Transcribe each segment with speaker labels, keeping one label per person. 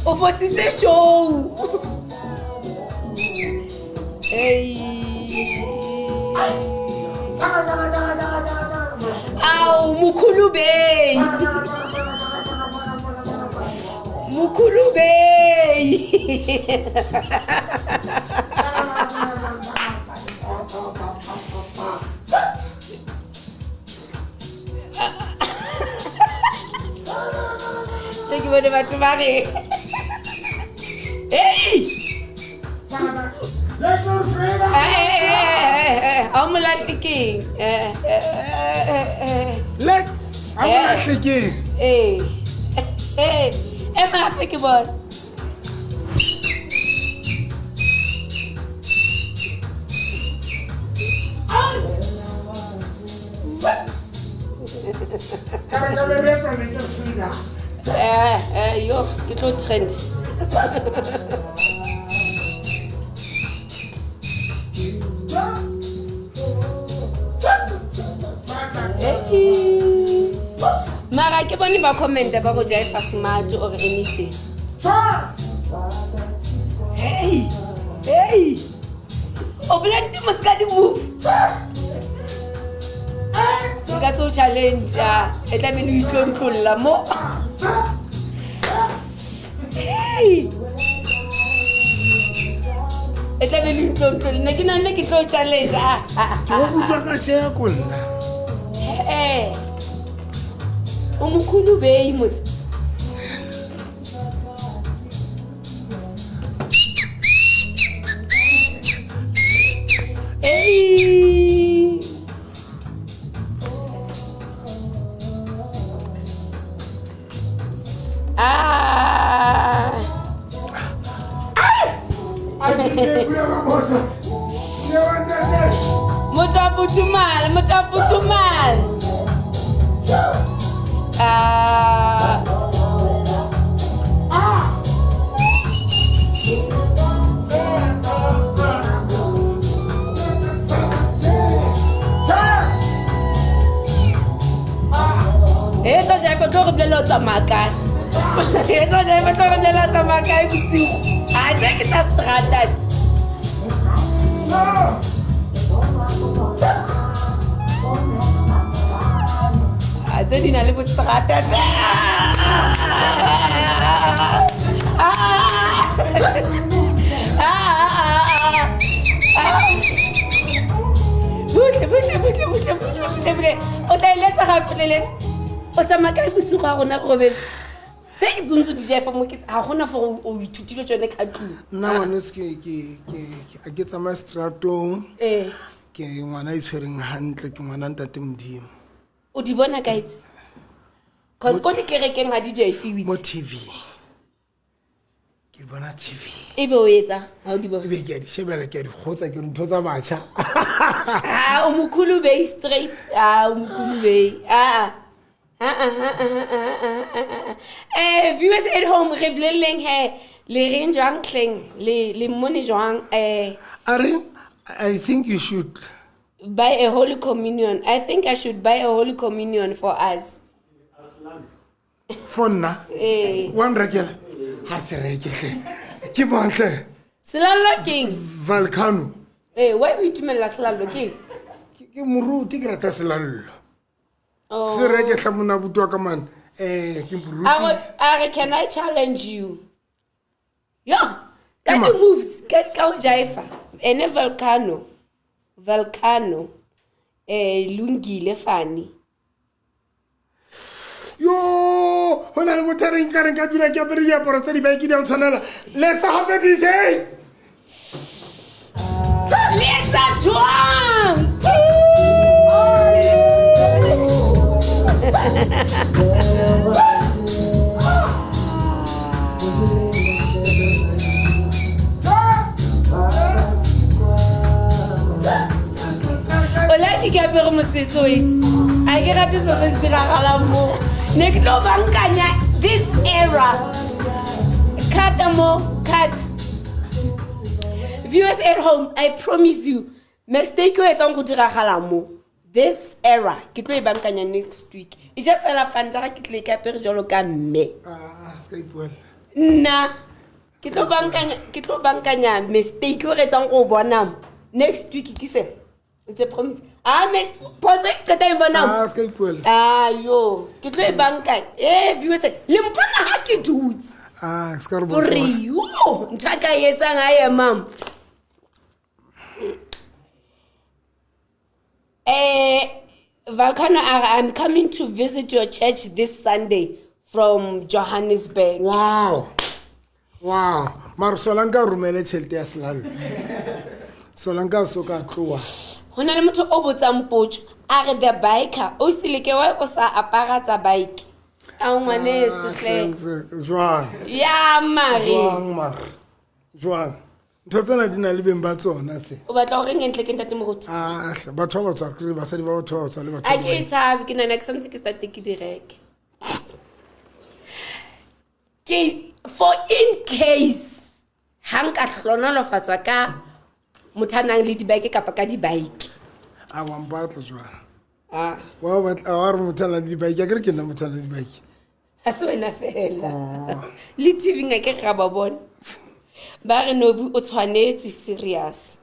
Speaker 1: O fositse show. Hey. Ao, mokhulu bay. Mokhulu bay. Ke bone batho ba re. Hey! Ga o molahle keng?
Speaker 2: Le ga o molahle keng?
Speaker 1: Ee. Ema gape ke bone. Eh, eh, yo ke tlo trend. Mara ke bone ba commenta ba go jaifa smart or anything. Hey, hey. O bolela mo se ka di move. Nka se o challenge e tla be le itlontlolla mo. Hey. E tla be le itlontlolla. Nna ke nna ke tlo challenge. Ah, ah,
Speaker 2: Ke go utlwa ka tšeko nna.
Speaker 1: Eh. O mokhulu bei mos. Hey. Ah. Motho a futhumala, motho a futhumala. Ah. Etsa jaifa tlo re bolela o tsamaya kae. Etsa jaifa tlo re bolela o tsamaya kae bosigo. A tse ke tsa strata tse. A tse di na le bostrata tse. Butle, butle, butle, butle, butle, butle, butle. O tla eletsa gape, o tla eletsa. O tsamaya kae bosigo ga rona re robetse? Tse ke tsontse di jefa mo ke ga gona for o ithutile tsone ka tlung.
Speaker 2: Nna ngwaneso ke ke ke a ke tsamaye stratong.
Speaker 1: Ee.
Speaker 2: Ke ngwana a itshwereng hantle, ke ngwana ntate Modimo.
Speaker 1: O di bona kae tse? Cause ko dikerekeng ga di jefiwe.
Speaker 2: Mo TV. Ke di bona TV.
Speaker 1: Ebe o etsa ha o di bona?
Speaker 2: Ebe ke a di shebela, ke a di kgotsa, ke re ntho tsa batjha.
Speaker 1: Ah, o mokhulu bay straight. Ah, o mokhulu bay. Ah. Ah, ah, ah, ah, ah, ah, ah, ah. Eh, viewers at home, re bolelleng he, le reng jwang hleng? Le le mmone jwang? Eh,
Speaker 2: A re, I think you should
Speaker 1: buy a holy communion. I think I should buy a holy communion for us.
Speaker 2: For nna?
Speaker 1: Eh.
Speaker 2: Wa nrekela? Ha se reke hle. Ke mang hle?
Speaker 1: Selallo keng?
Speaker 2: Volcano.
Speaker 1: Eh, why o itumella selallo keng?
Speaker 2: Ke moruti, ke rata selallo.
Speaker 1: Oh.
Speaker 2: Se reke hle monna abuti wa ka man. Eh, ke moruti.
Speaker 1: A re, can I challenge you? Yo, ka di moves, ka ka o jaifa. Ene Volcano. Volcano. Eh, lungile fani.
Speaker 2: Yo, ho na le motho a reng ka reng ka dula ke apere diaparo tsa dibaiki di a ntshwanela. Letsa gape DJ.
Speaker 1: Letsa jwang? O like ke apere mosese o itse. A ke rate so se se diragalang mo. Ne ke tlo bankanya this era. Cut mo, cut. Viewers at home, I promise you. Mistake o etsang go diragala mo this era ke tlo e bankanya next week. E just fela fanta ga ke tle ke apere jalo ka mme.
Speaker 2: Ah, se ka ipuela.
Speaker 1: Nna ke tlo bankanya ke tlo bankanya mistake o re etsang go bona mo next week ke se. It's a promise. Ah me pose qeta e bona mo.
Speaker 2: Ah, se ka ipuela.
Speaker 1: Ah yo ke tlo e bankanya. Eh viewers le mpona ha ke dutse.
Speaker 2: Ah, se ka re
Speaker 1: Gore
Speaker 2: botsa.
Speaker 1: yo ntho a ka e etsang ha emang. Eh, Valkano, I'm coming to visit your church this Sunday from Johannesburg.
Speaker 2: Wow. Wow. Mara solanka o romele tšhelete ya selalo. Solanka o so ka tloa.
Speaker 1: Ho na le motho o botsang potso a re the biker o sileke why o sa apara tsa bike a ngwaneso hle
Speaker 2: Jwang?
Speaker 1: ya mare
Speaker 2: Jwang mara? Jwang? Ntho tsena di na le beng ba tsona tse.
Speaker 1: o batla gore ngentle ke ntate moruti
Speaker 2: Ah, hle, batho ba batswa kry basadi ba batho ba batswa le batho
Speaker 1: a
Speaker 2: ba
Speaker 1: ke e tshabe ke nana ke santse ke state ke di reke ke for in case ha nka hlonolofatswa ka motho a nang le dibike kapa ka dibike
Speaker 2: a wa mpatla jwang
Speaker 1: ah
Speaker 2: wa batla wa re motho a nang le dibike akere ke nna motho a nang le dibike
Speaker 1: ga se wena fela le tv nga ke ga ba bona ba re nobi o tshwanetswe serious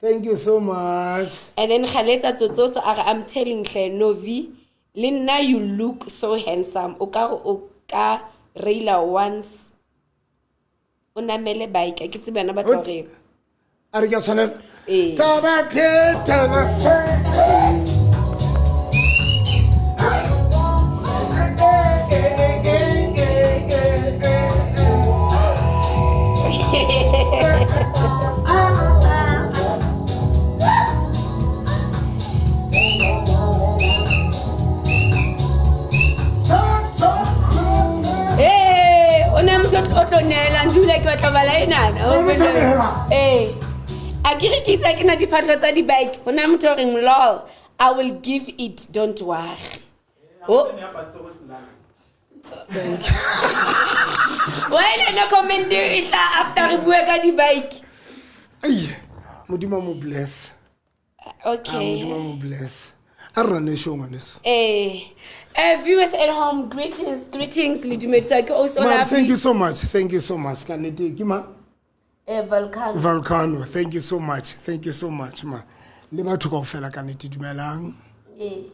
Speaker 2: thank you so much
Speaker 1: and then galetsa tsotsotso a re i'm telling hle novi le nna you look so handsome o ka re o ka raila once o namele bike a ke tsebe bana ba tla
Speaker 2: What?
Speaker 1: reng
Speaker 2: a re ke a tshwanela
Speaker 1: Ee.
Speaker 2: taba the taba
Speaker 1: ee o ne motho o tlo neelang dula ke batla bala enana
Speaker 2: O motho o neela?
Speaker 1: ee a ke re ke itse ha ke na diphatlho tsa di-bike go na motho o reng lol i will give it don't worry Oh. Why le ena comment e tla after re bue ka di-bike
Speaker 2: ai modimo a mo bless a
Speaker 1: okay
Speaker 2: modimo a mo bless a re rane show ngwaneso
Speaker 1: Eh, viewers at home greetings greetings le dumediswa ke also
Speaker 2: Man, thank you so much thank you so much ka nnete ke ma
Speaker 1: eh volcano
Speaker 2: volcano thank you so much thank you so much ma le batho kaofela ka nnete dumelang
Speaker 1: Eh.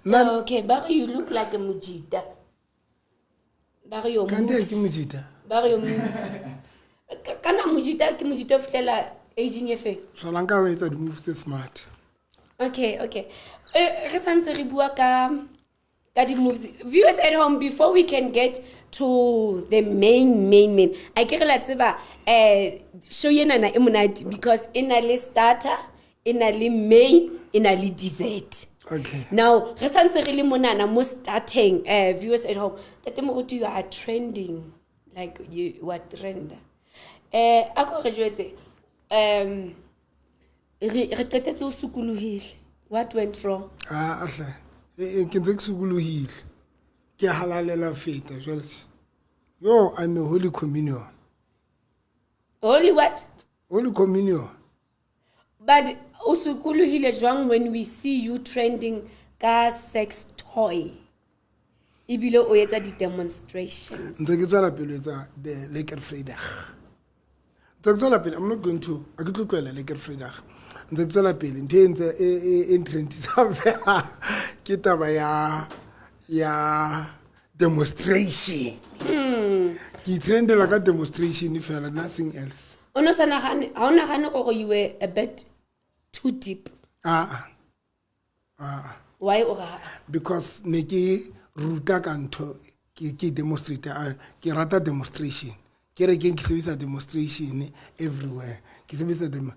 Speaker 2: nna
Speaker 1: okay ba re you look like a mojita ba re your
Speaker 2: kante
Speaker 1: moves
Speaker 2: ke mojita
Speaker 1: ba re your moves kana mojita ke mojita o fihlela aging e feng
Speaker 2: solanka o etsa di-move tse smart
Speaker 1: okay okay Eh, re santse re bua ka ka di-moves viewers at home before we can get to the main main main a ke re la tseba um show enana e monate because e na le starter e na le main e na le dessert
Speaker 2: okay
Speaker 1: now re santse re le monana mo starting viewers at home tate moruti you are trending like you wa trenda um a ko re jwetse um re re qetetse o sokolohile what went wrong
Speaker 2: aa hle ke ntse ke sokolohile ke halalela feta jwale tje. yo i'm a holy communion
Speaker 1: holy what
Speaker 2: holy communion
Speaker 1: but o sokolohile jwang when we see you trending ka sex toy ebile o etsa di-demonstrations
Speaker 2: ntse ke tswela pele ho etsa the lekker vrydag ntse ke tswela pele i'm not going to a ke tlo tlohela lekker vrydag ntse ke tswela pele ntho e ntse e e e ntrendisang fela ke taba ya ya demonstration ke itrendela ka demonstration fela nothing else
Speaker 1: o no sa nagane ga o nagane gore you were a bit too deep
Speaker 2: aa
Speaker 1: why o ra
Speaker 2: because ne ke ruta ka ntho ke ke demonstrate ah, ke rata demonstration ke re ke ke sebedisa demonstration everywhere ke sebedisa demo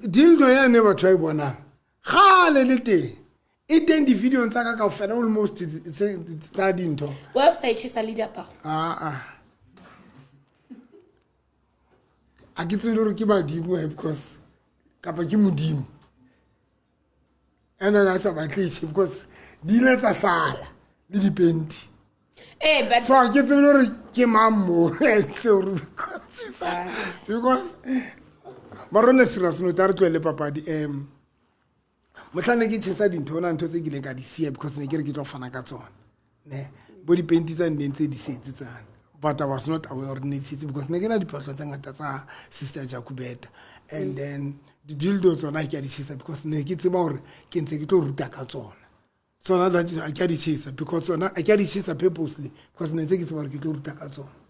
Speaker 2: dildo yane batho ba e bonang gale le teng e teng di-videong tsa ka kaofela almost tsa dintho
Speaker 1: why o sa e tjhesa le diaparo
Speaker 2: aa a ke tsebe le gore ke badimo eh, because kapa ke modimo and then a sa batletše because di ile tsa sala le dipenti
Speaker 1: ee but
Speaker 2: so a ke tsebe le gore ke mang mo a entse gore because tšhesa because ba rone serious note a re tlohele papadi um motlhang ne ke tšhesa dintho ona ntho tse ke ileng ka di sia because ne ke re ke tlo fana ka tsona ne bo dipenti tsa nneng tse di setse tsane but I was not aware gore ne di setse because ne ke na diphahlo tse ngata tsa sister Jacobeta and then di-dildo tsona ke a di tšhesa because ne ke tseba gore ke ntse ke tlo ruta ka tsona tsona a ke a di tšhesa because tsona a ke a di tšhesa purposely because ne ntse ke tseba gore ke tlo ruta ka tsona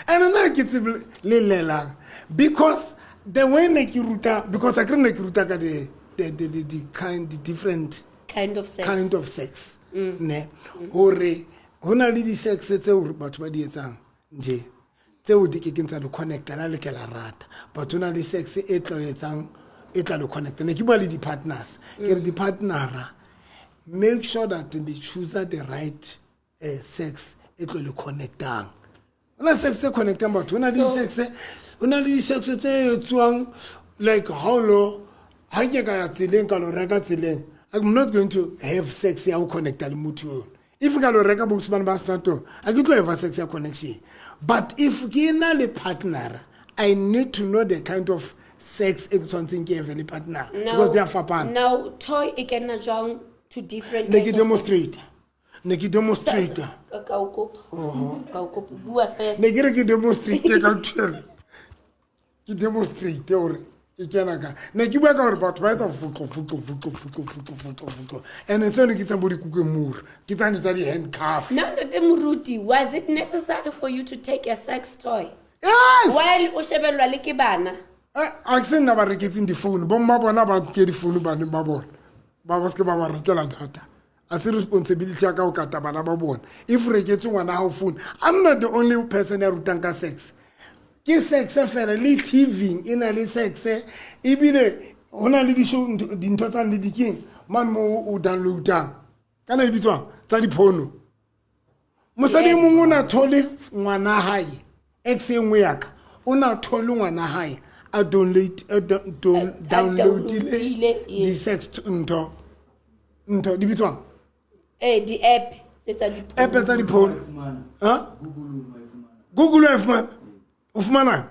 Speaker 2: and nna ke tsebe le llelang because the way ne ke ruta because a kere ne ke ruta ka the the the the, the kind the different
Speaker 1: kind of sex,
Speaker 2: kind of sex mm. ne hore ho na le di-sex tseo batho ba di etsang nje tseo di kekeng tsa le connecta la le ke la rata but ho na le sex e tla etsang e tla le connecta ne ke bua le di-partners ke re di-partnera make sure that they choose the right eh, sex e tlo le connectang o na sex e connectang batho o na le sex o na le di-sex tse etsuwang like how lo ha ke ka ya tseleng ka lo reka tseleng i'm not going to have sex ya go connecta le motho yo if ka lo reka bosimane ba stratong a ke tlo have sex ya connection but if ke na le partnera i need to know the kind of sex e ke tshwanetseng ke have le partner because di a fapana
Speaker 1: now toy e kena jwang to different
Speaker 2: ne ke demonstrate ne ke demonstrate
Speaker 1: ka o kopa ka o kopa bua fela
Speaker 2: ne ke re ke demonstrate ka ntho ke demonstrate gore ke kena ka ne ke bua ka gore batho ba etsa fotlo fotlo fotlo fotlo fotlo fotlo fotlo and tseno ke tsa bo dikukemura ke tsane tsa di-handcuff
Speaker 1: now ntate moruti was it necessary for you to take a sex toy
Speaker 2: yes
Speaker 1: while o shebellwa le ke bana
Speaker 2: eh, a ke se nna ba reketseng difounu bomma bona ba ke difounu baneng ba bona ba ba seke ba ba rekela data a se responsibility ya ka go kata bana ba bona if reketse ngwana ga o phone i'm not the only person ya rutang ka sex ke sex fela le tv e na le sex ebile go na le dintho tsa le dikeng mane mo o downloadang kana di bitswang tsa diphono mosadi e mongwe o na thole ngwana gae ex e nngwe yaka o na thole ngwana gae a downloadile di-sex ntho ntho di bitswang
Speaker 1: eh di-app tse tsa
Speaker 2: app tsa diphone google wa e fumana o fumanang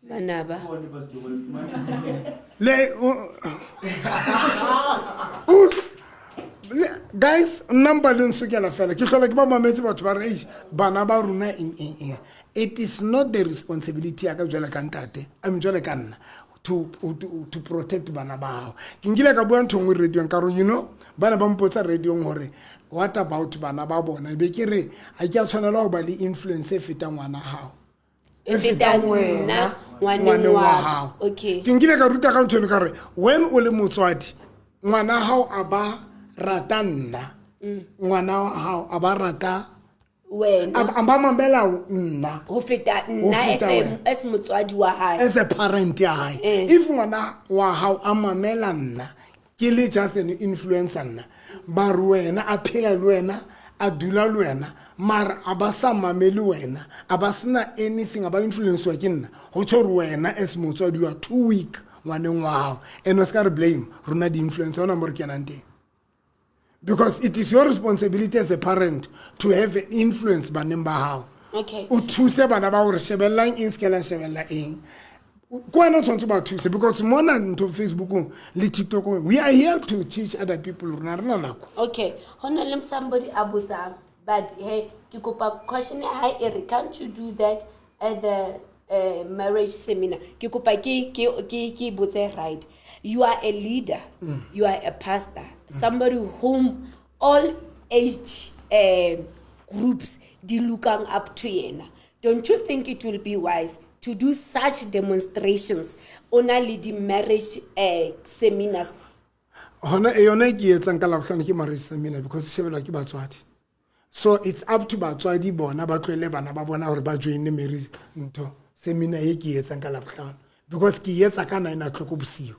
Speaker 1: banaba
Speaker 2: le guys nna mpa le nsokela fela ke tlhola ke ba mametse batho ba re bana ba rona eng eng eng it is not the responsibility ya ka jwale ka ntate I mean jwale ka nna to, to, to protect bana ba gago ke nkile ka bua ntho nngwe radiong ka gore you know bana ba mpotsa radiong gore what about bana ba bona be ke re ga ke a tshwanela go ba le influence e fetang ngwana gago
Speaker 1: e fetang wena ngwaneng wa gago okay
Speaker 2: ke nkile ka ruta ka ntho eno ka gore when o le motswadi ngwana gago a ba rata nna mm. ngwana wa gago a ba rata
Speaker 1: wena
Speaker 2: a ba mamela nna
Speaker 1: go feta nna as motswadi wa gae
Speaker 2: as a parent ya gae eh. if ngwana wa gago a mamela nna ke le just an influencer nna ba re wena a phela le wena a dula le wena mara a ba sa mamele wena a ba sena anything a ba influencewa ke nna go tsho gore wena as motswadi wa too weak ngwaneng wa gago and o se ka re blame rona di-influencer ona mo re kenang teng because it is your responsibility as a parent to have an influence baneng ba gago
Speaker 1: okay
Speaker 2: o thuse bana ba gore shebelelang eng se ke la shebelela eng ke wena o tshwanetse ba thuse because mona ntho facebookong le tiktokong we are here to teach other people rona re na nako
Speaker 1: okay go na le somebody a botsang but hey ke kopa question ya hae e re can't you do that at the uh, marriage seminar ke kopa ke ke ke ke botse right you are a leader mm. you are a pastor mm. somebody whom all age uh, groups di looking up to yena don't you think it will be wise to do such demonstrations o na le di-marriage uh, seminars
Speaker 2: gona e yona e ke etsang ka labohlano ke marriage seminar because e shebelwa ke batswadi so it's up to batswadi bona ba tlohele bana ba bona gore ba joine marriage ntho seminar e ke etsang ka labohlano because ke etsa ka nine o'clock bosiu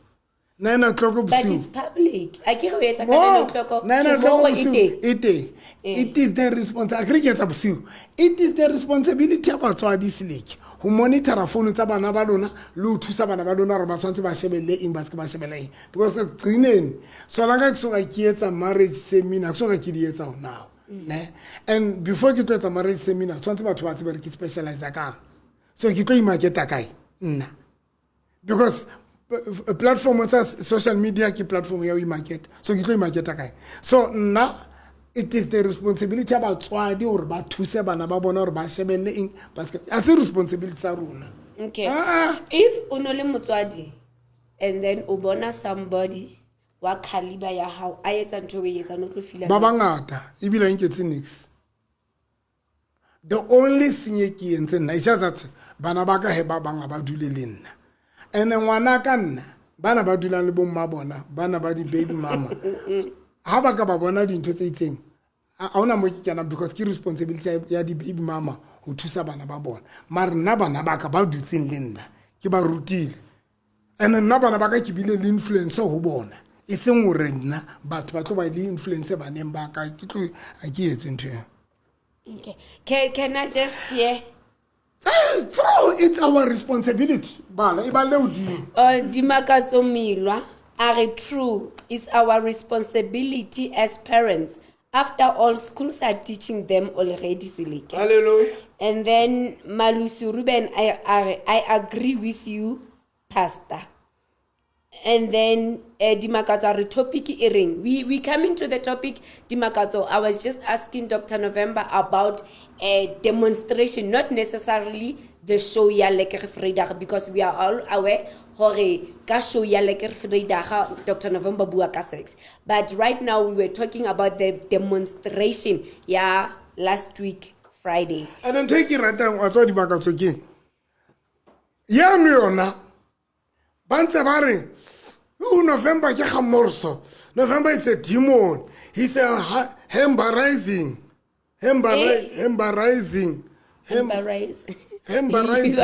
Speaker 2: nine o'clock
Speaker 1: bosiu but it's public a ke re o etsa ka nine o'clock
Speaker 2: nine o'clock bosiu e teng eh. it is the response a ke re ke etsa bosiu it is the responsibility ya batswadi seleke go monitora founu tsa bana ba lona le go thusa bana ba lona gore ba tshwanetse ba shebelele eng ba seke ba shebela eng because gcineni solanka ke soka ke etsa marriage seminar ke soka ke di etsa now. Ne and before ke tlo etsa marriage seminar tshwanetse batho ba tsebe re ke specialize kang so ke tlo imarketa kae nna because platform tsa social media ke platform ya ho imarketa so ke tlo imarketa kae so nna it is the responsibility ya batswadi gore ba thuse bana ba bona gore ba shebelle eng ba a se responsibility tsa rona
Speaker 1: okay ah, ah. if o no le motswadi and then o bona somebody wa caliber ya gago a etsa ntho e o e etsang o tlo fila
Speaker 2: ba bangata ebile a nketse nix the only thing e ke entse nna it's just that bana ba ka he ba bang ba dule le nna and ngwana ka nna bana ba dulang le bomma bona bana ba di-baby mama ha ba ka ba bona dintho tse itseng ga ona mo ke kenang because ke responsibility ya di-baby mama ho thusa bana ba bona mare nna bana ba ka ba dutseng le nna ke ba rutile and nna bana ba ka ke bile le influence ho bona e seng gore nna batho ba tlo ba le influence baneng ba ka ke tlo a ke etse ntho eo
Speaker 1: okay can, can i just hear
Speaker 2: True, it's our responsibility bala e ba le hodimo
Speaker 1: uh, dimakatso milwa a re true it's our responsibility as parents after all schools are teaching them already seleke
Speaker 2: hallelujah
Speaker 1: and then malusi ruben I, I, I agree with you pastor and then uh, dimakatso a re topic e reng we, we coming to the topic dimakatso i was just asking dr november about a demonstration not necessarily the show ya lekker vrydag because we are all aware gore ka show ya lekker vrydag dr november bua ka sex but right now we were talking about the demonstration ya last week friday
Speaker 2: and ntho e ke ratang wa tswa dimakatso ke yano yona ba ntse ba re o november ke ga morso november is a demon he's a embarrassing embarrassing embarrassing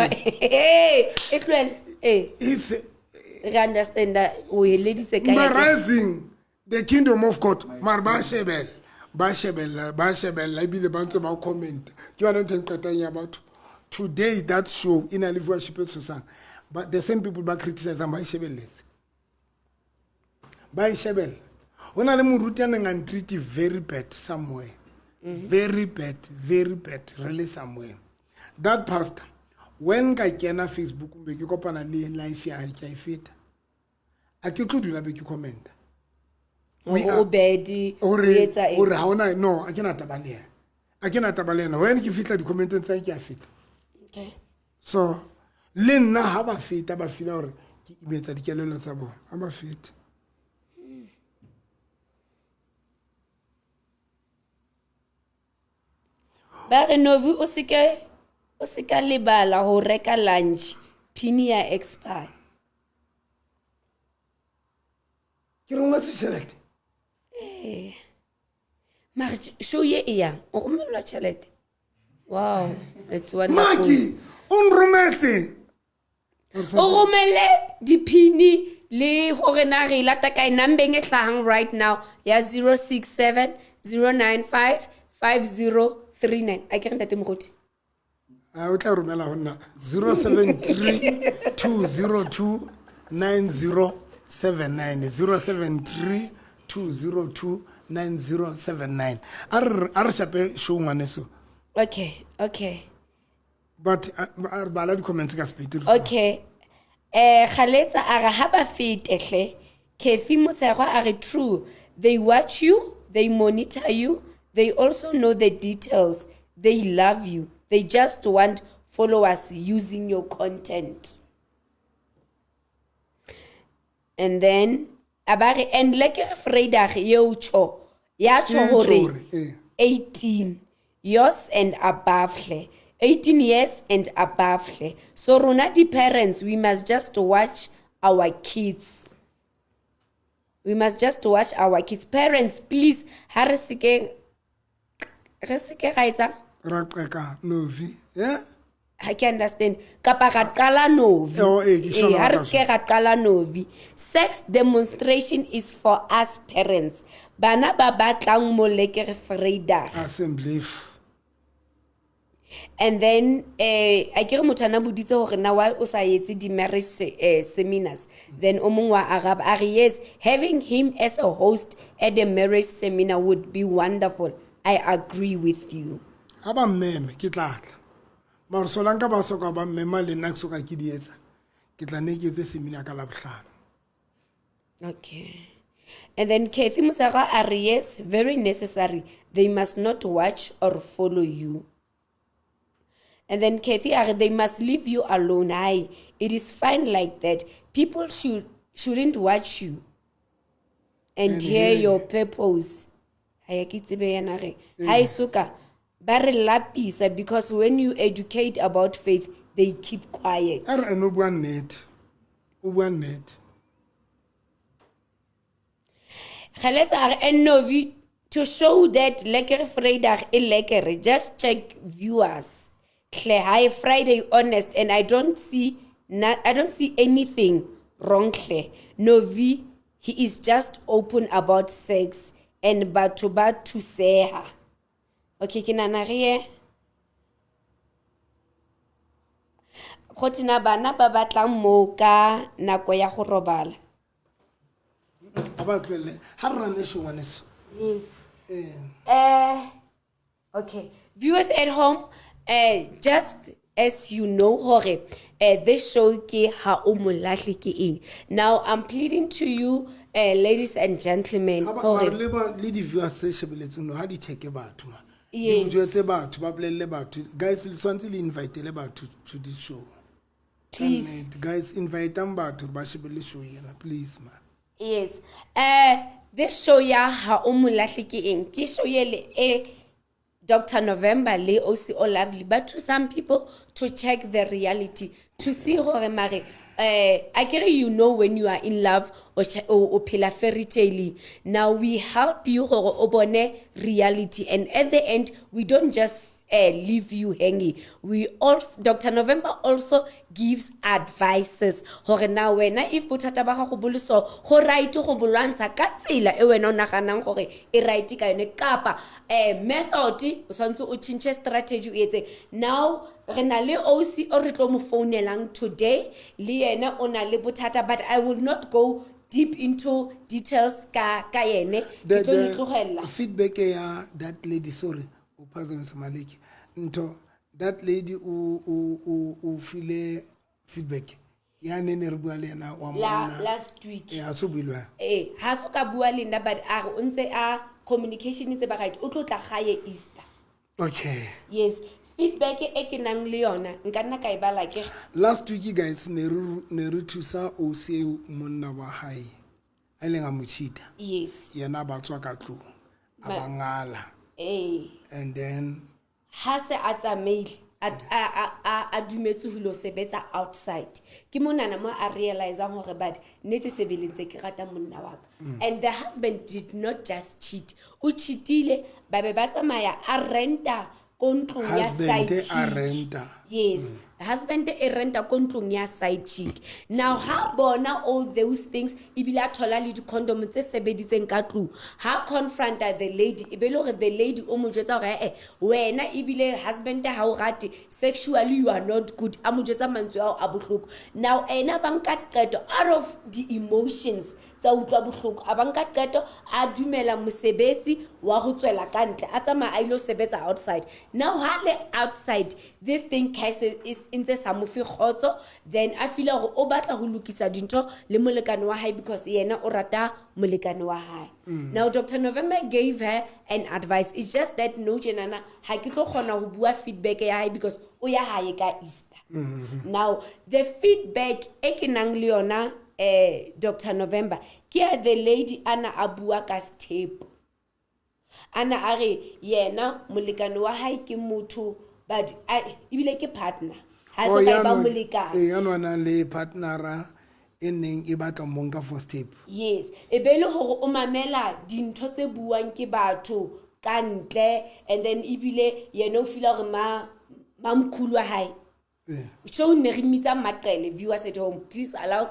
Speaker 1: e tlohele ee
Speaker 2: it's
Speaker 1: re understand o heleditse ka
Speaker 2: embarrassing the kingdom of god mare ba shebella ba shebella ba shebella ebile ba ntse ba comment ke yona ntho e nqetang ya batho today that show e na le viewership e tshosang but the same people ba criticizang ba e shebelletse ba e shebella go na le moruti a neng a ntreat very bad somewhere mm -hmm. very bad very bad really somewhere that pastor when ka kena facebook mbe ke kopana le life ya ke a e feta a ke tlo dula be ke commenta
Speaker 1: o bad
Speaker 2: gore ga ona no a ke na taba le ena a ke na taba le ena when ke fitlha di-commenteng tsa ke a feta so le nna ga ba feta ba fila gore ke imetsa dikelelo tsa bona ga ba feta
Speaker 1: ba re novi o seke o seka lebala go reka lunch phini ya expire
Speaker 2: ke rongwetse tšhelete
Speaker 1: ee mare show ye e yang o romelelwa tšhelete wow it's wonderful
Speaker 2: maki o nrometse
Speaker 1: o romele diphini le gore na re e lata kae numbeng e hlahang right now ya 067 095 5039 a ke re ntate moruti
Speaker 2: a o tla romela go nna 073 202 9079 073 202 9079 a re a re shape show ngwaneso
Speaker 1: okay okay
Speaker 2: but a re bala di-comments ka sepedi
Speaker 1: okay eh galetsa a re ha ba fete hle Kathy Motshegwa a re true they watch you they monitor you they also know the details they love you they just want followers using your content and then a ba re and le ke re Vrydag eo cho ya cho hore 18 years and above hle 18 years and above hle so rona di-parents we must just watch our kids we must just watch our kids parents please ha re seke re seke ga etsa
Speaker 2: ra qeka novi yeah
Speaker 1: ha ke understand kapa ra qala novi
Speaker 2: Oh, eh, ke
Speaker 1: Ee, ha re
Speaker 2: sona
Speaker 1: seke ra qala novi sex demonstration is for us parents bana ba batlang mo lekker vrydag
Speaker 2: assemblief
Speaker 1: and then eh a ke re motho ana boditse gore na why o sa etse di-marriage se, eh, seminars then o mongwe wa araba a re yes having him as a host at a marriage seminar would be wonderful. I agree with you.
Speaker 2: Ga ba mmeme ke tla tla. Mara solanka ba soka ba mmema le nna ke soka ke di etsa. Ke tla ne ke etse seminar ka Labohlano.
Speaker 1: Okay. And then Kathy Musaga a re yes, very necessary. They must not watch or follow you. And then Kathy a re they must leave you alone. Aye, it is fine like that. People shouldn't watch you and
Speaker 2: And
Speaker 1: hear
Speaker 2: hear
Speaker 1: your purpose. Ha ya ke tsebe yena re. Ha e soka ba re lapisa because when you educate about faith, they keep quiet.
Speaker 2: A re ene o bua nnete. O bua nnete.
Speaker 1: Kgaletsa a re and Novi to show that lekker Vrydag e lekker, just check viewers. Hle hi Friday honest and I don't see anything wrong hle. Novi he is just open about sex and batho ba thuseha. Okay, ke nahana re ye. Go thina bana ba batlang moo ka nako ya go robala.
Speaker 2: Ga ba tlohelle. Ha re rane show ngwaneso.
Speaker 1: Yes.
Speaker 2: Eh.
Speaker 1: Okay. Viewers at home, just as you know hore, this show ke ha o molahle ke eng. Now I'm pleading to you, ladies and gentlemen,
Speaker 2: Ha ba-
Speaker 1: hore
Speaker 2: mara le ba- le di-viewers tse shebeletseng no, ha di theke batho ma. Di
Speaker 1: Yes.
Speaker 2: jwetse batho, ba bolelle batho. Guys, le tshwanetse le invitele batho to this show.
Speaker 1: Please.
Speaker 2: Nnete, guys, inviteang batho ba shebelle show ena, please ma.
Speaker 1: Yes. This show ya ha o molahle ke eng? Ke show ele e Dr. November le OC O Lovely, but to some people to check the reality, to see hore mare, akere you know when you are in love or o phela fairy tale. Now we help you hore o bone reality, and at the end we don't just leave you hanging. We also, Dr. November also gives advices. Hore na wena if bothata ba gago bo le so, go right go bo lwantsha ka tsela e wena o naganang gore e right ka yone, kapa, method o tshwanetse o change strategy o etse. Now re na le OC o re tlo mo founelang today, le yena o na le bothata, but I will not go deep into details ka yene. Ke
Speaker 2: The
Speaker 1: tlo le tlohella.
Speaker 2: feedback ya that lady, sorry, o phazamisa Maliki. Ntho, that lady o file feedback. Ya ne ne re bua le yena wa monna.
Speaker 1: Last week.
Speaker 2: Eh, ha so bue le wena.
Speaker 1: Eh, ha so ka bua le nna, but a re o ntse a communication e tse ba right, o tlo tla gae Easter.
Speaker 2: Okay.
Speaker 1: Yes, feedback e ke nang le yona, nka nna ka e bala ke.
Speaker 2: Last week guys, ne re thusa o se monna wa hae. A ileng a mo cheat-a.
Speaker 1: Yes.
Speaker 2: Yena ba tswa ka tlung. A
Speaker 1: Ba
Speaker 2: ba ngala.
Speaker 1: Eh.
Speaker 2: And then
Speaker 1: ha se a tsamaile, a dumetse ho lo sebetsa outside. Ke monana mo a realize-ang hore but nnete sebelentse ke rata monna wa ka. And the husband did not just cheat. O cheatile, ba be ba tsamaya a renta ko ntlong ya
Speaker 2: Husband
Speaker 1: side
Speaker 2: a
Speaker 1: chick.
Speaker 2: renta.
Speaker 1: Yes. Husband e renta ko ntlong ya side chick. Now ha bona all those things, ebile a thola le di-condom tse sebeditseng ka tlung. Ha confronta the lady, e be le hore the lady o mo jwetsa hore, eh, wena ebile husband ha o rate, sexually you are not good. A mo jwetsa mantswe ao a bohloko. Now ena ba nka qeto out of the emotions tsa utlwa bohloko, a ba nka qeto, a dumela mosebetsi wa ho tswela ka ntle, a tsamaya a ilo sebetsa outside. Now ha le outside, this thing ka se e ntse sa mo fe kgotso, then a feel hore o batla ho lokisa dintho le molekane wa hae because yena o rata molekane wa hae. Now Dr. November gave her an advice. It's just that no tjenana ha ke tlo kgona ho bua feedback ya hae because o ya hae ka Easter. Now the feedback e ke nang le yona, Dr. November, ke ya the lady ana a bua ka step. Ana a re yena molekane wa hae ke motho, but a, ebile ke partner. Ha
Speaker 2: Oh,
Speaker 1: so ka
Speaker 2: ya
Speaker 1: e ba
Speaker 2: nwa-
Speaker 1: molekane.
Speaker 2: Eh, ya nwa le partnera e neng e batla monka for step.
Speaker 1: Yes, e be le hore o mamela dintho tse buang ke batho ka ntle, and then ebile yena o feel hore ma mkhulu wa hae. Show ne re mmitsa Maqele, viewers at home, please allow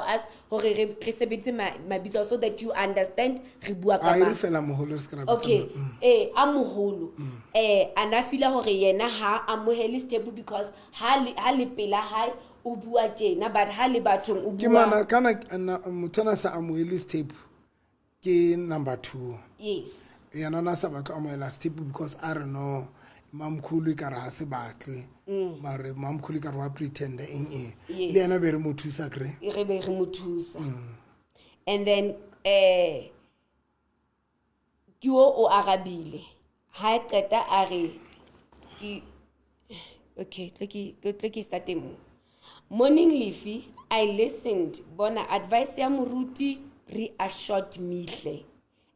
Speaker 1: us hore re sebedise mabitso so that you understand re bua ka
Speaker 2: Ah, e re
Speaker 1: mang.
Speaker 2: fela moholo, re se ka ra bitsa
Speaker 1: Okay. A moholo. A na feel hore yena ha amohele step because ha le pela hae o bua tjena, but ha le bathong o
Speaker 2: Ke
Speaker 1: bua
Speaker 2: mana, kana, ana, motho ana sa amohele step ke number 2.
Speaker 1: Yes.
Speaker 2: Yena na sa batle amohela sethepu because a re no mamkhulu e kare ga se batle. Mare mamkhulu e kare wa pretenda eng eng.
Speaker 1: Yes.
Speaker 2: Le yena be re mo thusa kry.
Speaker 1: Re be re mo thusa. And then eh ke o o arabile. Ha e qeta a re okay, tlo ke starte mo. Morning Lefi, I listened. Bona advice ya moruti reassured me hle.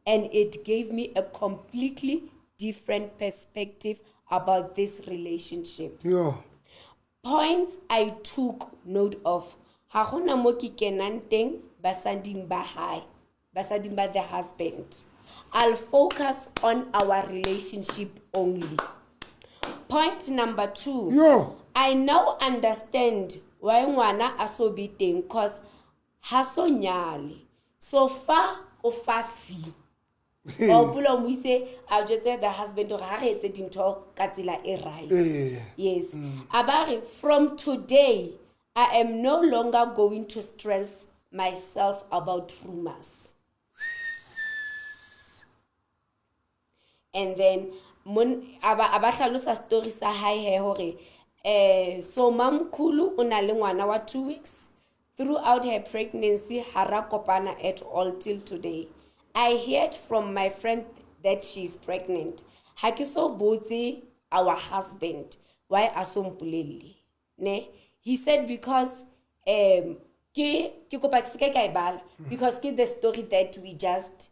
Speaker 1: And it gave me a completely different perspective about this relationship.
Speaker 2: Yo.
Speaker 1: Points I took note of. Ha hona mo ke kenang teng basading ba hae, basading ba the husband. I'll focus on our relationship only. Point number 2.
Speaker 2: Yo.
Speaker 1: I now understand why ngwana a so be teng cause ha so nyale. So far o fa fee. Wa hopola o mo itse a jwetse the husband hore ha re etse dintho ka tsela e right. Yes. A ba re from today I am no longer going to stress myself about rumors. And then mon a ba a ba hlalosa story sa hae he hore so mamkhulu o na le ngwana wa 2 weeks. Throughout her pregnancy ha ra kopana at all till today. I heard from my friend that she is pregnant. Ha ke so botse our husband why a so mpolelle. Ne? He said because ke kopa ke se ka e bala because ke the story that we just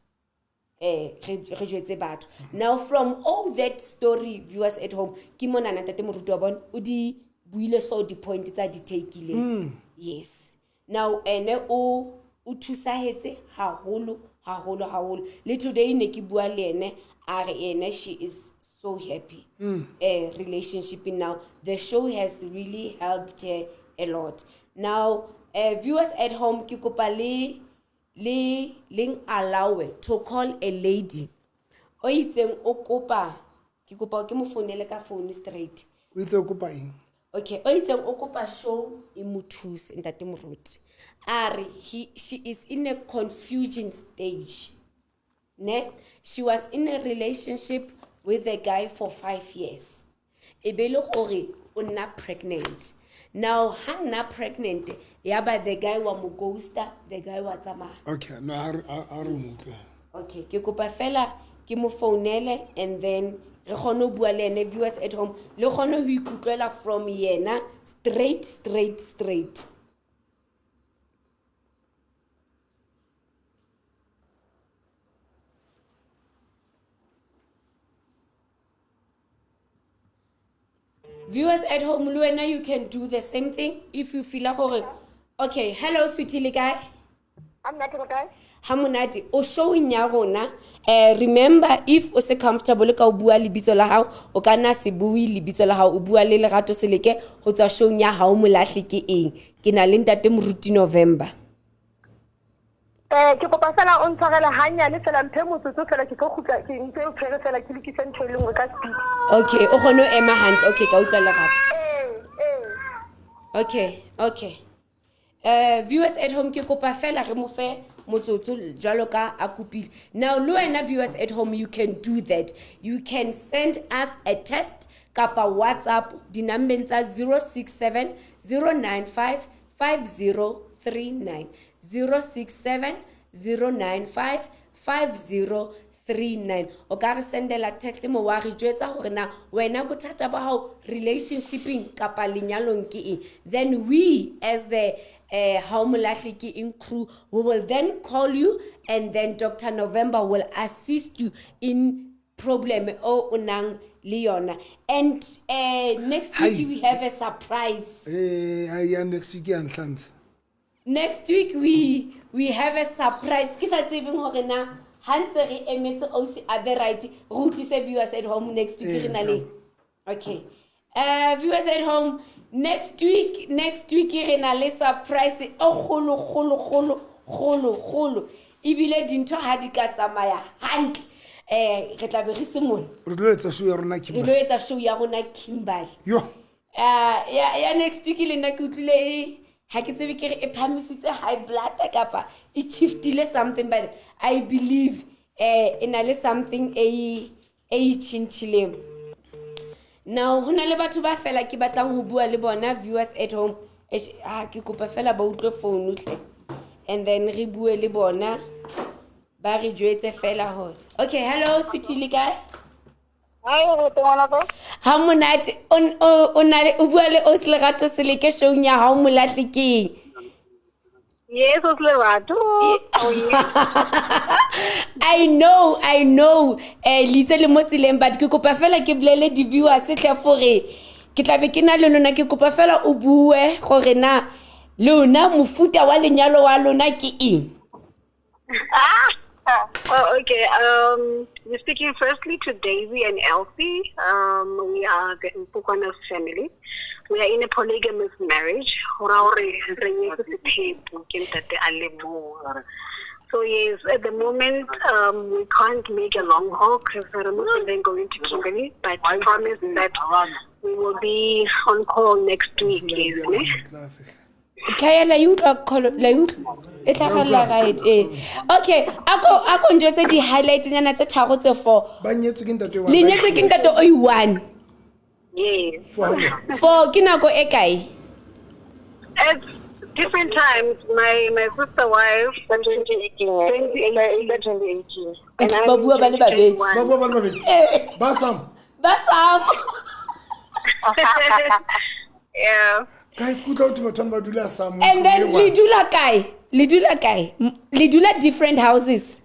Speaker 1: re jwetse batho. Now from all that story, viewers at home, ke mona na ntate moruti wa bona o di buile so di point tsa di takeileng. Yes. Now ene o thusahetse haholo haholo haholo. Le today ne ke bua le ene a re ene she is so happy. Relationship now. The show has really helped her a lot. Now viewers at home, ke kopa le leng allow to call a lady o itseng o kopa ke kopa ke mo founele ka phone straight.
Speaker 2: O itse o kopa eng?
Speaker 1: Okay, o itseng o kopa show e mo thuse ntate Moruti. A re she is in a confusion stage. Ne? She was in a relationship with a guy for 5 years. E be le gore o nna pregnant. Now, ha nna pregnant, ya ba the guy wa mo ghosta, the guy wa tsamaya.
Speaker 2: Okay, no, ha re mo utlwe.
Speaker 1: Okay, ke kopa fela ke mo founele and then re kgone ho bua le ene, viewers at home, le kgone ho ikutlwela from yena straight, straight, straight. Viewers at home, le wena you can do the same thing if you feel gore. Okay, hello sweetie, le kae?
Speaker 3: I'm not okay.
Speaker 1: Ha monate, o showing ya rona. Remember, if o se comfortable ka o bua lebitso la hao, o ka nna se bue lebitso la hao, o bua le Lerato Seleke ho tswa showing ya hao Molahle ke eng. Ke na le ntate Moruti November.
Speaker 3: Ke kopa fela o ntshwarele hanyane fela, mphe motsotso fela, ke tlo kgutla, ke ntse o tshwere fela, ke lokise ntho e le nngwe ka speed.
Speaker 1: Okay, o kgone ho ema hantle. Okay, ka utlwa Lerato. Okay, okay. Viewers at home, ke kopa fela re mo fe motsotso jwalo ka a kopile. Now, le wena viewers at home, you can do that. You can send us a text kapa WhatsApp dinambeng tsa 067 095 5039. 067 095 5039. O ka re sendela text mo wa re jwetsa hore na wena bothata ba hao relationshipeng kapa lenyalong ke eng. Then we as the Hao Molahle ke eng crew, we will then call you and then Dr. November will assist you in problem o o nang le yona. And next week
Speaker 2: Hi.
Speaker 1: we have a surprise.
Speaker 2: Ya next week ya ntlhantsha.
Speaker 1: Next week we have a surprise. Ke sa tsebeng hore na ha ntse re emetse Ausi a be right, re utlwise viewers at home next week re na le. Okay. Viewers at home, next week re na le surprise e kgolo, kgolo, kgolo, kgolo, kgolo. Ebile dintho ha di ka tsamaya hantle. Re tla be re se mona.
Speaker 2: Re tlo etsa show ya rona Kimberley.
Speaker 1: Re tlo etsa show ya rona Kimberley.
Speaker 2: Yo.
Speaker 1: Ya next week le nna ke utlwile e ha ke tsebe ke re e phamisitse high blood kapa e shiftile something, but I believe Eh e na le something e e e itšhintšhileng. Now go na le batho ba fela ke batlang go bua le bona viewers at home. Eish, ah ke kopa fela ba utlwe phone tlhe. And then re bue le bona ba re jwetse fela gore. Okay, hello sweetie le kae? Ha monate o na le o bua le Os Lerato Seleke showng ya Hao Molahle ke eng?
Speaker 3: Yes, Os Lerato. Oh, yes.
Speaker 1: I know, I know. Eh le itse le mo tseleng but ke kopa fela ke bolele di-viewers tlhe gore ke tla be ke na le lona ke kopa fela o bue gore na lona mofuta wa lenyalo wa lona ke eng.
Speaker 3: Ah, oh, okay. We're speaking firstly to Daisy and Elsie. We are the Mpukwanas family. We are in a polygamous marriage. Ho ra hore re nyetse sethepu ke ntate a le mong. So yes, at the moment, we can't make a long haul because we're not then going to Kimberley, but promise that we will be on call next week. Yes, ne?
Speaker 1: Kaya la e utlwa kholo la e utlwa e tlhagelela right ee okay ako ako njwetse di-highlight nyana tse tharo tse four
Speaker 2: ba nyetswe ke ntate wa
Speaker 1: le nyetswe ke ntate o i-one
Speaker 3: Yes.
Speaker 2: For how long?
Speaker 1: for ke nako e kae
Speaker 3: At different times, my sister wife,
Speaker 4: 2018.
Speaker 3: 2018.
Speaker 4: 2018.
Speaker 3: And I'm
Speaker 1: Ba bua ba le babedi.
Speaker 2: Ba bua ba le babedi.
Speaker 1: Eh.
Speaker 2: Ba sam.
Speaker 1: Ba sam.
Speaker 3: Yeah.
Speaker 2: Guys, ke utlwa batho batho ba dula sam.
Speaker 1: And then le dula kae? Le dula kae? Le dula different houses.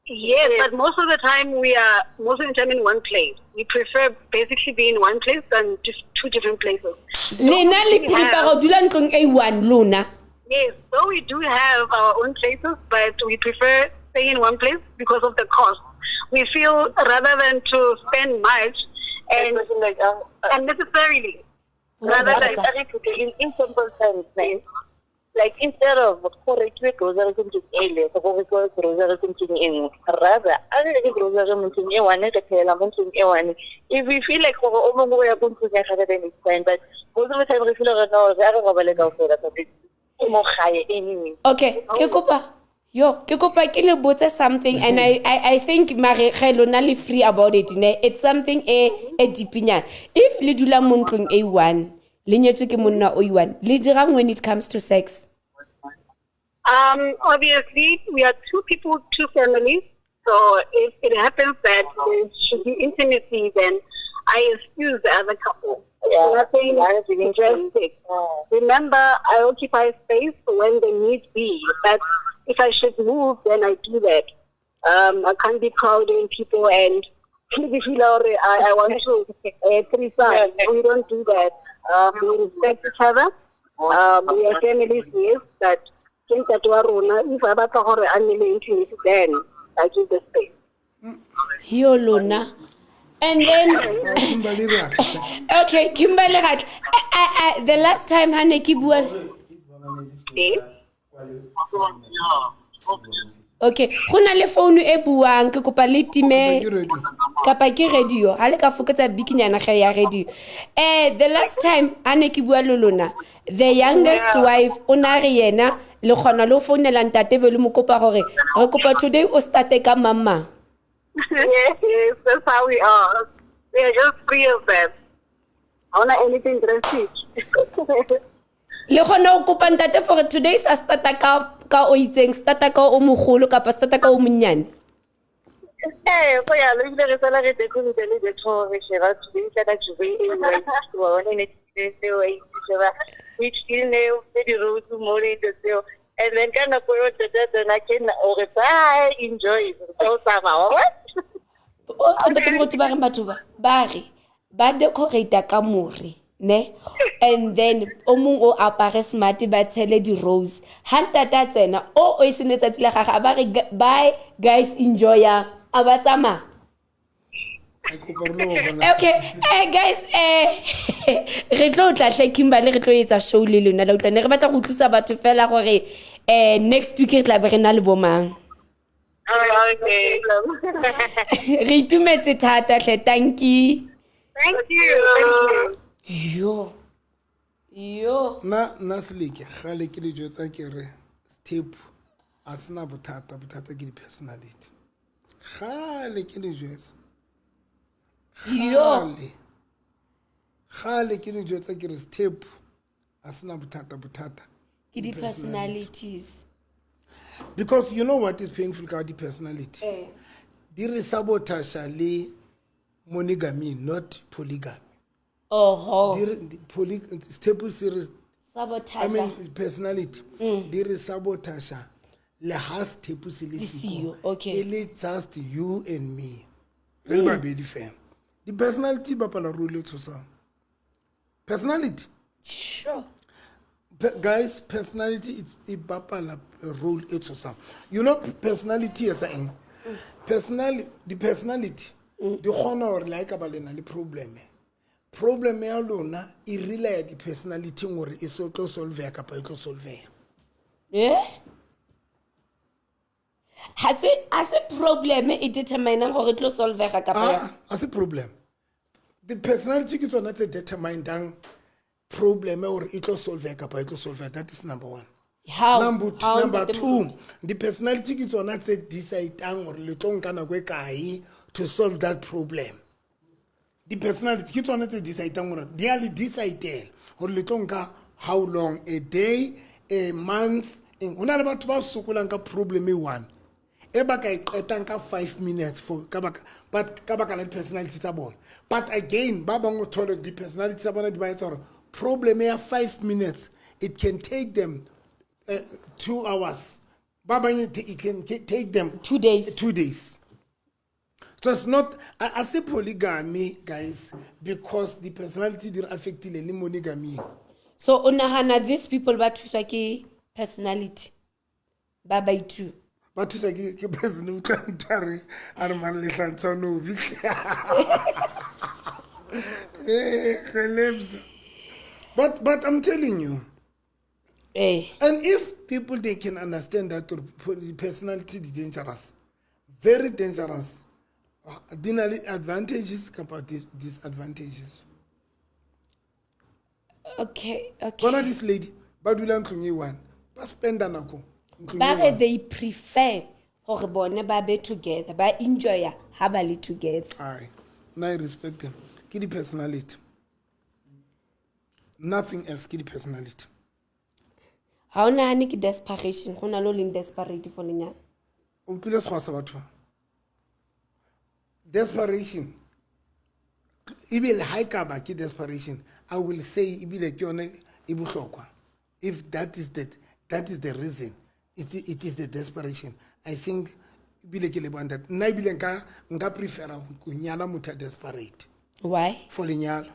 Speaker 3: Yes, but most of the time we are most of the time in one place. We prefer basically being in one place than just two different places.
Speaker 1: Lena le prefer go dula ntlong e one lona.
Speaker 3: Yes, though we do have our own places, but we prefer staying in one place because of the cost. We feel rather than to spend much and
Speaker 4: like,
Speaker 3: unnecessarily. Rather than
Speaker 4: in simple terms, like instead of go rekiwe grocery ko ntlong e le go rekiwe grocery ko ntlong e nngwe, rather a re reke grocery mo ntlong e one, re phela mo ntlong e one. If we feel like gore o mongwe o ya ko ntlong ya gagwe, then it's fine, but most of the time re feel gore no, re a re robale kaofela, but ke mo gae anyway.
Speaker 1: Okay, ke kopa yo ke kopa ke le botse something and I think mare ge lona le free about it ne, it's something e e deepinyana. If le dula mo ntlong e one, le nyetswe ke monna o one, le dirang when it comes to sex?
Speaker 3: Obviously we are two people, two families, so if it happens that there should be intimacy, then I excuse the other couple.
Speaker 4: Yeah.
Speaker 3: Nothing
Speaker 4: Yeah.
Speaker 3: drastic. Remember, I occupy space when the need be, but if I should move, then I do that. I can't be crowding people and feel I want to threesome. We don't do that. We respect each other. We are families, yes, but ke ntate wa rona, if a batla gore a nne le intimacy, then I give the space.
Speaker 1: Yo lona. And then
Speaker 2: Kimberly Ratla.
Speaker 1: Okay, Kimberly Ratla. The last time ha ne ke bua
Speaker 3: Eh?
Speaker 1: Okay, go na le phone e buang, ke kopa le time
Speaker 2: Ke radio.
Speaker 1: Kapa ke radio. Ha le ka fokotsa bikinyana ge ya radio. The last time ha ne ke bua le lona, the youngest wife o na re yena le kgona le ho founela ntate be le mo kopa gore re kopa today o starte ka mamma.
Speaker 3: Yes, yes, that's how we are. We are just free of that. I want anything drastic.
Speaker 1: Le kgona ho kopa ntate for today sa starta ka o itseng, starta ka o mogolo kapa starta ka o monnyane?
Speaker 4: Go ya lo ile re tsela re decorate le decor re sheba today tla ka tšwe e nngwe. Wa bona ne tseo e sheba which ke ne tse di rose mo le tseo. And then ka nako eo tata tsena ke nna o re bye, enjoy. So tsamaya, wa bona?
Speaker 1: O ntate Moruti ba reng batho ba? Ba re ba decorate ka more, ne? And then o mong o apare smart ba tshele di-rose. Ha ntate a tsena, o o e sene tsatsi la gagwe, a ba re bye guys, enjoy ya. A ba tsamaya.
Speaker 2: Ke kopa re lo bona.
Speaker 1: Okay, guys, re tlo tla hle Kimberly, re tlo etsa show le lona la utlwa. Ne re batla go utlwisa batho fela gore, next week re tla be re na le bo mang.
Speaker 4: Okay.
Speaker 1: Re itumetse thata hle, thank you.
Speaker 3: Thank you. Thank you.
Speaker 1: Yo. Yo.
Speaker 2: Nna Seleke, gale ke le jwetsa ke re step a sena bothata, bothata ke di-personality. Kgale ke le jwetsa.
Speaker 1: Yo.
Speaker 2: Kgale. Kgale ke le jwetsa ke re sethepu a sena bothata bothata.
Speaker 1: Ke di-personalities.
Speaker 2: Because you know what is painful ka di-personality?
Speaker 1: Eh.
Speaker 2: Di re sabotage le monogamy, not polygamy.
Speaker 1: Oho.
Speaker 2: Di re poly sethepu se re
Speaker 1: Sabotage.
Speaker 2: I mean personality. Di re sabotage le ha sethepu se le
Speaker 1: Le
Speaker 2: siko.
Speaker 1: siyo, okay.
Speaker 2: E le just you and me. Re le babedi fela. Di-personality di bapala role e tshosang. Personality.
Speaker 1: Sure.
Speaker 2: Guys, personality e bapala role e tshosang. You know personality etsa eng? Di-personality di kgona hore le ha e ka ba le na le problem. Problem ya lona e relaya di-personality-ing hore e so tlo solveha kapa e tlo solveha.
Speaker 1: Eh? Ha se problem e determinang gore e tlo solvega kapa
Speaker 2: Ah,
Speaker 1: yang?
Speaker 2: ha se problem. Di-personality ke tsona tse determinang problem hore e tlo solveha kapa e tlo solveha. That is number one.
Speaker 1: How?
Speaker 2: Number
Speaker 1: How,
Speaker 2: number
Speaker 1: Ntate
Speaker 2: two,
Speaker 1: Moruti?
Speaker 2: di-personality ke tsona tse decidang hore le tlo nka nako e kae to solve that problem. Di-personality ke tsona tse decidang hore di a le decidela hore le tlo nka how long, a day, a month. Eng. Ho na le batho ba sokolang ka problem e one e ba ka e qetang ka 5 minutes for ka baka, but ka baka la di-personality tsa bona. But again, ba bang o thole di-personality tsa bona di ba etsa hore problem ya 5 minutes, it can take them 2 hours. Ba bang it can take them
Speaker 1: 2 days.
Speaker 2: 2 days. So it's not I say polygamy, guys, because the personality di re affectile le monogamy.
Speaker 1: So o nahana these people ba thuswa ke personality ba ba itu.
Speaker 2: Ba thuswa ke person o tla ntho a re, a re mare lehlantsha o no bitla. Eh, relapse. But I'm telling you.
Speaker 1: Eh.
Speaker 2: And if people they can understand that the personality is dangerous, very dangerous. Di na le advantages kapa disadvantages.
Speaker 1: Okay, okay.
Speaker 2: Bona this lady ba dula ntlong e one, ba spenda nako ntlong
Speaker 1: Ba
Speaker 2: e
Speaker 1: re
Speaker 2: one.
Speaker 1: they prefer hore bone ba be together, ba enjoya ha ba le together.
Speaker 2: Ai, nna I respect them. Ke di-personality. Nothing else, ke di-personality.
Speaker 1: Ha o nahane ke desperation, go na le o leng desperate for lenyalo.
Speaker 2: O utlwile sekgwa sa batho ba? Desperation. Ebile ha e ka ba ke desperation, I will say ebile ke yone e bohlokwa. If that is the, that is the reason, it is the desperation. I think ebile ke leboha ntate. Nna ebile nka prefera ho nyala motho a desperate.
Speaker 1: Why?
Speaker 2: For lenyalo.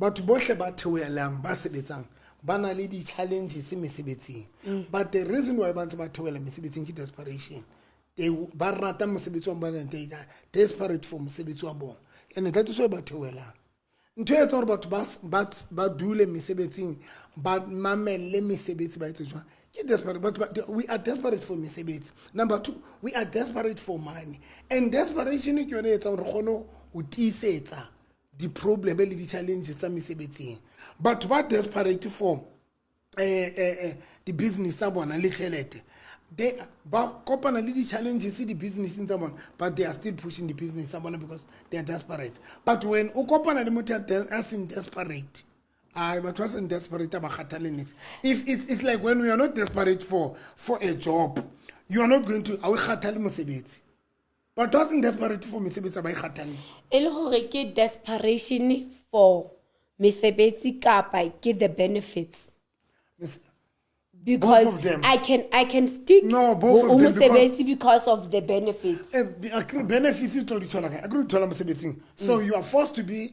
Speaker 2: Batho bohle ba theohelang, ba sebetsang, ba na le di-challenges mesebetsing. But the reason why ba ntse ba theohela mesebetsing ke desperation. They ba rata mosebetsi wa bona, they are desperate for mosebetsi wa bona. And that is why ba theohelang. Ntho e etsang hore batho ba dule mesebetsing, ba mamelle mesebetsi ba etse jwang? Ke desperate. Batho ba, we are desperate for mesebetsi. Number two, we are desperate for money. And desperation ke yone e etsang hore re kgone ho tiisetsa di-problem le di-challenges tsa mesebetsing. Batho ba desperate for di-business tsa bona le tjhelete. They ba kopana le di-challenges di-businesseng tsa bona, but they are still pushing the business tsa bona because they are desperate. But when o kopana le motho a seng desperate, ai, batho ba seng desperate ha ba kgathale niks. If it's like when we are not desperate for a job, you are not going to, ha o kgathale mosebetsi. But ba seng desperate for mesebetsi ha ba e kgathalle.
Speaker 1: E le hore ke desperation for mesebetsi kapa ke the benefits? Because
Speaker 2: Both of them.
Speaker 1: I can stick
Speaker 2: No, both
Speaker 1: ho
Speaker 2: of them,
Speaker 1: mosebetsi because of the benefits.
Speaker 2: Akere benefits e tlo di thola kae? Akere o di thola mosebetsing. So you are forced to be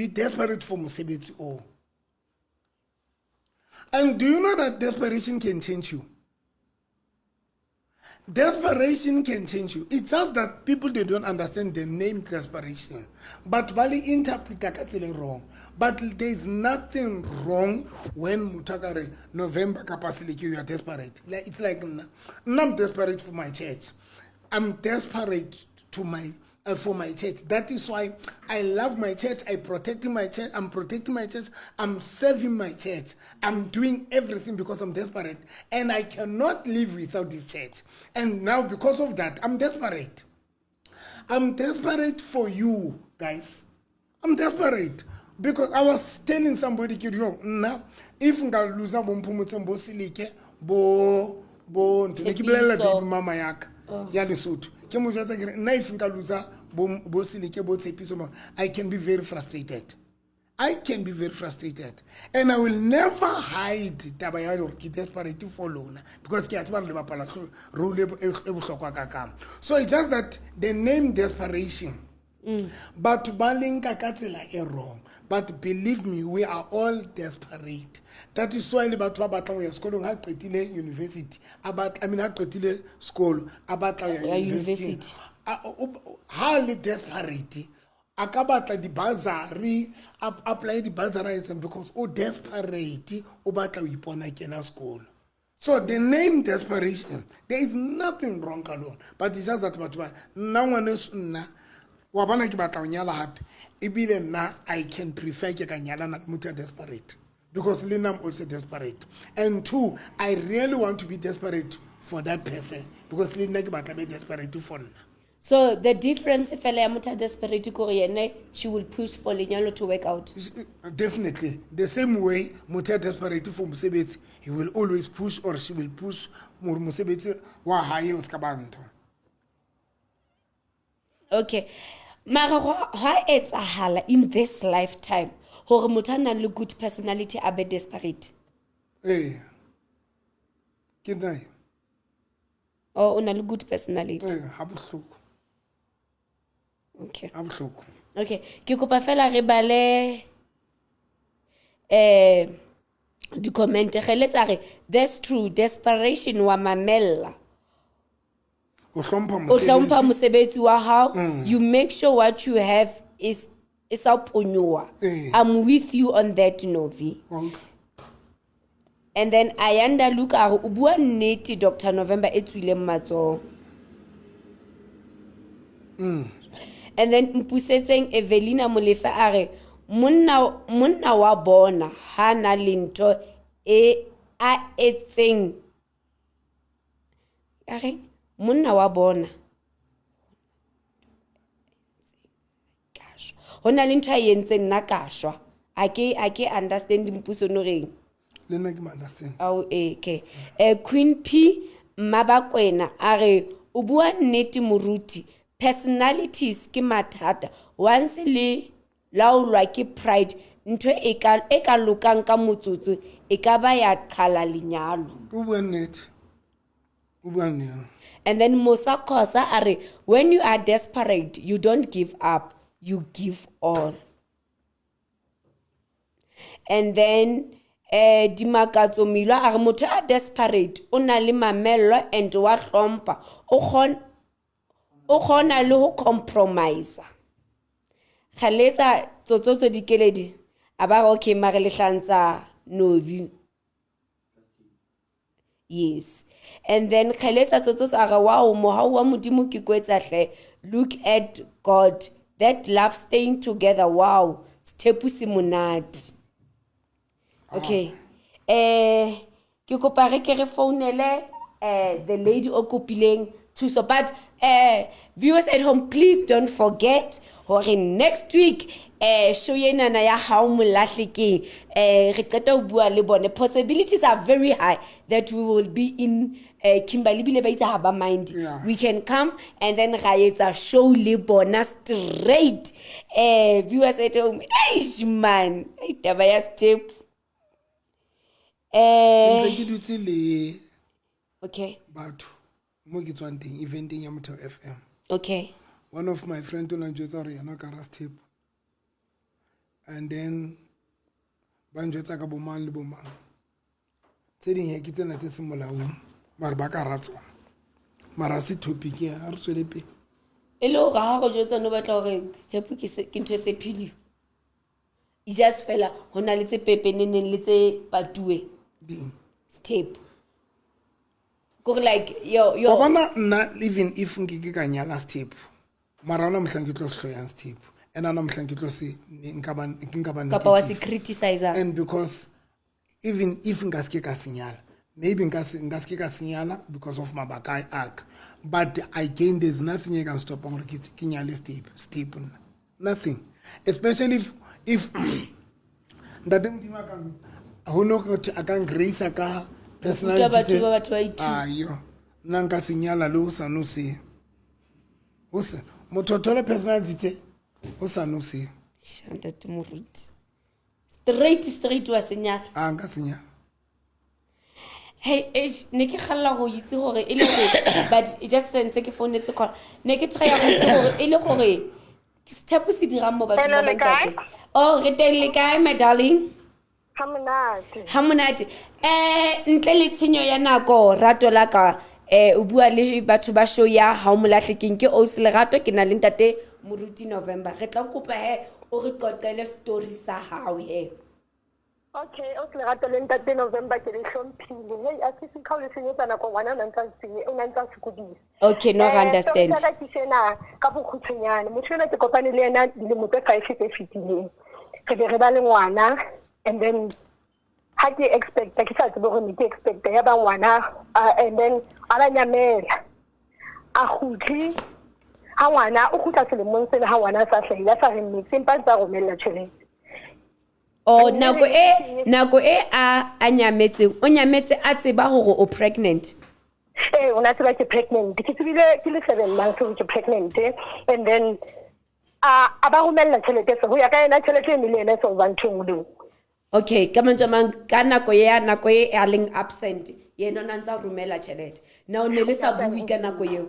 Speaker 2: desperate for mosebetsi oo. And do you know that desperation can change you? Desperation can change you. It's just that people, they don't understand the name desperation. But ba le interpreta ka tsela e wrong. But there is nothing wrong when motho a ka re November kapa Seleke, you are desperate. Like, it's like nna, nna I'm desperate for my church. I'm desperate to my for my church. That is why I love my church. I protect my church. I'm protecting my church. I'm serving my church. I'm doing everything because I'm desperate. And I cannot live without this church. And now because of that, I'm desperate. I'm desperate for you guys. I'm desperate. Because I was telling somebody, ke re, yo, nna, if nka loser bo Mphomotseng, bo Silike, bo bo ntho, ne ke bolelela
Speaker 1: Tshepiso.
Speaker 2: baby mama ya ka, ya Lesotho. Ke mo jwetsa ke re, nna if nka loser bo bo Silike, bo Tshepiso, ma, I can be very frustrated. I can be very frustrated. And I will never hide taba ya hore ke desperate for lona because ke a tseba le bapala role e bohlokwa ka kang. So it's just that the name desperation, batho ba le nka ka tsela e wrong. But believe me, we are all desperate. That is why le batho ba batlang ho ya sekolong ha qetile university, a batla, I mean, ha qetile sekolo, a batla ho ya
Speaker 1: Ya
Speaker 2: university.
Speaker 1: university.
Speaker 2: Ha le desperate, a ka batla di-bursary, a apply di-bursary etseng because o desperate, o batla ho ipona kena sekolo. So the name desperation, there is nothing wrong ka lona, but it's just that batho ba, nna ngwaneso nna, wa bona ke batla ho nyala hape, ebile nna I can prefer ke ka nyalana le motho ya desperate, because le nna I'm also desperate. And two, I really want to be desperate for that person, because le nna ke batla be desperate for nna.
Speaker 1: So the difference fela ya motho a desperate ke gore yene she will push for lenyalo to work out.
Speaker 2: Definitely. The same way motho a desperate for mosebetsi, he will always push or she will push more mosebetsi wa hae o ska ba ntho.
Speaker 1: Okay. Mara hwa etsahala in this lifetime hore motho a nang le good personality a be desperate.
Speaker 2: Ee. Ke nna.
Speaker 1: Oh, o na le good personality.
Speaker 2: Ee, ha bohloko.
Speaker 1: Okay.
Speaker 2: Ha bohloko.
Speaker 1: Okay, ke kopa fela re bale di-comment. Ge le tsa re, that's true, desperation wa mamella.
Speaker 2: O hlompha
Speaker 1: O hlompha
Speaker 2: mosebetsi.
Speaker 1: mosebetsi wa hao. You make sure what you have is e sa ponyoha. I'm with you on that, Novi.
Speaker 2: Wa utlwa.
Speaker 1: And then Ayanda Luka a re, o bua nnete, Doctor November e tswileng matsoho. And then Mpusetseng Evelina Molefe a re, monna wa bona ha na le ntho e a etseng. A reng? Monna wa bona. Ho na le ntho a e entseng nna ka shwa. A ke understand Mpuso no reng.
Speaker 2: Le nna ke ma understand.
Speaker 1: Ao, okay. Queen P Mmabakwena a re, o bua nnete moruti, personalities ke mathata. Once le laolwa ke pride, ntho e ka lokang ka motsotso e ka ba ya qhala lenyalo.
Speaker 2: O bua nnete. O bua nnete.
Speaker 1: And then Musa Khosa a re, when you are desperate, you don't give up, you give all. And then Dimakatso Milo a re, motho a desperate o na le mamello and wa hlompha, o kgona le ho compromise. Kgaletsa tsotsotso dikeledi a ba re, okay, mare le hlantsa Novi. Yes. And then kgaletsa tsotsotso a re, wow, mohau wa Modimo ke kwetsa hle. Look at God. That love staying together. Wow. Sethepu se monate. Okay. Ke kopa re ke re founele the lady o kopileng thuso. But viewers at home, please don't forget hore next week show enana ya Hao Molahle ke, re qeta ho bua le bone. Possibilities are very high that we will be in Kimberley, bile ba itse ha ba mind. We can come and then ra etsa show le bona straight. Viewers at home, eish man, ei, taba ya step.
Speaker 2: Ntse ke dutse le
Speaker 1: Okay.
Speaker 2: batho mo ke tswang teng eventeng ya Motheo FM.
Speaker 1: Okay.
Speaker 2: One of my friend o la njwetsa hore yena o ka ra step. And then ba njwetsa ka bo mang le bo mang. Tse ding he ke tsena tse seng molaong, mare ba ka ra tsona. Mara se topic ya, ha re tswele pele.
Speaker 1: E le hore ha re jwetsa no batla hore step ke se, ke ntho e se pheliwe. E just fela ho na le tse pepeneneng le tse patuweng.
Speaker 2: Ding.
Speaker 1: Step. Kore like, yo, yo.
Speaker 2: Wa bona nna, even if nke ke ka nyala step, Mara ona mohlang ke tlo se hloyang sethepu. And ona mohlang ke tlo se nka ba nka ba
Speaker 1: Kapa wa se criticize.
Speaker 2: And because even if nka se ke ka senyala, maybe nka se nka se ke ka senyala because of mabaka a ka. But again there's nothing e ka stopang gore ke ke nyale sethepu, sethepu nna. Nothing. Especially if if ntate Modimo a ka ho no go a ka ngrace ka personality
Speaker 1: batho ba batho ba ithuta.
Speaker 2: Ayo. Nna nka senyala le o sa no se. O se motho o thole personality tse o sa no se.
Speaker 1: Ntate Moruti. Straight straight wa senyala.
Speaker 2: A nka senyala.
Speaker 1: Hey, eish, ne ke kgalla go itse gore e le gore but it just sense ke founetse call. Ne ke try go itse gore e le gore sethepu se dirang mo bathong ba
Speaker 3: Hello, le kae?
Speaker 1: bontate. Oh, re teng le kae my darling?
Speaker 3: Ha monate.
Speaker 1: Ha monate. Eh, ntle le tshenyo ya nako rato la ka eh o bua le batho ba show ya ha o molahlekeng ke Ausi Lerato ke na le ntate Moruti November. Re tla kopa he o re qoqele story sa hao he.
Speaker 3: Okay, o Lerato le ntate November ke le hlomphile. Hey, a se se le senyetsa nako ngwana o na ntsa senye, o na ntsa sokodisa.
Speaker 1: Okay, no
Speaker 3: Eh,
Speaker 1: understand.
Speaker 3: story sa ka ke sena ka bokgutshwanyane. Motho enwa ke kopane le yena dilemo tse 5 tse fetileng. Re be re ba le ngwana and then ha ke expecta ke sa tsebe gore ne ke expecta ya ba ngwana and then a ba nyamela. A kgutle ha ngwana o kgutla selemong sena ha ngwana a sa hlahile a sa re niks empa a ntse a romella tjhelete.
Speaker 1: Oh, nako e nako e a a nyametseng o nyametse a tseba hore o pregnant.
Speaker 3: Eh, o na tseba ke pregnant. Ke tsebile ke le 7 months hore ke pregnant and then a a ba romella tjhelete se ho ya ka yena tjhelete e ne le yena e so ba ntho e nngwe le nngwe.
Speaker 1: Okay, ka mantswe a mang ka nako ya nako e a leng absent yena o na ntsa romela tjhelete. Na o ne le sa bue ka nako eo?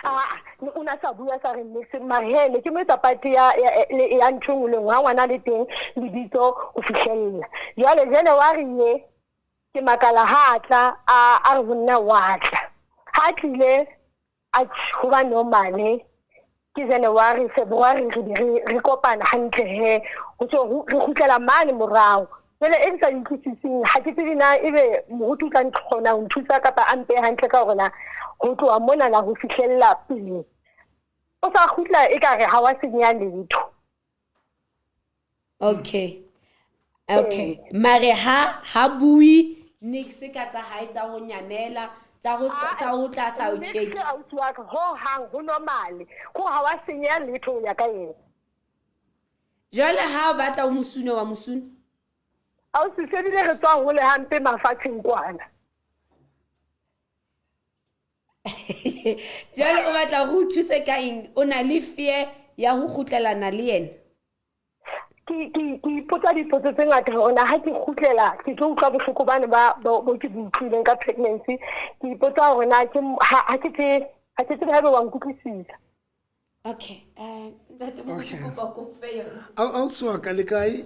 Speaker 3: Ah, o na sa bua sa re niks mare he ne ke mo etsa party ya ya ya ntho e nngwe le nngwe ha ngwana le teng lebitso ho fihlella. Jwale January ye ke makala ha tla a a re ho nna wa tla. Ha tlile a ho ba normale ke January February re be re re kopana hantle he ho so re kgutlela mane morao. Jwale e ke sa utlwisiseng ha ke tsebe na ebe moruti o tla nkgona ho nthusa kapa a mpehe hantle ka hore na ho tloha mona na ho fihlella pele. O sa kgutla ekare ha wa senyeha letho.
Speaker 1: Okay. Okay. Mare ha ha bue niks ka tsa hae tsa ho nyamela tsa ho tsa ho tla sa o check.
Speaker 3: Niks ausi wa ka ho hang ho normal. Ko ha wa senyeha letho ho ya ka yena.
Speaker 1: Jwale ha o batla o mosune wa mosune?
Speaker 3: Ausi se bile re tswa hole hampe mafatsheng kwana.
Speaker 1: Jwale o batla ho thuse ka eng? O na le fear ya ho kgutlelana le yena?
Speaker 3: Ke ke ke ipotsa dipotso tse ngata hore na ha ke kgutlela ke tlo utlwa bohloko bane ba bo ke bo utlwileng ka pregnancy. Ke ipotsa hore na ke ha ke tsebe ha ke tsebe haebe wa nkutlwisisa.
Speaker 1: Okay. Ntate Moruti,
Speaker 2: Okay.
Speaker 1: kopa ko fe yona.
Speaker 2: Ausi wa ka le kae?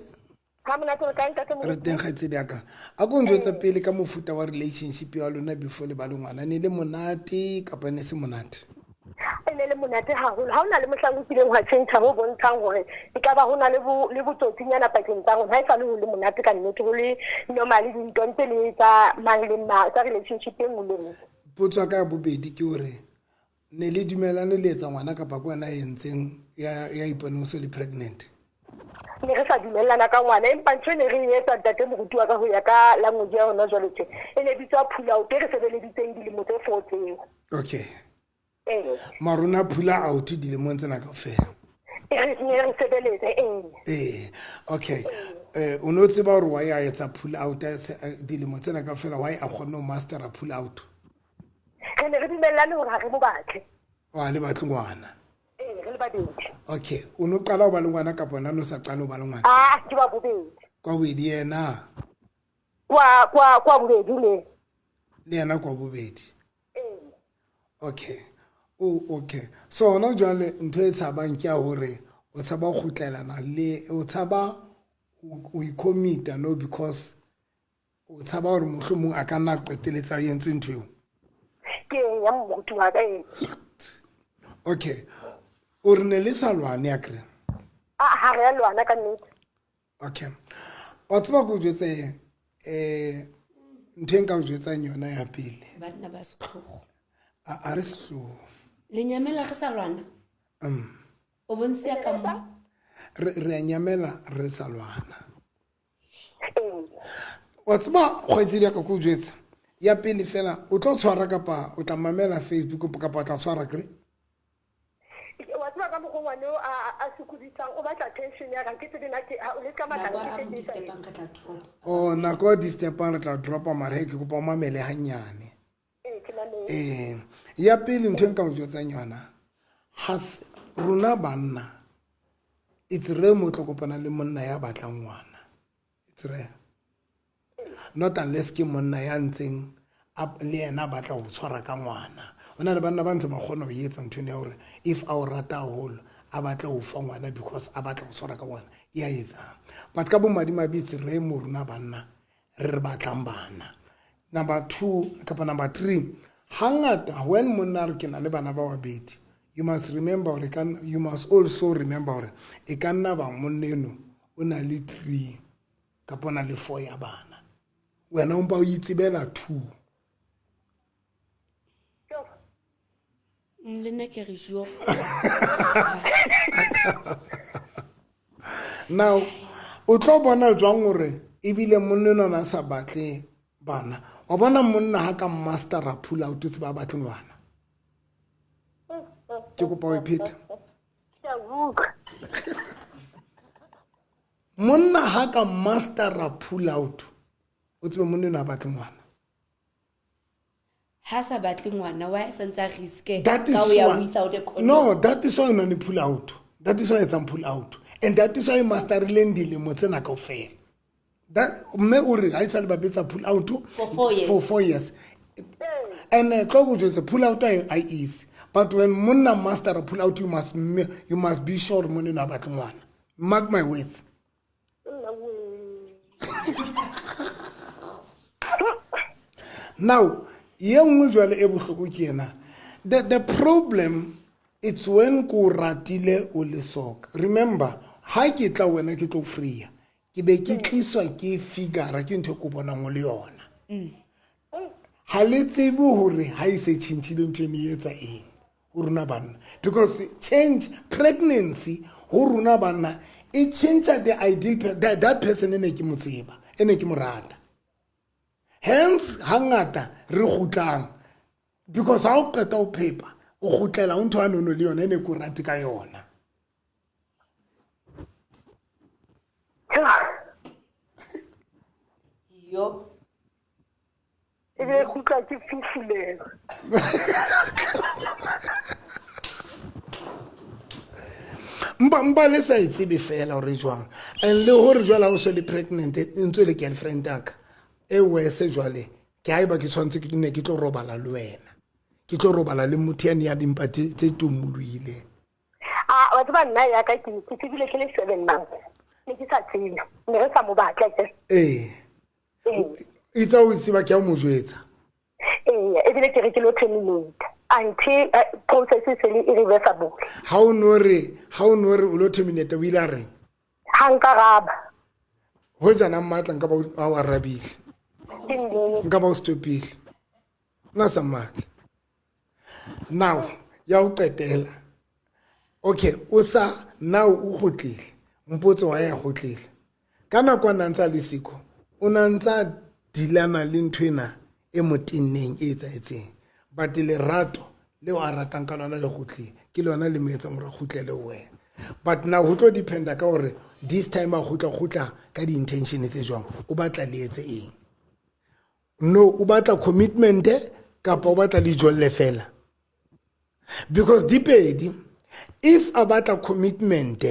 Speaker 3: Ha monate le kae ntate Moruti?
Speaker 2: Re teng kgaitsedi ya ka. A ko njwetse pele ka mofuta wa relationship ya lona before le ba le ngwana. Ne le monate kapa ne se monate?
Speaker 3: E ne le monate haholo. Ha hona le mohlang o kileng hwa tjhentjha ho bontshang hore e ka ba ho na le bo le botsotsinyana pakeng tsa rona. Ha e sa le ho le monate ka nnete, ho le normal dintho ntse le tsa mang le mang tsa relationship e nngwe le nngwe.
Speaker 2: Potso ya ka ya bobedi ke hore ne le dumelane le etsa ngwana kapa ke wena a entseng ya ya iponeng o so le pregnant?
Speaker 3: Ne re sa dumellana ka ngwana empa ntho e ne re e etsa ntate moruti wa ka ho ya ka language ya hona jwale tje e ne bitswa pull out e re sebeleditseng dilemo tse 4 tseo.
Speaker 2: Okay.
Speaker 3: Eh.
Speaker 2: Mara o na pull out dilemong tsena kaofela?
Speaker 3: E re ne re sebeletse ee.
Speaker 2: Eh, okay. Eh, o no tseba hore why a etsa pull out dilemo tsena kaofela, why a kgonne ho mastera pull out?
Speaker 3: Re ne re dumellane hore ha re mo batle.
Speaker 2: Wa le batle ngwana?
Speaker 3: Eh, re le babedi.
Speaker 2: Okay, o no qala ho ba le ngwana kapa ona no sa qala ho ba le ngwana?
Speaker 3: Ah, ke wa bobedi.
Speaker 2: Kwa bobedi yena?
Speaker 3: Kwa kwa kwa bobedi le.
Speaker 2: Le yena kwa bobedi.
Speaker 3: Eh.
Speaker 2: Okay. Oh, okay. So hona jwale ntho e tshabang ke ya hore o tshaba ho kgutlelana le o tshaba o icommita no because o tshaba hore mohlomong a ka nna qetelletsa a entse ntho eo.
Speaker 3: Ke ya moruti wa ka e.
Speaker 2: Okay. O re ne le sa lwane akere?
Speaker 3: Ah, ha re a lwana ka nnete.
Speaker 2: Okay. Wa tseba ke o jwetse ntho e nka o jwetsang yona ya pele.
Speaker 1: Banna ba setlhogo.
Speaker 2: A re setlhogo.
Speaker 1: Le nyamela re sa lwana? O bontsha ka mo.
Speaker 2: Re re a nyamela re sa lwana.
Speaker 3: Ee.
Speaker 2: Wa tseba kgwetsi ya ka ko jwetsa. Ya pele fela o tlo tshwara kapa o tla mamela Facebook kapa o tla tshwara kre?
Speaker 5: Wa tseba ka mokgwa ngwane o a sokodisang o batla attention ya ka ke tsebe na ke le ka matla
Speaker 1: Nako a
Speaker 5: ke
Speaker 1: mo
Speaker 5: tse
Speaker 1: disturbang re tla drop.
Speaker 2: O nako a disturbang re tla dropa mara he ke kopa o mamele hanyane.
Speaker 5: Ee, ke mametse.
Speaker 2: Ee, ya pele ntho e nka o jwetsang yona ha rona banna it's rare mo tlo kopana le monna ya batlang ngwana. It's rare. Not unless ke monna ya ntseng le yena a batla go tshwara ka ngwana. O na le banna ba ntse ba kgona go etsa ntho eno ya gore if a o rata haholo a batla go fa ngwana because a batla go tshwara ka ngwana e a etsang. But ka bomadimabe it's rare mo rona banna re re batlang bana. Number 2 kapa number 3 hangata when monna a re ke na le bana ba babedi you must remember gore you must also remember gore e ka nna ba monna eno o na le 3 kapa o na le 4 ya bana wena o mpa o itsebela 2.
Speaker 1: Le nna ke re jo.
Speaker 2: Now o tlo bona jwang gore ebile monna enwa a sa batle bana. Wa bona monna ha ka mastera pull out o tseba a batle ngwana. Ke kopa o e pheta. Monna ha ka mastera pull out o tsebe monna enwa a batle ngwana.
Speaker 1: Ha sa batle ngwana wa sa ntsa risk
Speaker 2: That
Speaker 1: ka
Speaker 2: is
Speaker 1: o ya
Speaker 2: why
Speaker 1: without a condom.
Speaker 2: No, that is why o na le pull out. That is why etsang pull out. And that is why masterileng dilemo tsena kaofela. That mme o re ha e sale ba betsa pull out
Speaker 1: For 4 years.
Speaker 2: For 4 years. And tlo go jwetsa pull out ha easy. But when monna master pull out you must be sure monna a batle ngwana. Mark my words. Now, ye nngwe jwale e bohloko ke ena. The problem it's when ko ratile o le soka. Remember, ha ke tla wena ke tlo freeya. Ke be ke tliswa ke figure ke ntho e ko bonang o le yona. Ha le tsebe hore ha e se tjhentjhile ntho eno e etsa eng ho rona banna. Because change pregnancy ho rona banna e tjhentjha the ideal that person e ne ke mo tseba, e ne ke mo rata. Hence hangata re kgutlang because ha o qeta o phepa o kgutlela o ntho a nono le yona e ne ke o rate ka yona.
Speaker 1: Yo.
Speaker 5: E be kgutla ke fufulelwa.
Speaker 2: Mpa le sa e tsebe fela hore jwang. And le hore jwale ha o so le pregnant e ntse le girlfriend ya ka. E worse jwale ke haeba ke tshwantse ke ne ke tlo robala le wena. Ke tlo robala le motho yane ya dimpa tse tomolohileng.
Speaker 5: Ah, wa tseba nna ya ka ke tsebile ke le 7 months. Ne ke sa tsebe. Ne re sa mo batla ke.
Speaker 2: Ee. Itse o tseba ke a mo jwetsa.
Speaker 5: Ee, ebile ke re ke lo terminate. Until process e se le irreversible.
Speaker 2: Ha o no re, ha o no re o lo terminate o ile a reng?
Speaker 5: Ha nka raba.
Speaker 2: Ho jana matla nka ba o arabile. Nka ba o stopile. Nna sa matla. Now, ya o qetela. Okay, o sa now o kgutlile. Mpotse wa ya kgutlile. Ka nako a na ntsa le siko, o na ntsa dilana le ntho ena e mo tenneng e etsahetseng. But lerato leo a ratang ka lona le kgutlile, ke lona le mo etsang hore a kgutlele ho wena. But now ho tlo dependa ka hore this time a kgutla kgutla ka di-intention tse jwang, o batla le etse eng. No, o batla commitment kapa o batla le ijolle fela. Because di pedi, if a batla commitment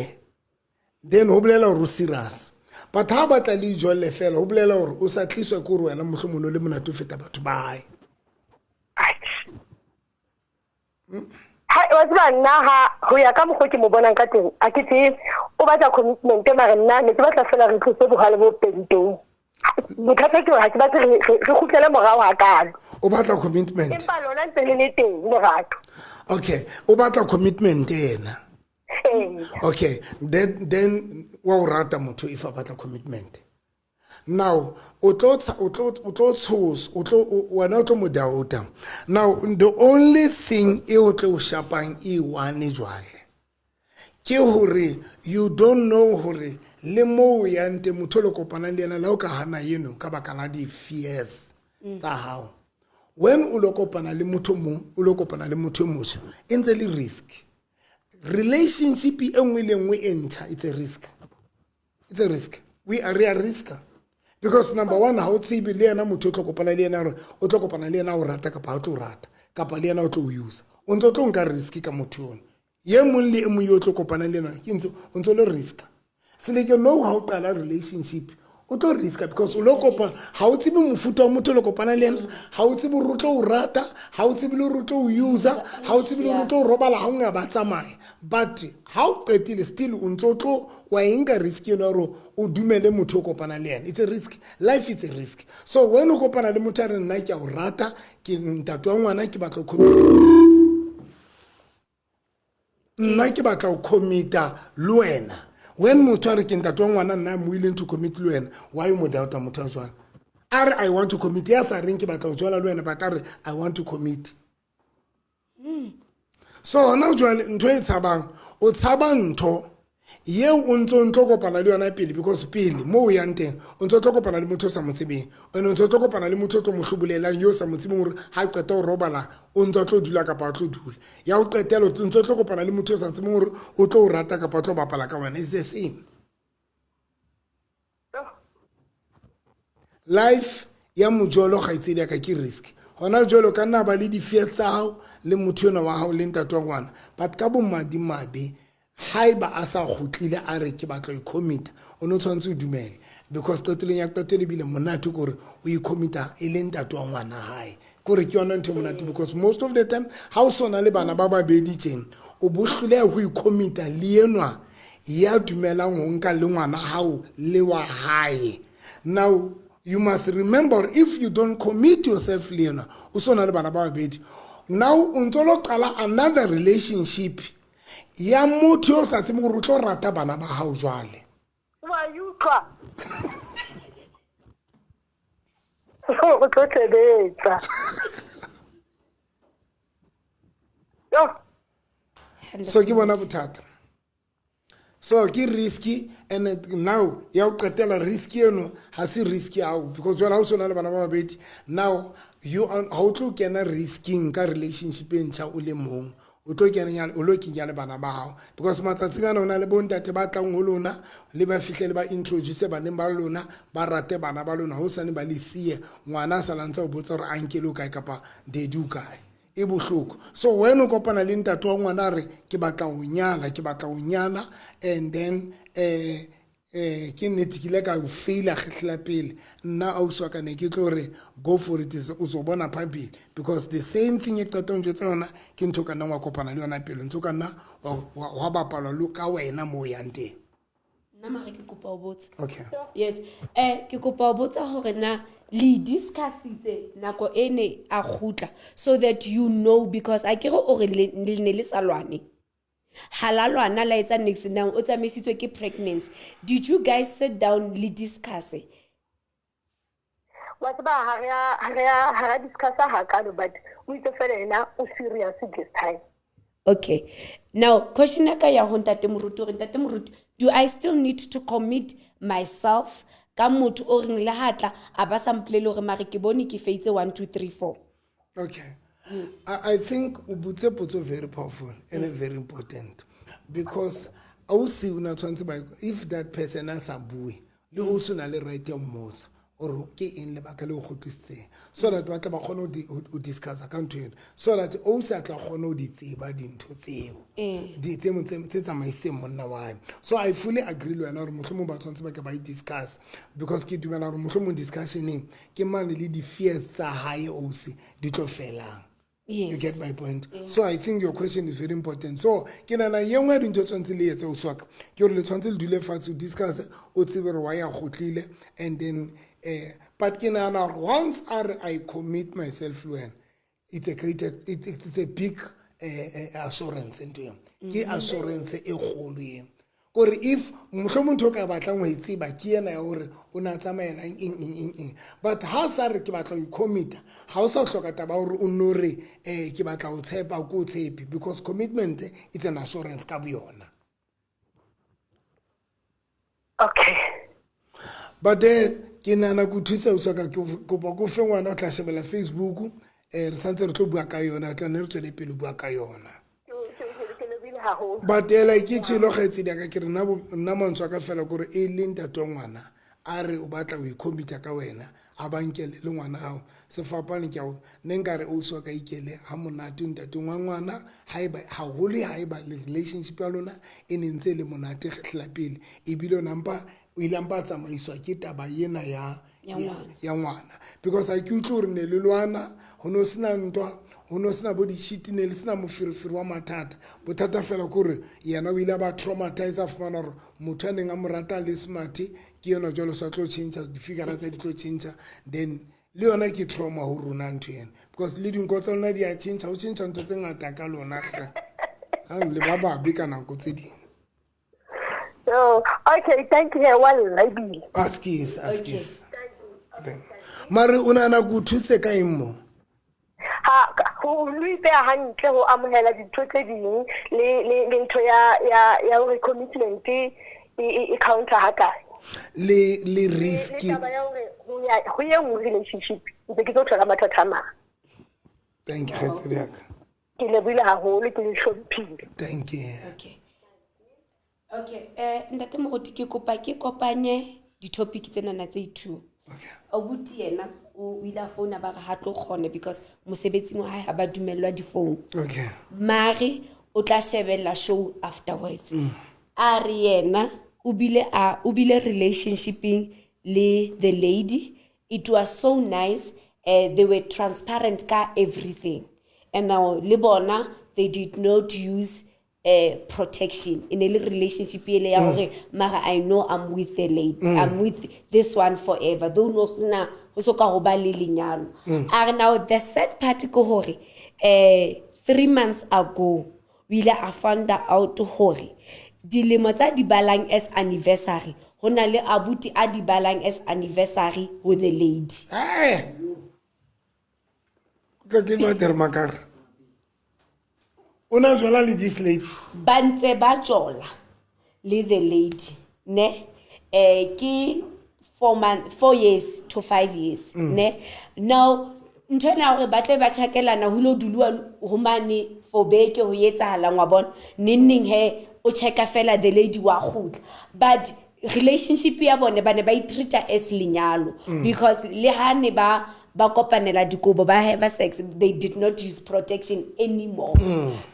Speaker 2: then ho bolela hore o serious. But ha batla le ijolle fela ho bolela hore o sa tliswa ke hore wena mohlomong o le monate ho feta batho ba hae.
Speaker 5: Ha wa tseba nna ha ho ya ka mokgwa ke mo bonang ka teng, a ke tsebe o batla commitment mare nna ne ke batla fela re tlose bohale bo pentong. Bothata ke hore ha ke batle re kgutlele morao hakalo.
Speaker 2: O batla commitment.
Speaker 5: Empa lona ntse le le teng lerato.
Speaker 2: Okay, o batla commitment yena.
Speaker 5: Ee.
Speaker 2: Okay, then wa o rata motho if a batla commitment. Now, o tlo o tlo o tlo tshosa, o tlo wena o tlo mo doubta. Now, the only thing e o tlo shapang e one jwale. Ke hore you don't know hore le mo o yang teng motho o le kopanang le yena le ha o ka hana eno ka baka la di-fears tsa hao. When o lo kopana le motho mong, o lo kopana le motho e motjha, e ntse le risk. Relationship e nngwe le nngwe e ntjha, it's a risk. It's a risk. We are, re a riska. Because number one, ha o tsebe le yena motho o tlo kopana le yena hore o tlo kopana le yena o rata kapa ha o tlo rata kapa le yena o tlo o user. O ntso tlo nka risk ka motho yono. Ye mong le e mong yo o tlo kopanang le yena ke ntse o ntso le riska. Seleke no ha o qala relationship o tlo riska because o lo kopa ha o tsebe mofuta wa motho o lo kopanang le yena, ha o tsebe hore o tlo o rata, ha o tsebe le hore o tlo o user, ha o tsebe le hore o tlo o robala ha o nga ba tsamaya. But ha o qetile still o ntso tlo wa e nka risk eno ya hore o dumele motho o kopanang le yena. It's a risk. Life is a risk. So when o kopana le motho a re nna ke a o rata, ke ntate wa ngwana ke batla ho nna ke batla ho commita le wena. When motho a re ke ntate wa ngwana nna I'm willing to commit le wena, why o mo doubta motho a jwalo? A re I want to commit, ya sa reng ke batla ho jola le wena, but a re I want to commit. So hona jwale ntho e tshabang, o tshaba ntho yeo o ntse o ntlo kopana le yona pele, because pele mo o yang teng o ntse o tlo kopana le motho o sa mo tsebeng, and o ntse o tlo kopana le motho o tlo mo hlobolelang yo o sa mo tsebeng hore ha qeta ho robala o ntse a tlo dula kapa a tlo dula. Ya ho qetela o ntse o tlo kopana le motho o sa tsebeng hore o tlo o rata kapa o tlo bapala ka wena. It's the same. Life ya mojolo kgaitsedi ya ka ke risk. Hona jwale o ka nna ba le di-fears tsa hao le motho enwa wa hao le ntate wa ngwana, but ka bomadimabe haeba a sa kgutlile a re ke batla ho i-commit-a, o no tshwanetse o dumele because qetellong ya qetelo ebile monate ke hore o i-commit-a e le ntate wa ngwana hae. Ke hore ke yona ntho e monate because most of the time ha o sona le bana ba babedi tjena o bo hloleha ho i-commit-a le enwa ya dumelang ho nka le ngwana hao le wa hae. Now you must remember if you don't commit yourself le enwa o sona le bana ba babedi, now o ntso lo qala another relationship ya motho yo o sa tsebeng gore o tlo rata bana ba hao jwale.
Speaker 5: Wa utlwa? O tlo sebetsa. Yo.
Speaker 2: So ke bona bothata. So ke risky and now ya o qetela risk eno ha se risk ya hao because jwale ha o sona le bana ba babedi now you ha o tlo kena risking ka relationship e ntjha o le mong, o tlo kena o lo kenya le bana ba hao because matsatsing ana o na le bontate ba tlang ho lona le ba fihle le ba introduce baneng ba lona, ba rate bana ba lona, hosane ba le siye ngwana a sala ntse o botsa hore uncle o kae kapa daddy o kae. E bohloko. So when o kopana le ntate wa ngwana a re ke batla ho nyala, ke batla ho nyala and then ke nnete ke ile ka o faila kgetlo la pele, nna ausi wa ka ne ke tlo re go for it, o tlo bona phambili because the same thing e qeta ho njwetsa yona ke ntho o ka nnang wa kopana le yona pele, ntho o ka nna wa bapalwa le ka wena mo o yang teng.
Speaker 1: Nna mare ke kopa ho botsa.
Speaker 2: Okay.
Speaker 1: Yes. Ke kopa ho botsa hore na le discussitse nako e ne a kgutla so that you know because a ke re o re le ne le sa lwane. Ha la lwana la etsa next now o tsamaisitswe ke pregnancy. Did you guys sit down le discuss?
Speaker 5: Wa tseba ha re a ha re a ha ra discussa hakalo but o itse fela yena o serious this time.
Speaker 1: Okay. Now question ya ka ya ho ntate Moruti hore ntate Moruti, do I still need to commit myself ka motho o reng le ha tla a ba sa mpolele hore mare ke bone ke feitse 1 2 3 4.
Speaker 2: Okay. Yes. I think o botse potso very powerful and very important because ausi o na tshwanetse ba if that person a sa bue le o se na le right ya mmotsa or ke eng lebaka le o kgutlisitseng so that ba tla ba kgone ho discussa ka ntho eno so that o sa tla kgone ho di tseba dintho tseo di tse tse tsamaisitseng monna wa hae. So I fully agree le wena hore mohlomong ba tshwanetse ba ke ba e discuss because ke dumela hore mohlomong discussioneng ke mane le di-fears tsa hae ausi di tlo felang.
Speaker 1: Yes.
Speaker 2: You get my point? Yeah. So I think your question is very important. So ke nahana ye nngwe ya dintho tshwanetse le etse ausi wa ka ke hore le tshwanetse le dule fatshe o discuss o tsebe hore why a kgutlile and then but ke nahana hore once a re I commit myself le wena it's a great it's a big assurance ntho eo. Ke assurance e kgolo eo. Kore if mohlomong ntho o ka batlang ho e tseba ke ena ya hore o na tsamaya eng eng eng eng eng, but ha sa re ke batla ho i-commit-a, ha o sa hloka taba ya hore o nno re ke batla ho tshepa ko tshepe because commitment it's an assurance ka boyona.
Speaker 5: Okay.
Speaker 2: But eh ke nana ko thusa o saka ke kopa ko fe ngwana o tla shebela Facebook eh re santse re tlo bua ka yona tla ne re tswele pele bua ka yona. But eh like ke tshelo kgaitsedi ya ka ke re nna nna mantswe a ka fela kore e le ntate wa ngwana a re o batla o ikhomitha ka wena a ba nkele le ngwana gago sefapane ke ao ne nkare o swa ka ikele ha monate ntate wa ngwana haeba haholo haeba le relationship ya lona e ne ntse e le monate kgetlho pele ebile o nampa o ile mpa tsamaiswa ke taba ena ya ya ngwana because a ke utlwe gore ne le lwana go ne o sena ntwa go ne o sena bo di-shit ne le sena moferefere wa mathata bothata fela kore yena o ile a ba traumatize a fumana gore motho a neng a mo rata le smart ke yona jalo sa tlo change di-figura tsa di tlo change then le yona ke trauma ho rona ntho ena because le dinko tsa lona di a change ho change ntho tse ngata ka lona hle le ba babe ka nako tse dingwe.
Speaker 5: So, okay, thank you. Well, ebile.
Speaker 2: Askies, askies. Okay. Mare o nahana ko thuse ka eng mo?
Speaker 5: Ha go lo ipeya hantle go amohela dintho tse ding le le le ntho ya ya ya hore commitment e e counter ha kae.
Speaker 2: Le le risk.
Speaker 5: Le taba ya hore go ya go ye nngwe relationship ntse ke tlo thola mathata a mang.
Speaker 2: Thank you kgaitsedi ya ka.
Speaker 5: Ke lebohile haholo ke le hlomphile.
Speaker 2: Thank you.
Speaker 1: Okay. Okay, eh ntate Moruti ke kopa ke kopanye di-topic tsenana tse two.
Speaker 2: Okay.
Speaker 1: Abuti yena o ile a founa ba re ha tlo kgona because mosebetsing wa hae ha ba dumellwa di-phone.
Speaker 2: Okay.
Speaker 1: Mare o tla shebella show afterwards. A re yena o bile a o bile relationshipeng le the lady. It was so nice. They were transparent ka everything. And now le bona they did not use protection in a relationship ele ya hore mara I know I'm with the lady. I'm with this one forever. Though no sena ho so ka ho ba le lenyalo. A re now the sad part ke hore 3 months ago o ile a found out hore dilemo tsa di balang as anniversary ho na le abuti a di balang as anniversary ho the lady.
Speaker 2: Eh. Tla ke ba der makar. O na jola le this lady.
Speaker 1: Ba ntse ba jola le the lady ne ke 4 months 4 years to 5 years ne now ntho ena hore ba tle ba tjhakelana ho lo duluwa ho mane for beke ho etsahala ngwa bona neng neng he o checka fela the lady wa kgutla but relationship ya bone ba ne ba itreata as lenyalo because le ha ne ba ba kopanela dikobo ba have sex they did not use protection anymore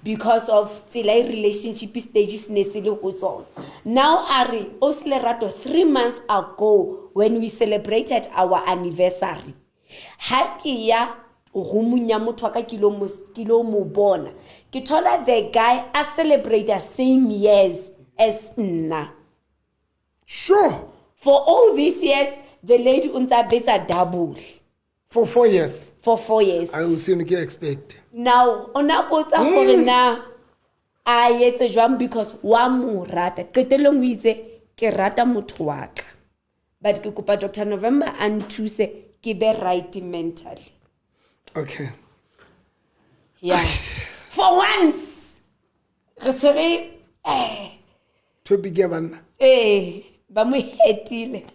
Speaker 1: because of tsela e relationship stages ne se le ho tsona. Now a re o se Lerato 3 months ago when we celebrated our anniversary ha ke ya roomong ya motho wa ka ke lo mo bona ke thola the guy a celebrate the same years as nna.
Speaker 2: Sure.
Speaker 1: For all these years the lady o ntse a betsa double.
Speaker 2: For 4 years.
Speaker 1: For 4 years.
Speaker 2: I will see ke expect.
Speaker 1: Now o na botsa hore na a etse jwang because wa mo rata. Qetellong o itse ke rata motho wa ka. But ke kopa Dr. November a nthuse ke be right mentally.
Speaker 2: Okay.
Speaker 1: Yeah. For once re tshwere
Speaker 2: topic ya banna.
Speaker 1: Ba mo hetile.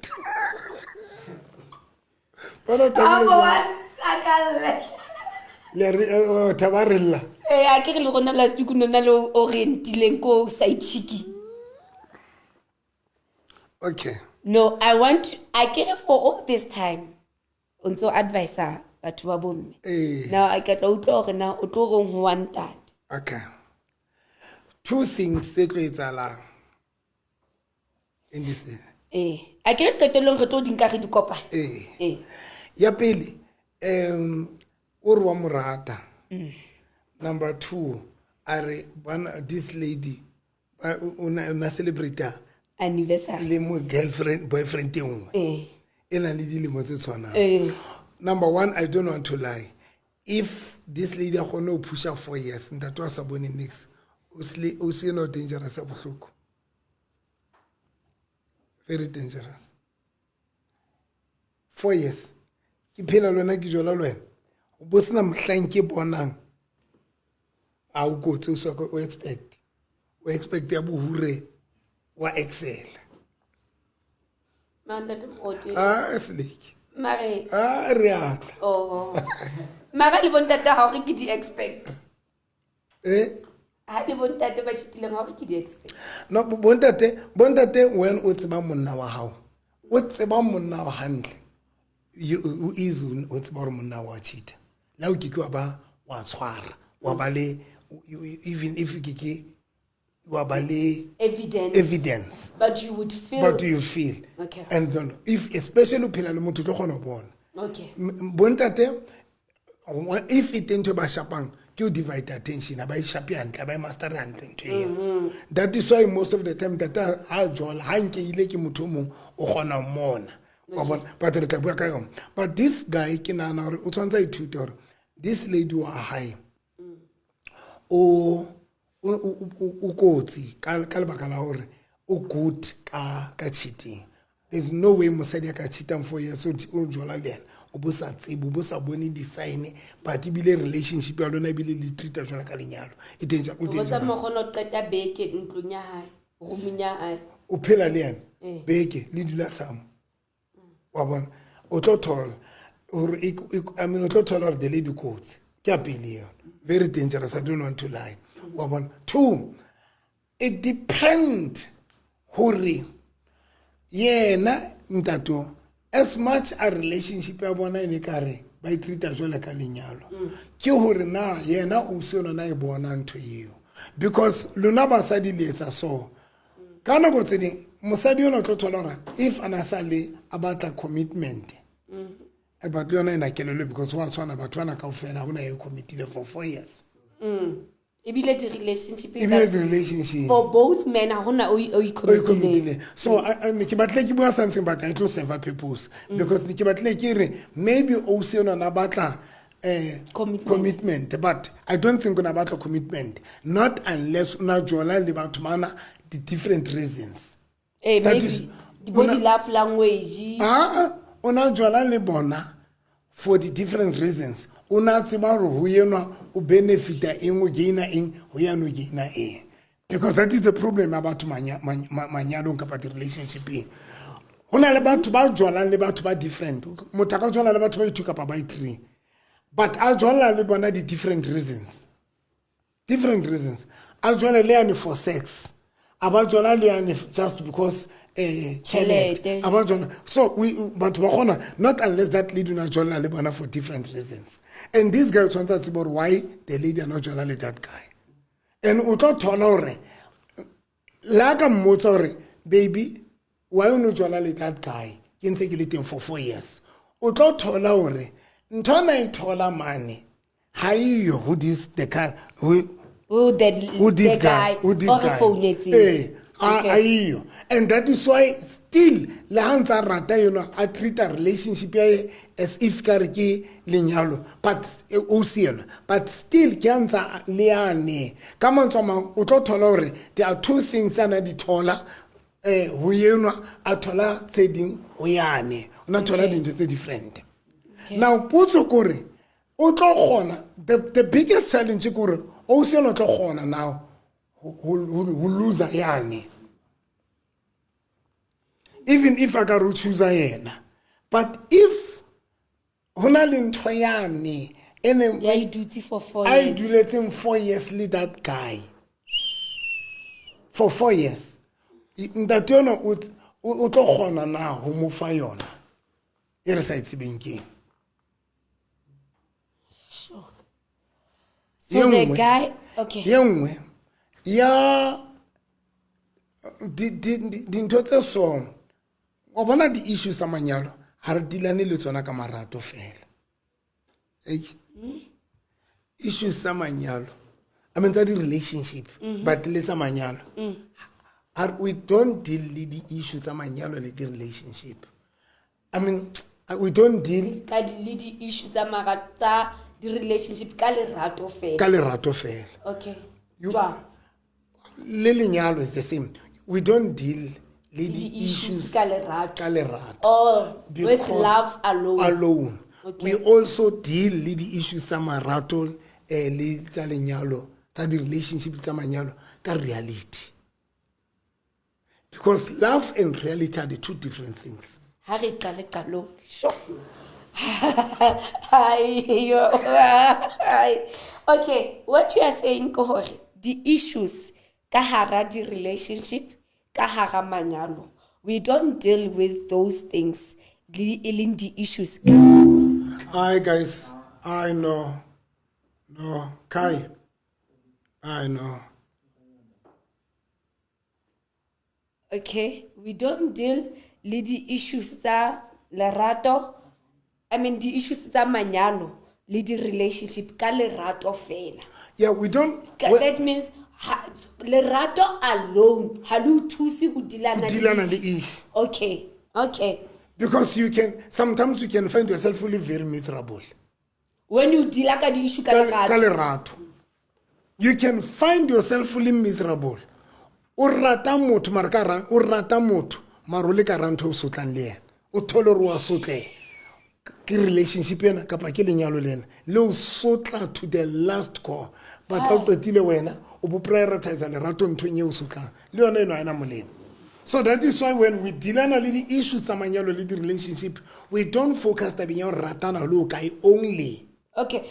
Speaker 2: Bona
Speaker 1: A for once a ka lle.
Speaker 2: Le re thaba re lla.
Speaker 1: A ke re le rona last week no na le o re ntileng ko side chick.
Speaker 2: Okay.
Speaker 1: No, I want I ke re for all this time o ntso advisa batho ba bomme. Now I ke tla utlwa hore na o tlo reng ho wa ntate.
Speaker 2: Okay. Two things tse tlo etsahalang in this.
Speaker 1: A ke re qetellong re tlo di nka re di kopana.
Speaker 2: Ya pele, o re wa mo rata. Number 2, a re bana this lady o na celebrate
Speaker 1: anniversary
Speaker 2: le mo girlfriend boyfriend e nngwe. E na le dilemo tse tshwanang. Number 1, I don't want to lie. If this lady a kgone ho pusha 4 years, ntate wa sa bone nix, o se no dangerous ya bohloko. Very dangerous. 4 years. Ke phela le wena ke jola le wena. O bo sena mohlang ke bonang. A o kotsi o sa o expect. O expect ya bohure wa excel.
Speaker 1: Mara ntate Mokoto.
Speaker 2: A seleke.
Speaker 1: Mare.
Speaker 2: A re atla.
Speaker 1: Oh. Mara le bontate ga gore ke di-expect.
Speaker 2: Eh?
Speaker 1: Ha le bontate ba shitileng ga gore ke di-expect.
Speaker 2: No, bontate, bontate when o tseba monna wa gago, o tseba monna wa hantle. O easy o tseba gore monna wa cheater. La o ke ke wa ba wa tshwara, wa ba le even if ke ke wa ba le
Speaker 1: evidence.
Speaker 2: Evidence.
Speaker 1: But you would feel.
Speaker 2: But you feel.
Speaker 1: Okay.
Speaker 2: And then if especially o phela le motho o tlo kgona ho bona.
Speaker 1: Okay.
Speaker 2: Bontate if e teng ntho e ba shapang ke o divide attention, ha ba e shape hantle, ha ba e master hantle ntho eo. That is why most of the time tata ha jola, ha nkeile ke motho o mong o kgona ho mona. Wa bona? But re tla bua ka yona. But this guy ke nahana hore o tshwanetse a ithute hore this lady wa hae o o kotsi ka lebaka la hore o good ka cheating. There's no way mosadi a ka cheatang 4 years o jola le yena o bo sa tsebe, o bo sa bone di-sign, but ebile relationship ya lona ebile le treat-a jwalo ka lenyalo. E teng jwang? O teng
Speaker 1: O botsa
Speaker 2: jwang?
Speaker 1: mokgona ho qeta beke ntlong ya hae, rooming ya hae.
Speaker 2: O phela le yena
Speaker 1: Eh.
Speaker 2: beke le dula samo. Wa bona? O tlo thola hore e, e, I mean, o tlo thola hore the lady kotsi. Ke ya pele yona. Very dangerous, I don't want to lie. Wa bona? 2, it depend hore yena ntate as much a relationship ya bona e ne ka re ba e treat-a jwalo ka lenyalo. Ke hore na yena o se yona e bona ntho eo. Because lona basadi le etsa so. Ka nako tse ding mosadi yona o tlo thola hore if ana sa le a batla commitment. But le yona e na kelello because wa tshwana batho bana kaofela ha hona e commitile for 4 years.
Speaker 1: Ebile di-relationship e
Speaker 2: Ebile
Speaker 1: ka-
Speaker 2: di-relationship.
Speaker 1: For both men, ha hona o e
Speaker 2: O e
Speaker 1: commitile.
Speaker 2: commitile. So, I ke batlile ke bua something but I tlo serve a purpose. Because ke batlile ke re maybe o se yona na batla,
Speaker 1: Commitment.
Speaker 2: commitment, but I don't think o na batla commitment. Not unless o na jola le batho bana the different reasons. That
Speaker 1: Maybe
Speaker 2: is,
Speaker 1: di bo
Speaker 2: o na
Speaker 1: di love language.
Speaker 2: Ah, o na jola le bona for the different reasons. O na tseba hore ho enwa o benefita eng, o gaina eng, ho yane o gaina eng. Because that is the problem about manyalong kapa di-relationship-eng. Ho na le batho ba jolang le batho ba different. Motho a ka jola le batho ba 2 kapa ba 3. But a jola le bona di different reasons. Different reasons. A jola le yane for sex. A ba jola le yane just because tjhelete.
Speaker 1: Tjhelete.
Speaker 2: A ba jola. So we batho ba kgona, not unless that lady na jola le bona for different reasons. And this guy tshwanetse a tsebe hore why the lady a not jola le that guy. And o tlo thola hore la ka mmotsa hore baby why o no jola le that guy ke ntse ke le teng for 4 years. O tlo thola hore ntho ana e thola mane ha eyo ho this the guy who
Speaker 1: Who the,
Speaker 2: who this
Speaker 1: the
Speaker 2: guy,
Speaker 1: guy
Speaker 2: who this
Speaker 1: o re
Speaker 2: guy.
Speaker 1: founetseng.
Speaker 2: A eyo. And that is why still le ha ntsa rata yona a treat a relationship ya hae as if ka re ke lenyalo, but o se yena, but still ke a ntsa le yane. Ka mantswe a mang o tlo thola hore there are two things tse ana di thola, ho enwa a thola tse ding ho yane. O na thola dintho tse different. Now potso ke hore o tlo kgona, the biggest challenge ke hore o se yena o tlo kgona now ho lose yane. Even if a ka re o choose yena, but if ho na le ntho yane e neng
Speaker 1: Ya e dutse for 4
Speaker 2: a e
Speaker 1: years.
Speaker 2: duletseng 4 years le that guy for 4 years, ntate yona o tlo kgona na ho mo fa yona e re sa e tsebeng keng?
Speaker 1: So the
Speaker 2: Ye nngwe.
Speaker 1: guy, okay.
Speaker 2: Ye nngwe ya dintho tse so, wa bona di-issues tsa manyalo ha re dilane le tsona ka marato fela. Ei. Issues tsa manyalo, I mean tsa di-relationship, but le tsa manyalo. We don't deal le di-issues tsa manyalo le di-relationship. I mean, we don't deal
Speaker 1: Ka le di-issue tsa mara, tsa di-relationship ka lerato fela.
Speaker 2: Ka lerato fela.
Speaker 1: Okay.
Speaker 2: You
Speaker 1: Jwang?
Speaker 2: Le lenyalo is the same. We don't deal le
Speaker 1: Le
Speaker 2: di-issues
Speaker 1: di-issues ka lerato.
Speaker 2: ka lerato.
Speaker 1: Oh, with
Speaker 2: Because
Speaker 1: love alone.
Speaker 2: Alone.
Speaker 1: Okay.
Speaker 2: We also deal le di-issues tsa marato, le tsa lenyalo, tsa di-relationship tsa manyalo ka reality. Because love and reality are the two different things.
Speaker 1: Ha re qale qalong. Sho. Okay, what you are saying ke hore di-issues ka hara di-relationship, ka hara manyalo, we don't deal with those things le e leng di-issues.
Speaker 2: Hi guys, I know. No, Kai. I know.
Speaker 1: Okay, we don't deal le di-issues tsa lerato, I mean di-issues tsa manyalo le di-relationship ka lerato fela.
Speaker 2: Yeah, we don't
Speaker 1: That means ha, lerato alone ha le o thuse ho dealana le
Speaker 2: dealana le issue.
Speaker 1: Okay, okay.
Speaker 2: Because you can sometimes you can find yourself fully very miserable.
Speaker 1: When you deal ka di-issue ka lerato.
Speaker 2: Ka lerato. You can find yourself fully miserable. O rata motho mara ka ra, o rata motho mara o le ka ra ntho o sotlang le yena. O thole hore wa sotleha. Ke relationship ena kapa ke lenyalo lena le o sotla to the last core. But ha o qetile wena o bo prioritize lerato nthong eo o sotlang. Le yona eno ha ena molemo. So that is why when we dealana le di-issue tsa manyalo le di-relationship, we don't focus tabeng ya ho ratana le o kae only.
Speaker 1: Okay.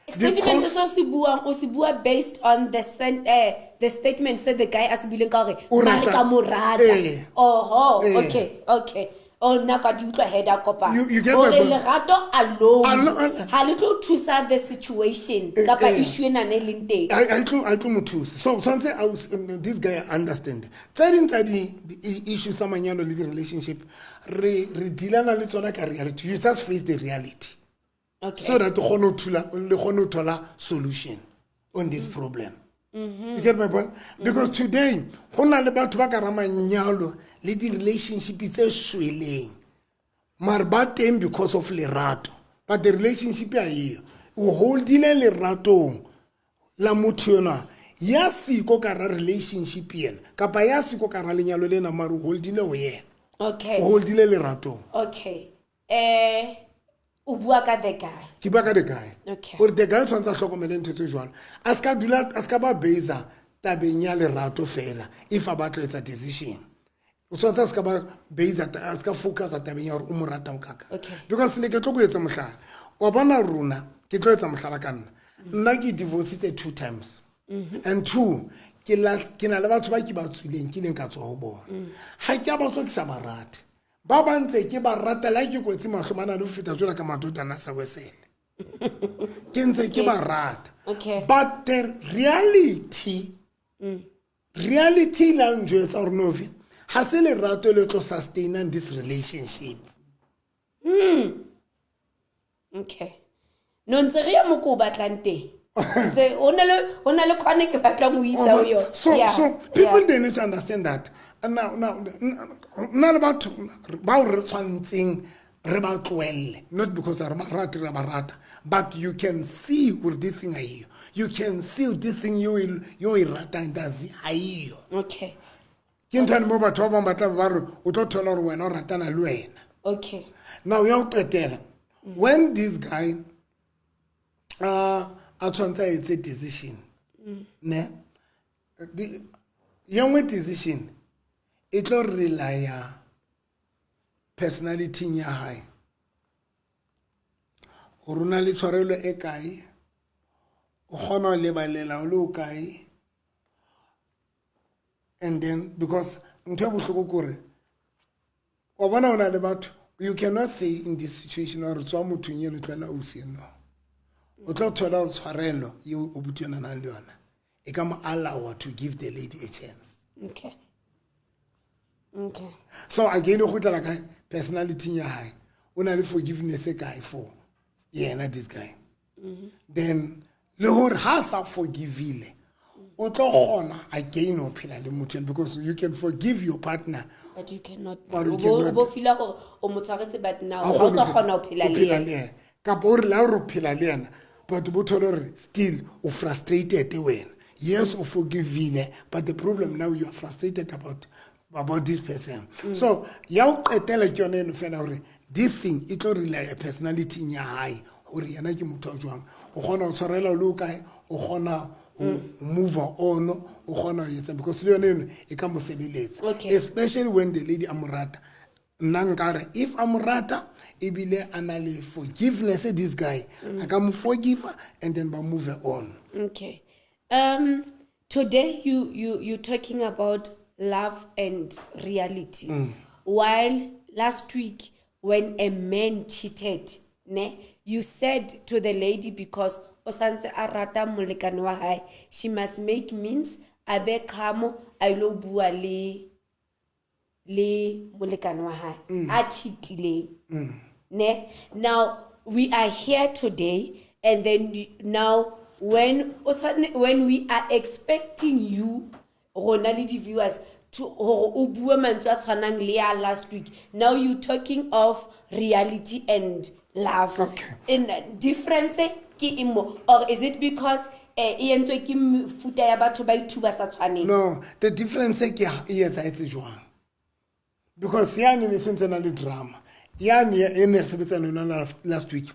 Speaker 1: Statement
Speaker 2: Because
Speaker 1: se o se buang, o se bua based on the sen, the statement se the guy a se buileng ka hore
Speaker 2: O
Speaker 1: mare
Speaker 2: rata.
Speaker 1: ka mo rata.
Speaker 2: Eh.
Speaker 1: Oho,
Speaker 2: Eh.
Speaker 1: okay, okay. Oh, nna ka di utlwa head a kopana.
Speaker 2: You get my
Speaker 1: Hore
Speaker 2: point.
Speaker 1: lerato alone
Speaker 2: Alo-,
Speaker 1: ha le tlo thusa the situation
Speaker 2: Eh,
Speaker 1: kapa
Speaker 2: eh.
Speaker 1: issue ena e leng teng.
Speaker 2: I tlo mo thusa. So tshwanetse a o this guy understand. Tse ding tsa di issues tsa manyalo le di-relationship, re dealana le tsona ka reality. You just face the reality.
Speaker 1: Okay.
Speaker 2: So that o kgone ho thula, le kgone ho thola solution on this problem. You get my point? Because today, ho na le batho ba ka ra manyalo le di-relationship tse shweleng. Mare ba teng because of lerato. But the relationship ya eyo. O holdile leratong la motho enwa ya siko ka ra relationship yena kapa ya siko ka ra lenyalo lena mare o holdile ho yena.
Speaker 1: Okay.
Speaker 2: O holdile leratong.
Speaker 1: Okay. O bua ka the guy.
Speaker 2: Ke bua ka the guy.
Speaker 1: Okay.
Speaker 2: Hore the guy o tshwanetse a hlokomele ntho tse jwalo. A ska dula, a ska ba base tabeng ya lerato fela if a batla ho etsa decision. O tshwanetse a ska ba base, a ska focus tabeng ya hore o mo rata ho kaka.
Speaker 1: Okay.
Speaker 2: Because ne ke tlo go etsa mohlala. Wa bona rona, ke tlo etsa mohlala ka nna. Nna ke divorced 2 times. And 2, ke la, ke na le batho ba ke ba tswileng, ke ileng ka tswa ho bona. Ha ke a ba tswa ke sa ba rate. Ba ba ntse ke ba rata le ha ke kwetse mahlo mana le ho feta jwalo ka madodana a sa wesele. Ke ntse ke ba rata.
Speaker 1: Okay.
Speaker 2: But the reality, reality la njwetsa hore Novi, ha se lerato le tlo sustainang this relationship.
Speaker 1: Okay. No ntse re ya mo ko o batlang teng. Ntse o na le, o na le khwane ke batlang ho isa ho yona.
Speaker 2: So,
Speaker 1: Yeah,
Speaker 2: so people
Speaker 1: yeah.
Speaker 2: they need to understand that. Now, now, nna le batho bao re tshwantseng re ba tlohelle, not because re ba rate, re ba rata, but you can see where this thing ha eyo. You can see this thing you will, you e ratang does ha eyo.
Speaker 1: Okay.
Speaker 2: Ke ntho ane mo batho ba bang ba tla ba re o tlo thola hore wena o ratana le wena.
Speaker 1: Okay.
Speaker 2: Now ya ho qetela, when this guy, a tshwanetse a etse decision, ne? Ye nngwe decision e tlo relaya personality ya hae. Hore o na le tshwarelo e kae, o kgona ho lebalela o le o kae. And then because ntho e bohloko ke hore wa bona o na le batho, you cannot say in this situation hore tswa mothong eno tlohela ausi eno. O tlo thola hore tshwarelo eo o buti ena nang le yona e ka mo allow to give the lady a chance.
Speaker 1: Okay. Okay.
Speaker 2: So again o kgutlela kae personality ya hae, o na le forgiveness e kae for yena this guy. Then le hore ha sa forgivile o tlo kgona again ho phela le motho eno, because you can forgive your partner
Speaker 1: But you cannot.
Speaker 2: But you
Speaker 1: O bo,
Speaker 2: cannot.
Speaker 1: o bo feel hore o mo tshwaretse, but now
Speaker 2: Ha
Speaker 1: ha o sa
Speaker 2: kgone
Speaker 1: kgona ho phela
Speaker 2: ho
Speaker 1: le
Speaker 2: phela
Speaker 1: yena.
Speaker 2: le yena. Kapa o re le ha o re o phela le yena, but bo thole hore still o frustrated wena. Yes, o forgivile, but the problem now you are frustrated about this person. So ya o qetela ke yona eno fela hore this thing e tlo relaya personality ya hae hore yena ke motho a jwang. O kgona ho tshwarela o le o kae, o kgona ho move on, o kgona ho etsa, because le yona eno e ka mo sebeletsa.
Speaker 1: Okay.
Speaker 2: Especially when the lady a mo rata. Nna nkare if a mo rata ebile a na le forgiveness this guy a ka mo forgive and then ba move on.
Speaker 1: Okay. Today you talking about love and reality. While last week when a man cheated, ne, you said to the lady because o santse a rata molekane wa hae, she must make means a be calm a ilo bua le molekane wa hae a cheatileng. Ne? Now we are here today and then now when we are expecting you rona le di-viewers to hore o bue mantswe a tshwanang le ya last week, now you talking of reality and love.
Speaker 2: Okay.
Speaker 1: In difference ke eng mo, or is it because e entswe ke mefuta ya batho ba ithuba sa tshwaneng?
Speaker 2: No, the difference ke e etsahetse jwang, because yane ne sentse na le drama yane e ne re sebetsana yona last week.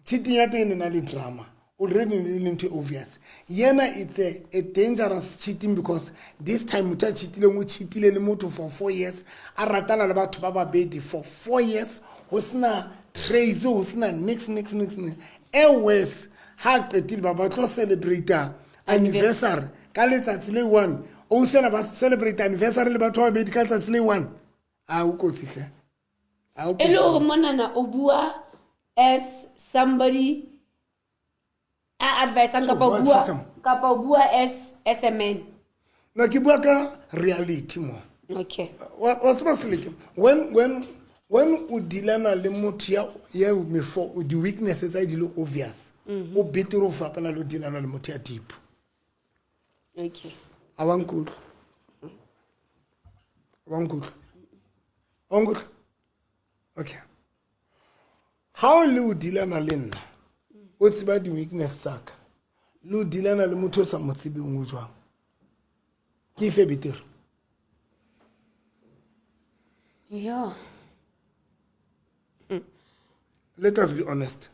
Speaker 2: Cheating ya teng e ne na le drama already, e le ntho e obvious. Yena it's a dangerous cheating because this time motho a cheatileng o cheatile le motho for 4 years, a ratana le batho ba babedi for 4 years, ho sena trace, ho sena nix nix nix nix. E worse, ha a qetile ba tlo celebrate anniversary ka letsatsi le one. O sena ba celebrate anniversary le batho ba babedi ka letsatsi le one, a o kotsi hle. A o
Speaker 1: E le
Speaker 2: kotsi.
Speaker 1: hore monana o bua as somebody a advisang kapa o
Speaker 2: bua
Speaker 1: bua
Speaker 2: Chisholm.
Speaker 1: kapa o bua as a man?
Speaker 2: No, ke bua ka reality mo.
Speaker 1: Okay.
Speaker 2: Wa tseba seleke when o dealana le motho ya mefo di-weaknesses tsa di le obvious, o betere o fapana le o dealana le motho ya deep.
Speaker 1: Okay.
Speaker 2: A wa nkutlwa? A wa nkutlwa? A wa nkutlwa? Okay, ha o le o dealana le nna o tseba di-weakness tsaka le o dealana le motho o sa mo tsebeng o jwang, ke efe betere?
Speaker 1: Yo.
Speaker 2: Let us be honest.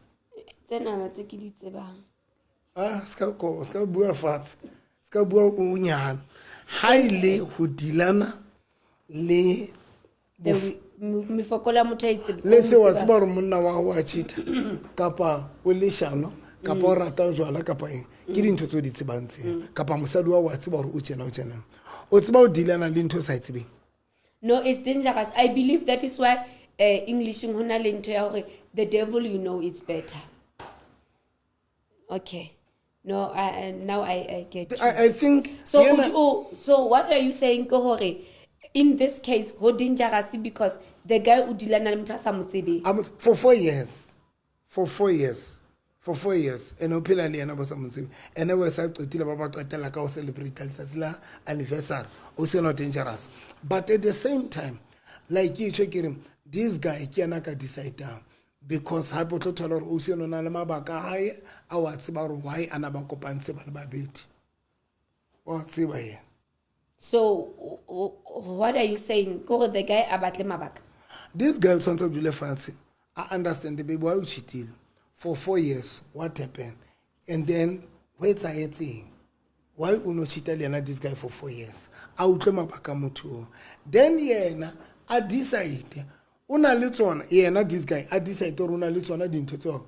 Speaker 1: Tsenana tse ke di tsebang.
Speaker 2: Ah, se ka bua fatshe, se ka bua o nyana ha e le ho dealana le
Speaker 1: Mefokolo ya motho a
Speaker 2: le se wa tseba gore monna wa gago a cheata kapa o leshano kapa o rata jwala kapa eng, ke dintho tse o di tsebang tseo, kapa mosadi wa wa tseba gore o tjena o tjena, o tseba o dealana le ntho o sa e tsebeng.
Speaker 1: No, it's dangerous. I believe that is why englisheng ho na le ntho ya hore the devil you know it's better. Okay, no, now I get you.
Speaker 2: I think
Speaker 1: So so what are you saying ke hore in this case ho dangerous because the guy o dealana le motho a sa mo tsebeng?
Speaker 2: For 4 years, for 4 years, for 4 years, and o phela le yena bo sa mo tsebe, ene o sa qetile ba qetella ka ho celebrate letsatsi la anniversary, o se not dangerous. But at the same time, like ke tjho ke re this guy ke yena ka decidang, because hape o tlo thola gore o se o na le mabaka a hae a wa tseba gore why a na ba kopantse ba le babedi, wa tseba yena.
Speaker 1: So what are you saying ke hore the guy a batle mabaka?
Speaker 2: This guy o tshwanetse a dule fatshe a understand, baby, why o cheatile for 4 years, what happened, and then ho etsahetseng, why o no cheata le yena this guy for 4 years. A utlwe mabaka a motho oo, then yena a decide o na le tsona, yena this guy a decide gore o na le tsona dintho tseo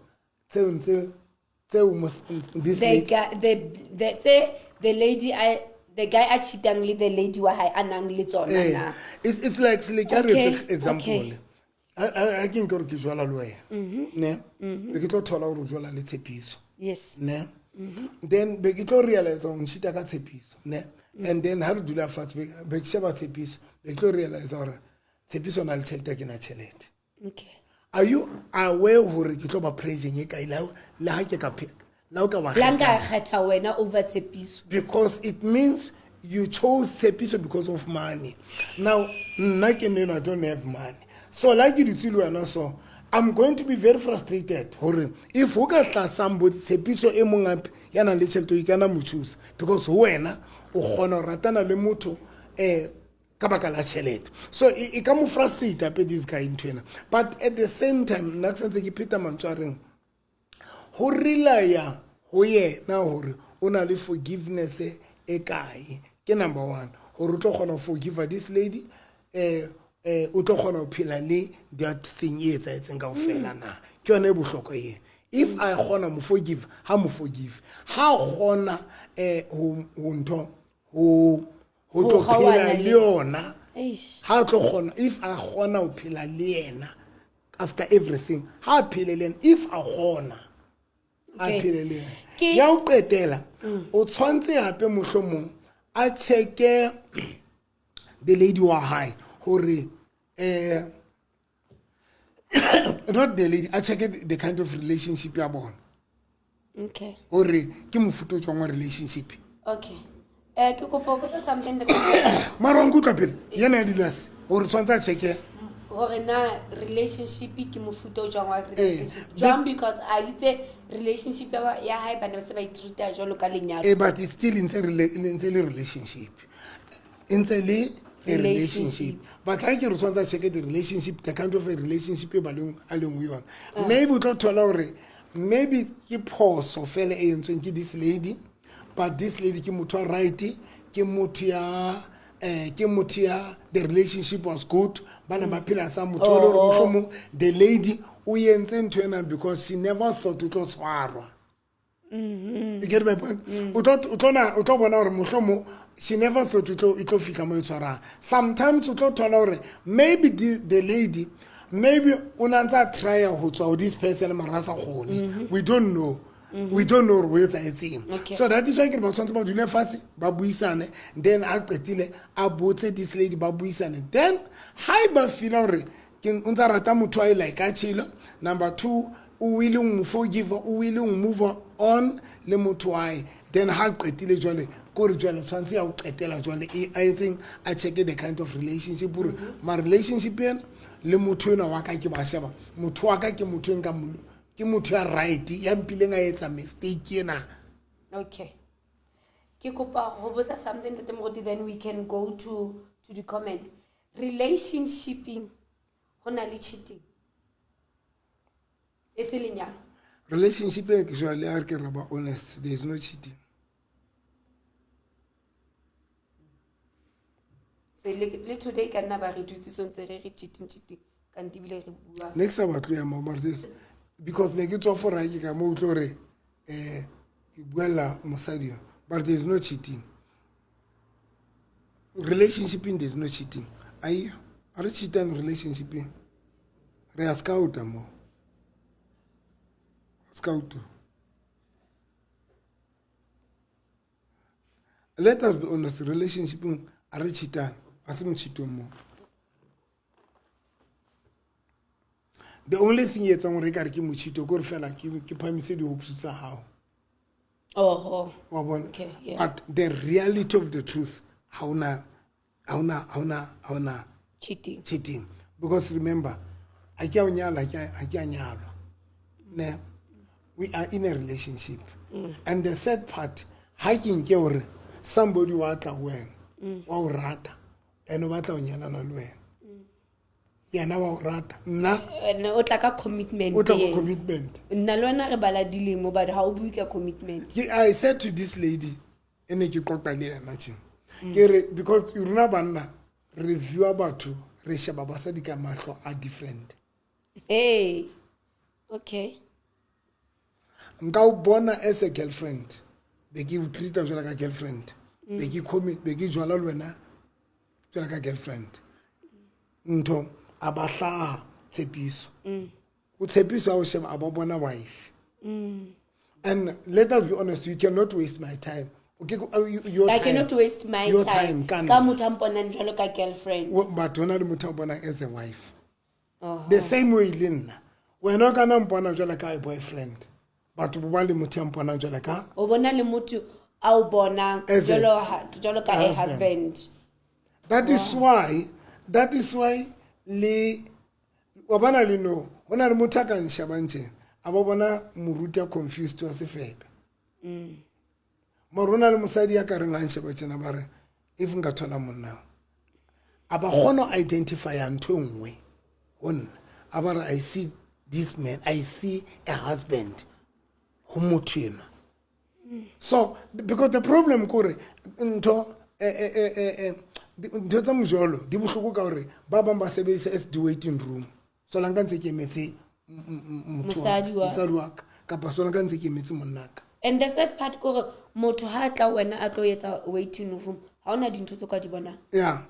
Speaker 2: this
Speaker 1: The
Speaker 2: lady
Speaker 1: guy, the tse the lady I the guy a cheatang le the lady wa hae a nang le tsona na?
Speaker 2: It's like seleke a re etse example. Ha ke nke gore ke jwala le wena ne, be ke tlo thola gore o jwala le Tshepiso. Ne, then be ke tlo realize gore o ncheata ka Tshepiso ne, and then ha re dula fatshe be ke sheba Tshepiso, be ke tlo realize gore Tshepiso o na le tšhelete, ha ke na tšhelete. Are you aware gore ke tlo ba pressure e kae le ha ke ka le ha o ka wa
Speaker 1: La nka
Speaker 2: kgetha?
Speaker 1: Kgetha wena over Tshepiso.
Speaker 2: Because it means you chose Tshepiso because of money. Now nna ke neno, I don't have money, so like ke dutse le wena, so I'm going to be very frustrated gore if ho ka tla somebody, Tshepiso e mong gape ya nang le tšhelete, o ikana mo choose because ho wena o kgona go ratana le motho ka baka la tšhelete. So e ka mo frustrate hape this guy ntho ena. But at the same time nna ke santse ke pheta mantswe a reng ho relaya ho yena hore o na le forgiveness e kae, ke number one, hore o tlo kgona ho forgive this lady. eh um o tlo kgona go phela le that thing e etsaetseng kao fela na ke yone e bohlokwa e if a kgona mo forgive ha mo forgive ha kgona um go ntho go tlo phela le yona ha tlo kgona if a kgona go phela le yena after everything ha phele le yena if a kgona a phele le yena ya go qetela mm. o tshwanetse gape mohlomong a checke the lady wa hae gore um not the lady a checke the kind of relationship ya bona
Speaker 1: okay
Speaker 2: gore ke mofuta o tswang wa relationship
Speaker 1: okay eh ke kopa go tsa something that
Speaker 2: mara wa nkutlwa pele yena ya dilase gore tshwanetse a checke
Speaker 1: gore na relationship ke mofuta o jwang wa relationship jwang because a itse relationship ya hae ba ne ba se ba itreata jwalo ka lenyalo
Speaker 2: eh but it's still ntse ntse le relationship e ntse le a relationship but ha ke re tshwanetse a checke the relationship the kind of a relationship e ba leng a leng ho yona ah. maybe o tlo thola gore maybe ke phoso fela e entsweng ke this lady but this lady ke motho wa right ke motho ya eh ke motho ya the relationship was good ba ne ba phela sa motho o le gore oh. mohlomong the lady o entse ntho ena because she never thought o tlo tshwarwa mm-hmm. you get my point mm. o tlo bona gore mohlomong she never thought e tlo fitlha mo e tshwarang sometimes o tlo thola gore maybe the, the lady maybe o ne a ntse a trya go tswa go this person mara a sa kgone mm-hmm. we don't know mm-hmm. we don't know gore o etsaetseng so that is why ke re ba tshwanetse ba dule fatshe ba buisane then a qetile a botse this lady ba buisane then ha e ba feela gore ke o ntse a rata motho a e like a tšhelo number two o willing mo forgive o willing move on le motho wae then ha qetile jwale kore jwale tshwanetse ya go qetela jwale e, a etseng a checke the kind of relationship gore ma relationship ena le motho enwa wa ka ke ba sheba motho wa ka ke motho e nka ke motho ya right ya mpileng a etsa mistake ena
Speaker 1: okay ke kopa go botsa something ntate moruti then we can go to to the comment relationshiping go na le cheating e se lenyalo
Speaker 2: relationship e ke jwale a re ke raba honest there is no cheating
Speaker 1: so le today ka nna ba re dutse so ntse re re cheating cheating kante ebile re bua
Speaker 2: ne ke sa batle ya mo mare because ne ke tswa for ke ka mo utlwe gore um ke buela mosadi yo but there is no cheating relationshipeng there is no cheating aiyo a re cheatang relationshipeng re a scouta mo scout let us be honest relationshipeng a re cheatang a se mocheatong mo the only thing e etsang gore e kare ke mocheato ke gore fela ke phamise di-hopes tsa gago
Speaker 1: oho
Speaker 2: wa bona
Speaker 1: Okay, yeah.
Speaker 2: but the reality of the truth ha ona ha ona ha ona ha ona
Speaker 1: cheating
Speaker 2: cheating because remember a ke a o nyala ha ke a nyalwa ne we are in a relationship mm. and the third part ha ke nke gore somebody wa tla go wena mm. wa o rata and o batla go nyalana le wena yena wa o rata nna
Speaker 1: o tla ka commitment
Speaker 2: o tla ka commitment
Speaker 1: nna le wena re bala dilemo but ha o bue ka commitment
Speaker 2: ke i said to this lady e ne ke qoqa le yena tje mm. ke re because rona banna re viewa batho re sheba basadi ka mahlo a different
Speaker 1: hey okay
Speaker 2: nka o bona as a girlfriend be ke o treata jwala ka girlfriend mm. be ke commit be ke jwala le wena jwala ka girlfriend ntho a ba hlaha tshepiso mm. o tshepiso a o sheba a ba bona wife mm. and let us be honest you cannot waste my time okay, your
Speaker 1: I
Speaker 2: time,
Speaker 1: cannot waste my
Speaker 2: your
Speaker 1: time,
Speaker 2: time
Speaker 1: ka motho a mponang jwalo ka girlfriend
Speaker 2: but hona le motho a bonang as a wife the same way le nna wena o kana mpona jwale ka boyfriend batho bo ba le motho ya mponang jwale ka
Speaker 1: o bona le motho a o bonang jalo ka a husband
Speaker 2: that is why that is why le wa bona le no go na le motho a ka nšhabang tjena a ba bona moruti a confused wa sefebe mm. mare o na le mosadi ya ka reng a nšheba tjena ba re if nka thola monna a ba kgona go identifya ntho e nngwe go nna a ba re i see this man i see a husband go motho enwa so because the problem kore ntho eh, eh, eh, Ntho tsa mojolo di bohloko ka gore ba bangwe ba sebedisa as di-waiting room. Solanka ntse ke emetse
Speaker 1: mosadi
Speaker 2: wa ka kapa solanka ntse ke emetse monnaka.
Speaker 1: And the sad part ke gore motho ha a tla wena a tlo etsa waiting room, ha ona dintho tse ka di bonang.
Speaker 2: Yeah.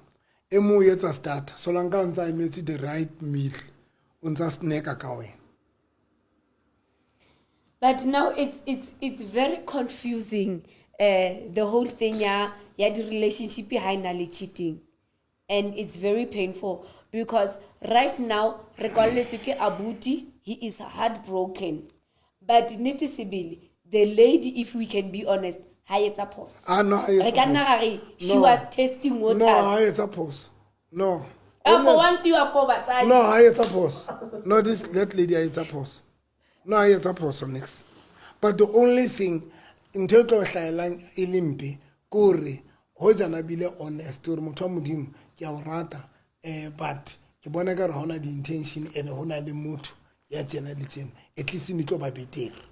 Speaker 2: E mo etsa starter, solanka ntse a emetse the right meal, o ntsa snacka ka wena.
Speaker 1: But now it's it's it's very confusing the whole thing ya ya di relationship ha ena le cheating and it's very painful because right now re kwalletswe ke abuti he is heartbroken but nnete sebele the lady if we can be honest ha etsa phoso
Speaker 2: ah, no,
Speaker 1: re ka nna ra re she
Speaker 2: no.
Speaker 1: was testing waters
Speaker 2: no ha etsa phoso no
Speaker 1: ah, for once you are for basadi
Speaker 2: no ha etsa phoso no this that lady ha etsa phoso no ha etsa phoso next but the only thing ntho e tlo hlaelang e le mpe ke gore hojana bile honest gore motho wa modimo ke a o rata um but ke bona ka re ga ona di-intention and go na le motho ya tjena le tjena at least ne tlo ba betere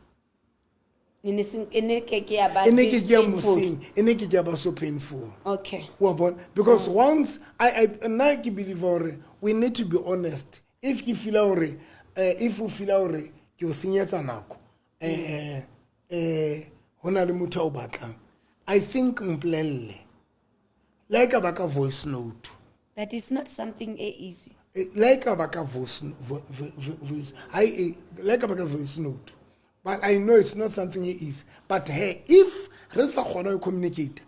Speaker 1: e ne ke ke ya ba
Speaker 2: e ne ke ke ya moseng e ne ke ke ya ba so painful
Speaker 1: okay
Speaker 2: wa bona because mm. once i i nna ke believe gore we need to be honest if ke feel gore eh, if o feel gore ke o senyetsa nako eh eh ho na le motho a o batlang i think mpolelle le ka ba ka voice note
Speaker 1: But it's not something e easy.
Speaker 2: Eh, le e ka ba ka voice voice I eh, le e ka ba ka voice note but i know it's not something e easy but hey if re sa kgona go communicate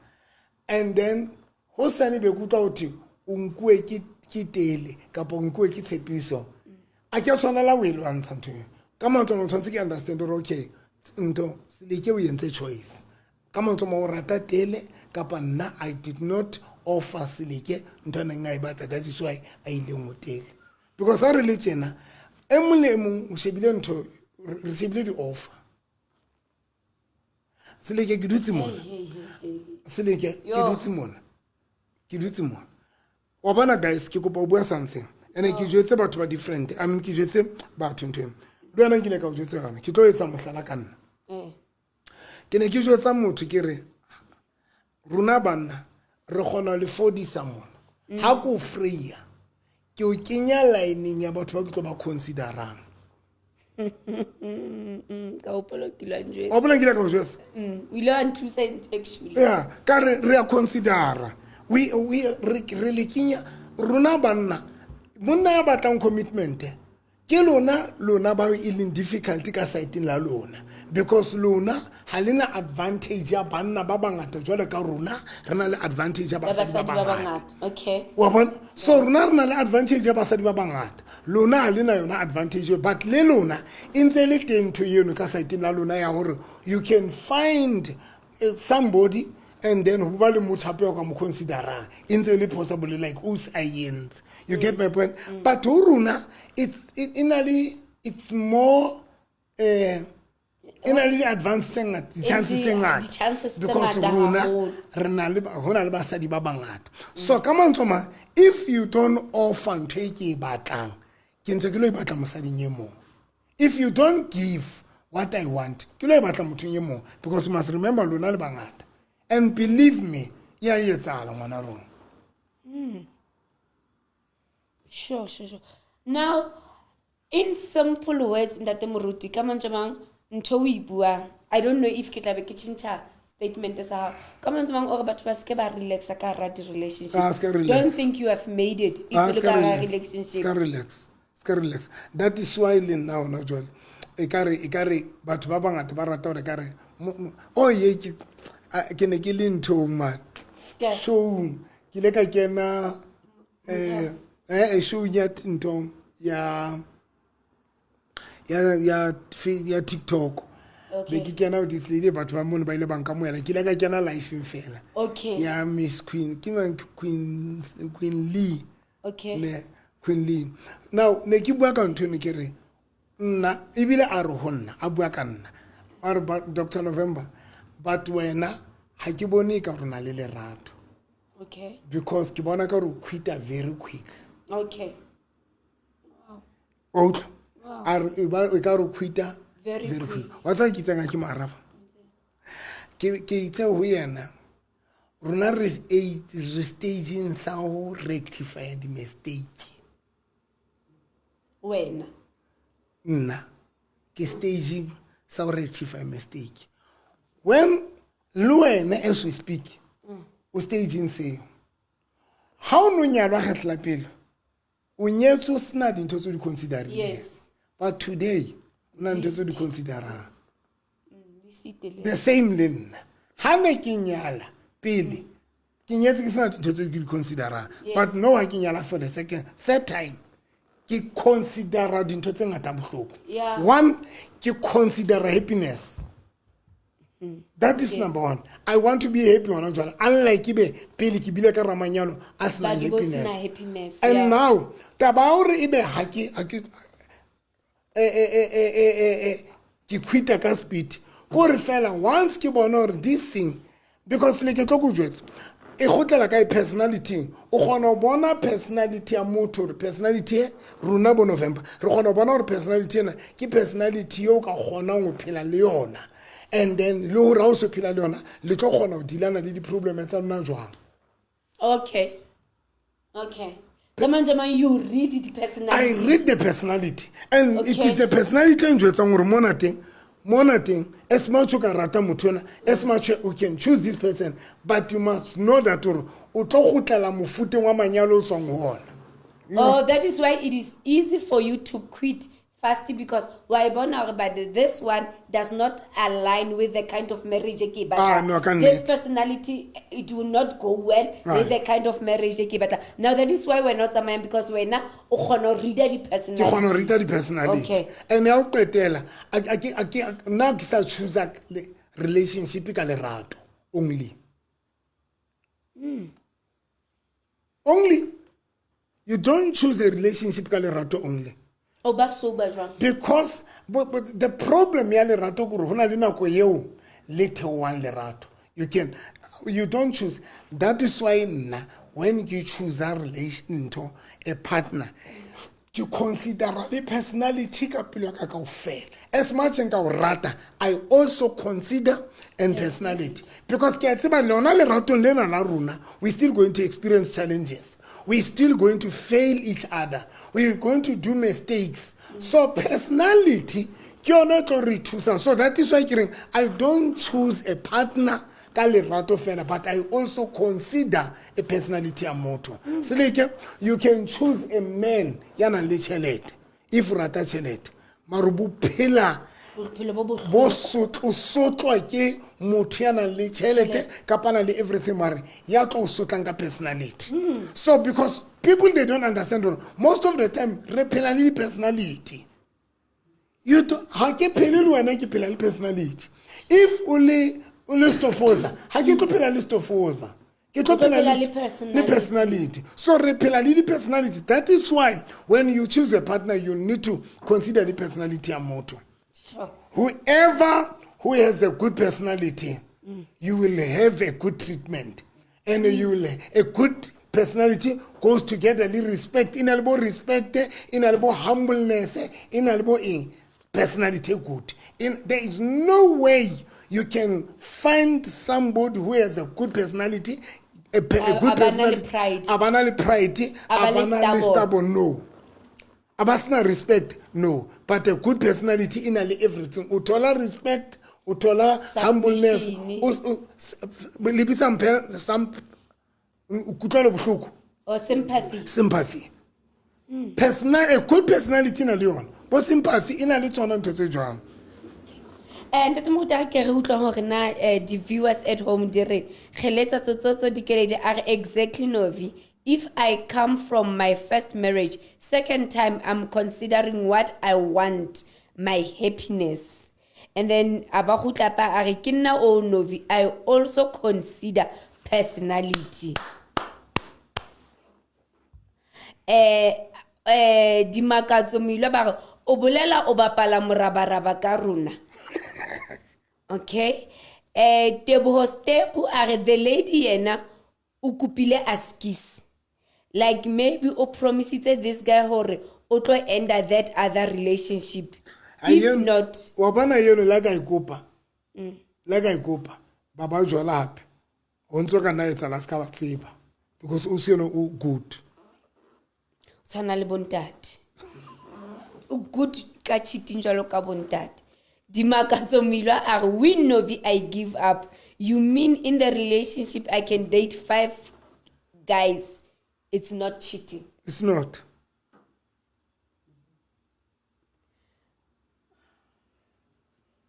Speaker 2: and then go sane be kutlwa gothe o nkuwe ke ke tele kapa o nkuwe ke tshepiso a ke a tshwanela o e lwantsha ntho eo ka mantswe a mangwe tshwanetse ke understand gore okay ntho seleke o entse choice ka mantswe ma o rata tele kapa nna i did not offer seleke ntho a neng a e batla that is why a ileng o tele because ha re le tjena e mong le e mong o shebile ntho re shebile di-offer seleke ke dutse mona seleke ke dutse mona ke dutse mona wa bona guys ke kopa o bua something ene ke jwetse batho ba different i mean ke jwetse batho ntho eno le wena nkile ka o jwetse yona ke tlo etsa mohlala ka nna eh. Ke ne ke jwetsa motho ke re rona banna re kgona le fodisa mona mm. ha ko freya ke o kenya lineng ya batho ba ke tlo ba considerang
Speaker 1: ka hopola o kile wa njwetsa.
Speaker 2: Wa hopola nkile ka o jwetsa?
Speaker 1: Mm, o ile wa nthusa actually.
Speaker 2: Yeah, ka re re a considera. We we re re le kenya rona banna monna ya batlang commitment Ke lona lona bao e leng difficult ka saeteng la lona because lona ha le na advantage ya banna ba bangata jwale ka rona re na le advantage ya basadi ba bangata
Speaker 1: okay
Speaker 2: wa bona so rona re na le advantage ya basadi ba bangata lona ha le na yona advantage eo but le lona e ntse le teng ntho eno ka saeteng la lona ya gore you can find eh, somebody and then ho ba le motho hape o ka mo considerang e ntse e le possible like o se a entse you get my point mm. but ho rona it's e na le it's more eh e na le di-advance tse ngata di-chances tse ngata because rona re na le ho na le basadi ba bangata so ka mantswe ma if you don't offer ntho e ke e batlang ke ntse ke lo e batla mosading e mongwe if you don't give what i want ke lo e batla mothong e mongwe because you must remember lona le bangata and believe me e a etsala ngwana rona
Speaker 1: mm. sure sure sure now in simple words ntate moruti ka mantswe mang ntho o e buang i don't know if ke tlabe ke tšhentšha statement sa gago ka mantswe mang ore batho ba seke ba relaxa ka gara di-relationship
Speaker 2: ah,
Speaker 1: don't think you have made it if
Speaker 2: ah,
Speaker 1: o le ka gara relationship
Speaker 2: relax ska relax that is why le nna gona jale e kare e kare batho ba bangata ba rata gore kare o oh, ye ke ke ne ke le nthong man showng ke ile ka kena um eh showng ya nthong ya ya ya ya tiktok be ke kena this lady batho ba mono ba ile ba nkamoela ke ile ka kena lifeng fela
Speaker 1: okay
Speaker 2: ya miss queen ke mang queen queen lee
Speaker 1: okay
Speaker 2: ne queen lee now ne ke bua ka ntho eno ke re nna ebile a re go nna a bua ka nna a re dr november but wena ga ke bone e ka rona le lerato
Speaker 1: okay
Speaker 2: because ke bona ka gore o quita very quick
Speaker 1: okay
Speaker 2: wa utlwa a re e e ka re o quita
Speaker 1: Very
Speaker 2: very
Speaker 1: quick.
Speaker 2: quick wa tsaya ke itseng a ke mo araba ke itse go yena Rona re re stageng sa go rectify di-mistake.
Speaker 1: Wena.
Speaker 2: Nna ke stageng sa go rectify mistake. When le wena as we speak o stageng seo. Ga o no nyalwa kgetlo la pele o nyetswe o sena dintho tse o di considerileng.
Speaker 1: Yes.
Speaker 2: But today o na ntho tse o di considerang.
Speaker 1: Mm,
Speaker 2: the same le nna ga ne ke nyala pele ke nyetse ke sena dintho tse ke di considerang but no ga ke nyala for the second third time ke considera dintho tse ngata bohloko one ke considera happiness mm. that is number one i want to be happy gona jale unlike be pele ke bile ka ramanyalo a senang happiness and now taba ya gore e be ga ke eh, eh, eh, eh, eh, eh, ke quita ka speed kore fela once ke bona gore this thing because le ke tlo ko jwetsa e gotlela ka personality o kgona go bona personality ya motho gore personality e rona bo november re kgona go bona gore personality ena ke personality yo o ka kgonang go phela le yona and then le gore ga o se phela le yona le tlo kgona go dealana le di-problem tsa lona jwang
Speaker 1: okay okay ka manje mang you read the personality
Speaker 2: i read the personality and okay. it is the personality e njwetsang gore mona teng mona teng as much o ka rata motho ena as much you can choose this person but you must know that gore o tlo gotlela mofuteng wa manyalo o tswang go ona
Speaker 1: oh that is why it is easy for you to quit fast because wa e bona gore but this one does not align with the kind of marriage e ke e
Speaker 2: Ah, no, ka
Speaker 1: batlang this
Speaker 2: nnete.
Speaker 1: personality it will not go well with the kind of marriage e ke e batlang now that is why wena o tsamayang because wena o kgona go reader
Speaker 2: ke kgona go reader di-personality
Speaker 1: Okay.
Speaker 2: and ya go qetela nna ke sa choosa relationship ka lerato only only you don't choose a relationship ka lerato only
Speaker 1: o ba sober jwang
Speaker 2: because but, but the problem ya lerato kore go na le nako yeo le theoang lerato you can you don't choose that is why nna when ke choose a relation ntho a partner ke considera le personality ka pelo ya ka kaofela as much nka o rata i also consider and personality because ke a tseba lona leratong lena la rona we still going to experience challenges we still going to fail each other we are going to do mistakes so personality ke yone e tlo re thusang so that is why ke reng i don't choose a partner ka lerato fela but i also consider a personality ya motho mm. seleke you can choose a man ya nang le tšhelete if o rata tšhelete mare bo phela bo sotlwa ke motho ya nang le tšhelete kapa nang le everything mare ya tlo o sotlang ka personality mm. so because people they don't understand gore most of the time re phela le di-personality you do ga ke phele le wena ke phela le personality if o le o le stofoza ga ke tlo phela le stofoza ke tlo phela le personality so re phela le di-personality that is why when you choose a partner you need to consider the personality ya motho whoever who has a good personality mm. you will have a good treatment and mm. you will a good personality goes together le respect e na le bo respect e na le bo humbleness e na le bo eng personality good In, there is no way you can find somebody who has a good personality a, a good personality a ba na le pride a ba na le stubborn no a ba sena respect no but a good personality e na le everything o thola respect o thola humbleness lebitsa mphe some kutlwelo bohloko
Speaker 1: or sympathy
Speaker 2: sympathy mm. personal a good personality na le yona bo sympathy e na le tsona ntho tse jwang
Speaker 1: um ntate moruta ke re utlwa gore na eh, di-viewers at home di re kgeletsa tsotsotso dikeledi a re exactly novi If I come from my first marriage, second time I'm considering what I want, my happiness. And then a ba gutla pa a re ke nna o novi, I also consider personality. Eh eh dimakatso moilwa ba re o bolela o bapala morabaraba ka rona. Okay. Eh Teboho Stepu a re the lady yena o kopile askis like maybe o promisitse this guy gore o tlo enda that other relationship if not
Speaker 2: wa bona yeno la ka ikopa mm. la ka ikopa ba ba jwala hape O ntse o ka nna etsa la se ka ba tseba because o se eno o good.
Speaker 1: Tshwana le bontate. O good ka cheating jwalo ka bontate. Dimakatso Milwa a re we Novi I give up. You mean in the relationship I can date 5 guys? It's not cheating.
Speaker 2: It's not.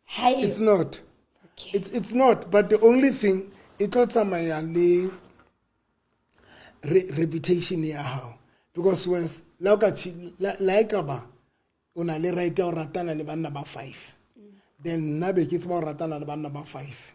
Speaker 1: Hi.
Speaker 2: It's not.
Speaker 1: Okay.
Speaker 2: It's not, but the only thing e tlo tsamaya le reputation ya hao because once la o ka la e ka ba o na le right ya go ratana le banna ba 5, then nna be ke tseba go ratana le banna ba 5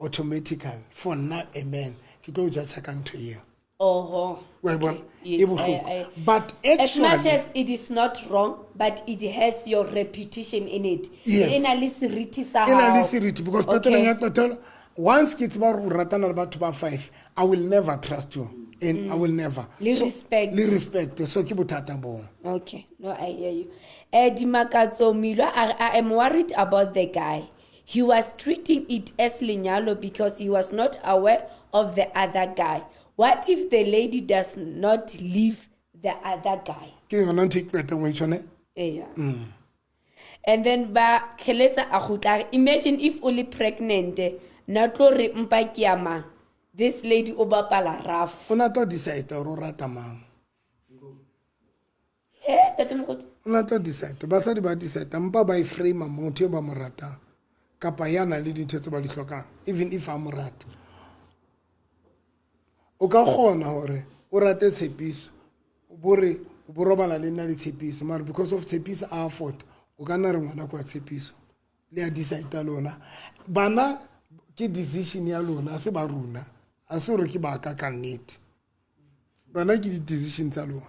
Speaker 2: automatically for nna a man ke tlo judge ka ntho eo.
Speaker 1: Oho.
Speaker 2: Wa e bona?
Speaker 1: Yes,
Speaker 2: E bohloko. But
Speaker 1: As much
Speaker 2: actually
Speaker 1: as it is not wrong, but it has your reputation in it.
Speaker 2: Yes.
Speaker 1: E na le seriti sa
Speaker 2: E na le
Speaker 1: hao.
Speaker 2: seriti because
Speaker 1: Okay.
Speaker 2: qetellong ya qetelo once ke tseba gore o ratana le batho ba 5, I will never trust you and I will never.
Speaker 1: Le
Speaker 2: So,
Speaker 1: respect.
Speaker 2: Le respect. So ke bothata boo.
Speaker 1: Okay, no, I hear you. Dimakatso Milwa, I am worried about the guy. He was treating it as lenyalo because he was not aware of the other guy. What if the lady does not leave the other guy?
Speaker 2: Ke yona ntho e ke qetang ho e tjho, ne?
Speaker 1: Yeah. And then ba kgeletsa a kgutla, imagine if o le pregnant, na tlo re mpa ke ya mang? This lady o bapala rough.
Speaker 2: O na tlo decide hore o rata mang.
Speaker 1: Ntate Moruti?
Speaker 2: O na tlo decide. Basadi ba decide, mpa ba e frame motho eo ba mo ratang. Kapa ya nang le dintho tse ba di hlokang, even if a mo rata. O ka kgona hore o rate Tshepiso, o bo re, o bo robala le nna le Tshepiso, mara because of Tshepiso a afford, o ka nna re ngwana kwa Tshepiso. Le a decide lona. Bana ke decision ya lona, ha se ba rona. Ha se hore ke ba ka ka nnete. Bana ke di-decision tsa lona.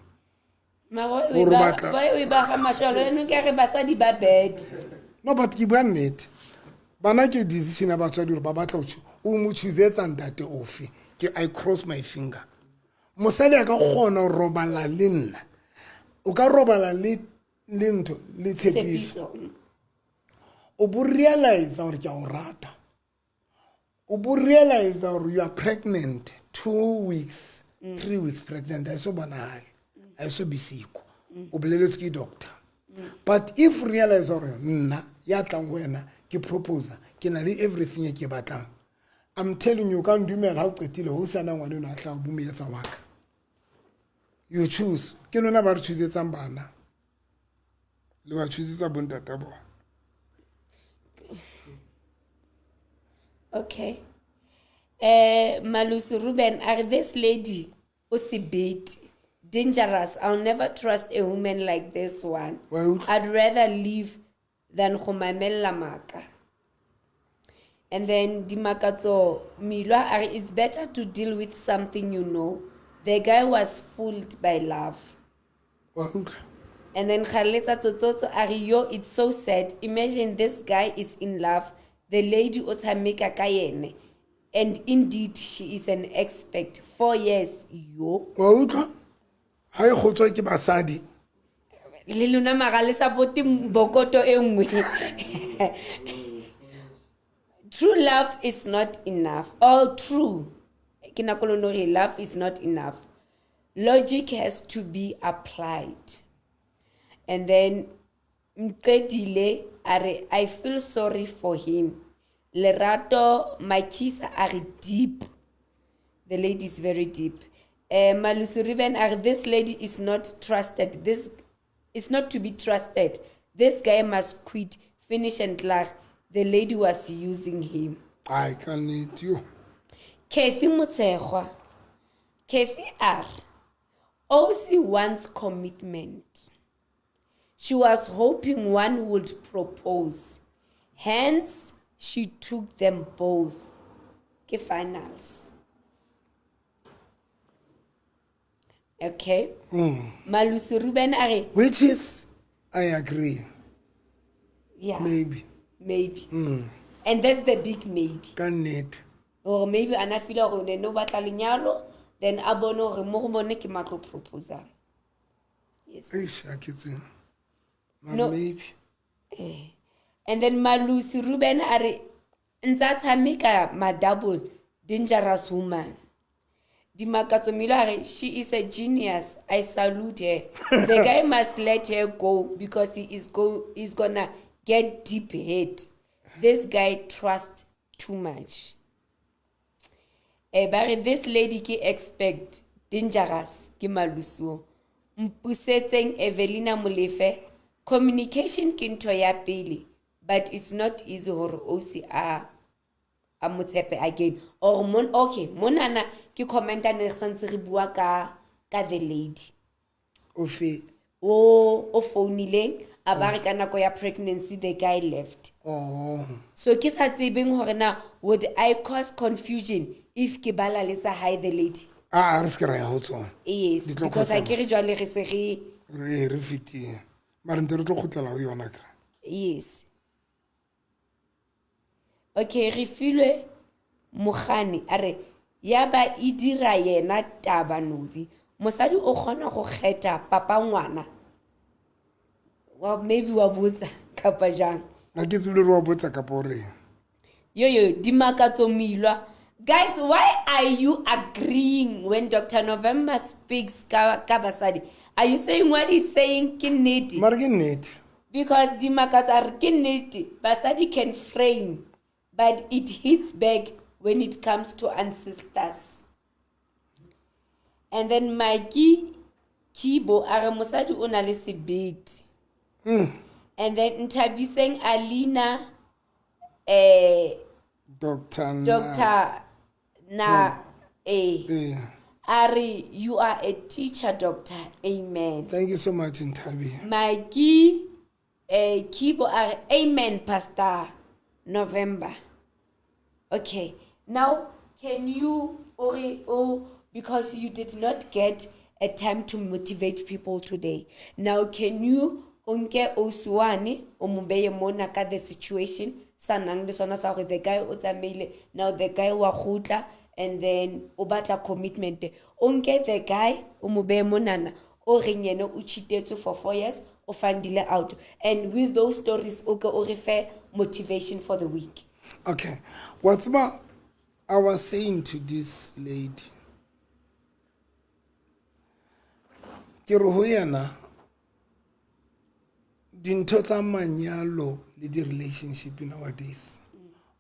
Speaker 1: Mara
Speaker 2: Hore o batla-
Speaker 1: o e ba ga mashalo, eno ke re basadi ba bad.
Speaker 2: No, but ke bua nnete. Bana ke decision ya batswadi hore ba batla ho o mo choose-etsa ntate ofe. Ke I cross my finger. Mosadi a ka kgona ho robala le nna. O ka robala le ntho, le Tshepiso.
Speaker 1: Tshepiso.
Speaker 2: O bo realize hore ke a o rata. O bo realize hore you are pregnant 2 weeks, 3 weeks pregnant, ha e so bonahale. Ha e so be siko. O boleletswe ke doctor. But if realize hore nna ya tlang ho wena ke proposer, ke na le everything e ke batlang. I'm telling you, ka ndumela ha o qetile ho sana ngwana enwa a hlaha, o bo mo etsa wa ka. You choose. Ke lona ba re choosetsang bana. Le ba choosetsa bontata bona.
Speaker 1: Okay. Malusi Ruben, are this lady o sebete? Dangerous. I'll never trust a woman like this one.
Speaker 2: Wa utlwa?
Speaker 1: I'd rather leave than go mamella maka. And then Dimakatso Milwa, are it's better to deal with something you know. The guy was fooled by love.
Speaker 2: Wa utlwa?
Speaker 1: And then Khaletsa Tsotsotso are yo, it's so sad. Imagine this guy is in love. The lady o tshameka ka yene. And indeed, she is an expert. 4 years, yo.
Speaker 2: Wa utlwa? Ha e kgotswa ke basadi.
Speaker 1: Le lona mara le support bokoto e nngwe. True love is not enough. All true. Ke nako le hore love is not enough. Logic has to be applied. And then Mqedile a re, I feel sorry for him. Lerato Makisa a re deep. The lady is very deep. Malusi Ruben a re, this lady is not trusted. This is not to be trusted. This guy must quit. Finish and klaar. The lady was using him.
Speaker 2: I can need you.
Speaker 1: Kathy Motshegwa. Kathy R. OC wants commitment. She was hoping one would propose. Hence, she took them both. Ke finals. Okay. Malusi Ruben a re,
Speaker 2: Which is, I agree.
Speaker 1: Yeah.
Speaker 2: Maybe.
Speaker 1: Maybe. And that's the big maybe.
Speaker 2: Ka nnete.
Speaker 1: Or maybe ana feel gore ne no batla lenyalo, then a bone gore mo go bone ke matlo proposal. Yes.
Speaker 2: Eish, ha ke tsebe. Mara
Speaker 1: No.
Speaker 2: maybe.
Speaker 1: And then Malusi Ruben a re ntsa tshameka ma double. Dangerous woman. Dimakatso Milo a re she is a genius. I salute her. The guy must let her go because he is go he's gonna get deep hurt. This guy trusts too much. Eh ba re this lady ke expect dangerous ke malusuo. Mpusetseng Evelina Molefe communication ke ntho ya pele but it's not easy hore osi a a mo tshepe again or mon okay monana ke commenta ne re santse re bua ka ka the lady
Speaker 2: o fe
Speaker 1: o o founileng a ba re ka nako ya pregnancy the guy left
Speaker 2: oh
Speaker 1: so ke sa tsebeng gore na would i cause confusion if ke bala le tsa hae the lady
Speaker 2: a re se ke ra ya go tsona
Speaker 1: yes
Speaker 2: Di tlo
Speaker 1: because a
Speaker 2: cause-a-
Speaker 1: ke re jwale re se re
Speaker 2: re re fetile mare ntse re tlo kgutlela go yona kry
Speaker 1: yes okay re filwe mogane a re ya ba e dira yena taba novi mosadi o kgona go kgetha papa ngwana wa maybe wa botsa kapa jang
Speaker 2: ga ke tsebile re wa botsa kapa o reng
Speaker 1: yo yo dimakatso moilwa guys why are you agreeing when dr november speaks ka, ka basadi are you saying what he's saying ke nnete
Speaker 2: mare ke nnete
Speaker 1: because dimakatso a re ke nnete basadi can frame but it hits back when it comes to ancestors and then maki kibo a re mosadi o na le sebete and then nthabiseng alina eh
Speaker 2: doctor na-
Speaker 1: doctor na eh
Speaker 2: ee
Speaker 1: a re you are a teacher doctor amen
Speaker 2: thank you so much nthabi
Speaker 1: maki eh kibo a re amen pastor november okay now can you ore oh because you did not get a time to motivate people today now can you o nke osuane o mo beye mona ka the situation sa nang le sona sa gore the guy o tsamaile now the guy wa gutla and then o batla commitment o nke the guy o mo beye monana o reng yena o cheatetswe for four years o findile out and with those stories o ke o re fe motivation for the week
Speaker 2: okay wa tseba i was saying to this lady ke re ho yena dintho tsa manyalo le di-relationship nowadays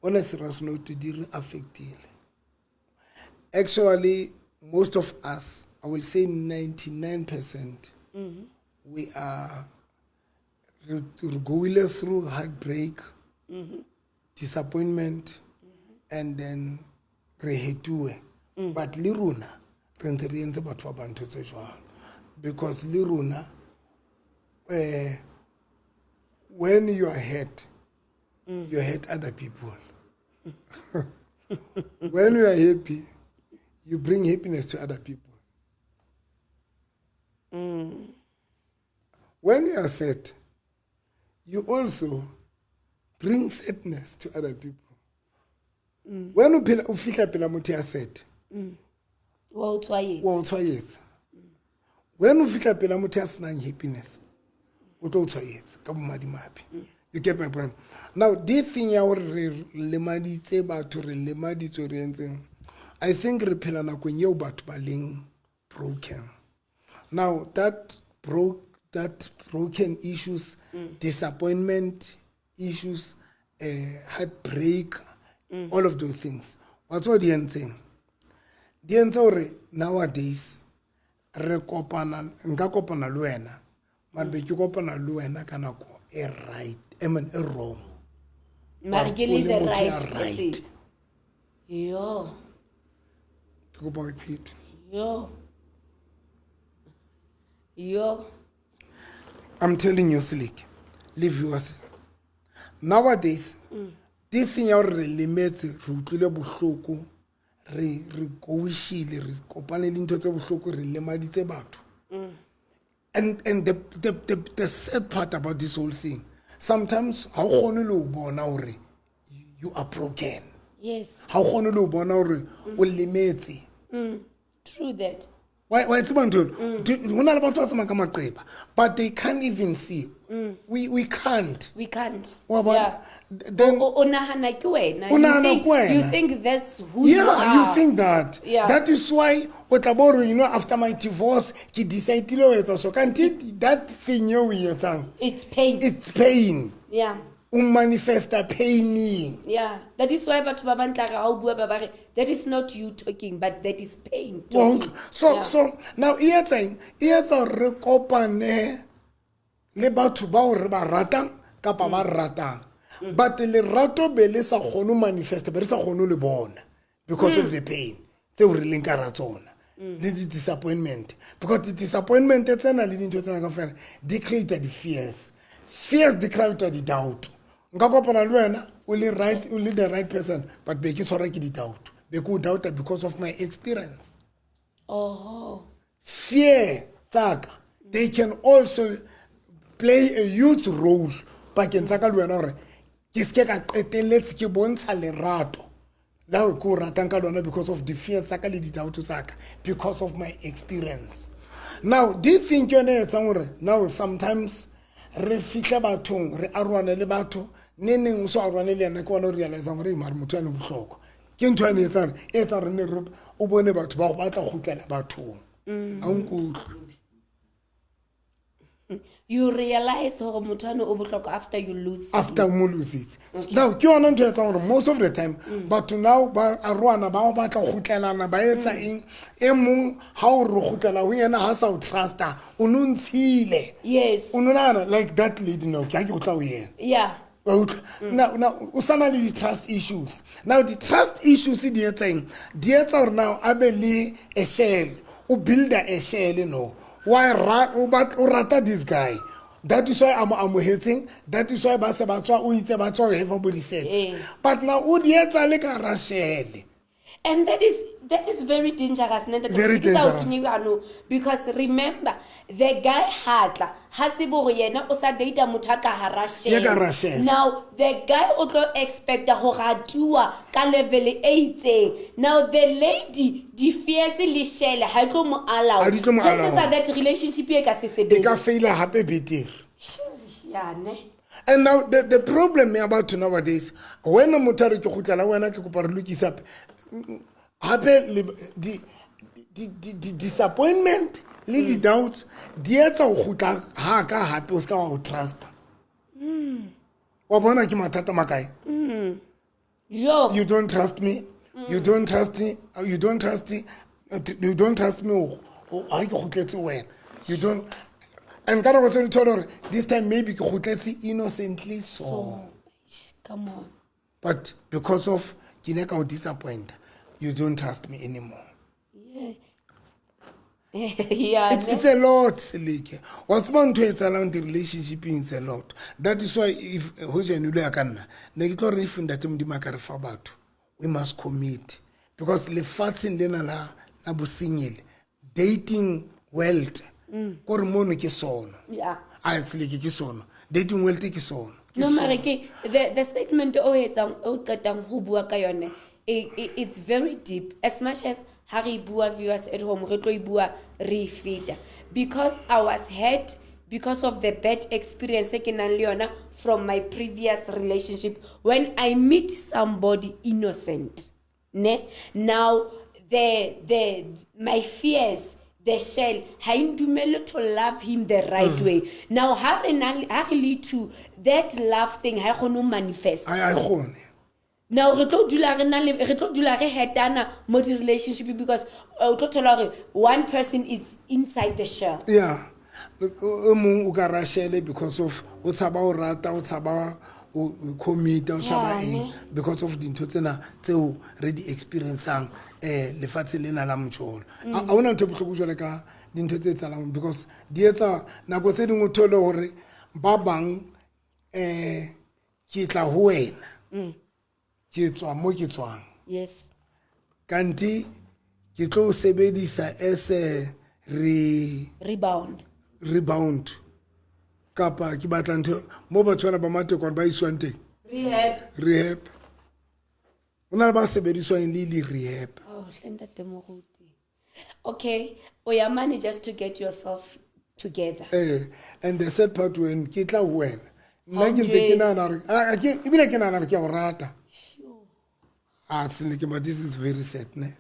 Speaker 2: on a serious note di re affectile actually most of us i will say 99 percent we are re re goile through heartbreak disappointment and then re hetuwe but le rona re ntse re entse batho ba bang ntho tse jwalo because le rona eh when you are hurt you hurt other people when you are happy you bring happiness to other people when you are sad you also bring sadness to other people when o phela o fihla pela motho ya sad
Speaker 1: wa o tshwaetsa
Speaker 2: wa o tshwaetsa when o fihla pela motho ya senang happiness o tlo o tshwaetsa ka bomadimabe you get my point now this thing ya gore re lemaditse batho re lemaditswe re entseng i think re phela nakong eo batho ba leng broken now that broke that broken issues disappointment issues uh, heartbreak all of those things wa tseba di entseng di entse gore nowadays re kopana nka kopana le wena mare be ke kopana le wena ka nako e right I mean, e wrong
Speaker 1: mare ke
Speaker 2: O
Speaker 1: le
Speaker 2: le
Speaker 1: the
Speaker 2: motho ya
Speaker 1: right
Speaker 2: right.
Speaker 1: person yo
Speaker 2: ke kopa o phete
Speaker 1: yo yo
Speaker 2: I'm telling you, Slick, leave yours. Nowadays, this thing ya gore re lemetse re utlwile bohloko re re goishile re kopane le dintho tse bohloko re lemaditse batho and and the, the, the, the sad part about this whole thing sometimes ha o kgone le ho bona hore you are broken
Speaker 1: yes
Speaker 2: ha o kgone le ho bona hore o lemetse
Speaker 1: true that.
Speaker 2: Wa e tseba ntho eo? Ho na le batho ba tsamaya ka maqeba but they can't even see. We can't.
Speaker 1: We can't.
Speaker 2: Wa bona?
Speaker 1: Yeah.
Speaker 2: Then
Speaker 1: O nahana ke wena.
Speaker 2: O
Speaker 1: You
Speaker 2: nahana
Speaker 1: think-
Speaker 2: ke wena.
Speaker 1: You think that's who you
Speaker 2: Yeah,
Speaker 1: are.
Speaker 2: you think that.
Speaker 1: Yeah.
Speaker 2: That is why o tla bo re, you know, after my divorce, ke decide-ile ho etsa so. Kante that thing eo o e etsang,
Speaker 1: It's pain.
Speaker 2: it's pain.
Speaker 1: Yeah.
Speaker 2: O manifesta paining.
Speaker 1: Yeah. That is why batho ba bang tla re ha o bua ba ba re that is not you talking but that is pain
Speaker 2: Wa
Speaker 1: talking.
Speaker 2: utlwa? So
Speaker 1: Yeah.
Speaker 2: so now e etsa eng? E etsa hore re kopane le batho bao re ba ratang kapa ba re ratang. But lerato be le sa kgone ho manifesta, be re sa kgone ho le bona because of the pain tseo re leng ka hara tsona. Le di-disappointment. Because di-disappointment tsena le dintho tsena kaofela di create di-fears. Fears di create di-doubt. Nka kopana le wena o le right, o le the right person, but be ke tshwarwa ke di-doubt. Be ke o doubta because of my experience.
Speaker 1: Oh.
Speaker 2: Fear tsaka they can also play a huge role pakeng tsa ka le wena hore ke seke ka qetelletse ke bontsha lerato la ke o ratang ka lona because of the fear tsa ka le di-doubt tsa ka because of my experience. Now do you think yone e etsang hore now sometimes re fihle bathong re arohane le batho ne neng o so arohane le yena ke ona o realisang hore mare motho ane bohlokwa ke ntho ane etsang e etsang re ne re o bone batho ba go batla go kgutlela bathong. Ha o nkutlwe.
Speaker 1: You realize hore motho ane o bohlokwa after you lose him.
Speaker 2: After o mo lositse. Now ke yona ntho e etsang hore most of the time batho now ba arohana ba batla go kgutlelana ba etsa eng e mong ha o re kgutlela ho yena ha sa o trusta o no ntshile.
Speaker 1: Yes.
Speaker 2: O no nahana like that lady now ke ha ke kgutla ho yena.
Speaker 1: Yeah.
Speaker 2: Wa utlwa? Now, now, o sa na le di-trust issues. Now, di-trust issues di etsa eng? Di etsa hore now a be le a shell. O builda a shell no. Wa o bat-, o rata this guy. That is why a mo amohetseng. That is why ba se ba tswa, o itse ba tswa ho have bo di-sex. But now o di etsa le ka hara shell.
Speaker 1: And that is very dangerous, ne, ntate?
Speaker 2: Very
Speaker 1: Ke tsa o
Speaker 2: dangerous.
Speaker 1: kenye jaanong, because remember, the guy ha tla, ha tsebe hore yena o sa date-a motho a ka hara shell.
Speaker 2: Ya ka hara shell.
Speaker 1: Now, the guy o tlo expect-a ho ratuwa ka level e itseng. Now, the lady, di fears le shell, ha e tlo mo allow.
Speaker 2: Ha di tlo mo
Speaker 1: Chances
Speaker 2: allow.
Speaker 1: are that relationship e ka se sebetse.
Speaker 2: E ka faila hape betere.
Speaker 1: Yeah, ne?
Speaker 2: And now, the problem ya batho nowadays, when motho a re ke kgutlela wena ke kopa re lokise hape, hape le di, di, di, di disappointment le di doubts di etsa ho kgutla ha ka hape o ska wa o trusta. Wa bona ke mathata makae?
Speaker 1: Yo.
Speaker 2: You don't trust me. You don't trust me. You don't trust me. You don't trust me. O, ha ke kgutletse wena. You don't. And ka nako tse di thole hore this time maybe ke kgutletse innocently so.
Speaker 1: Oh, come on.
Speaker 2: But because of ke ile ka o disappoint, you don't trust me anymore.
Speaker 1: Yeah. Yeah,
Speaker 2: It's
Speaker 1: ne?
Speaker 2: a lot, Seleke. Wa tseba ntho e etsahalang di-relationship-eng, it's a lot. That is why if ho jane o le ya ka nna, ne ke tlo re if ntate Modimo a ka re fa batho, we must commit. Because lefatsheng lena la bosenyele, dating world, kore mono ke sona.
Speaker 1: Yeah.
Speaker 2: A Seleke ke sona. Dating world ke sona. Ke
Speaker 1: No, mare
Speaker 2: sona.
Speaker 1: ke the statement o etsang, o qetang ho bua ka yone, it's very deep. As much as ha re bua viewers at home, re tlo e bua re e feta. Because I was hurt because of the bad experience e ke nang le yona from my previous relationship. When I meet somebody innocent, ne? Now my fears, the shell, ha e ntumelle to love him the right way. Now ha re na le, ha re le to that love thing, ha e kgone ho manifest.
Speaker 2: Ha e kgone.
Speaker 1: Now re tlo dula re na le, re tlo dula re hetana mo di relationship because o tlo thola hore one person is inside the shell.
Speaker 2: Yeah. O mong o ka ra shell because of o tshaba o rata, o tshaba o commit, o tshaba
Speaker 1: Yeah,
Speaker 2: eng
Speaker 1: ne?
Speaker 2: because of dintho tsena tseo re di experiencang lefatshe lena la motjholo. Ha hona ntho e bohloko jwale ka dintho tse etsahalang because di etsa nako tse ding o thole hore ba bang ke tla ho wena. Ke tswa mo ke tswang.
Speaker 1: Yes.
Speaker 2: Kanti ke tlo sebedisa as a
Speaker 1: rebound.
Speaker 2: Rebound. Kapa ke batla ntho mo batho bana ba matekwane ba iswang teng.
Speaker 1: Rehab.
Speaker 2: Rehab. Ho na le ba sebediswang le di rehab.
Speaker 1: Oh, hle ntate Moruti. Okay, o ya mane just to get yourself together.
Speaker 2: Eh, and the sad part when ke tla ho wena nna ke ntse ke nahana gore ah, ebile ke nahana gore ke a o rata a sene ke ma this is very sad ne.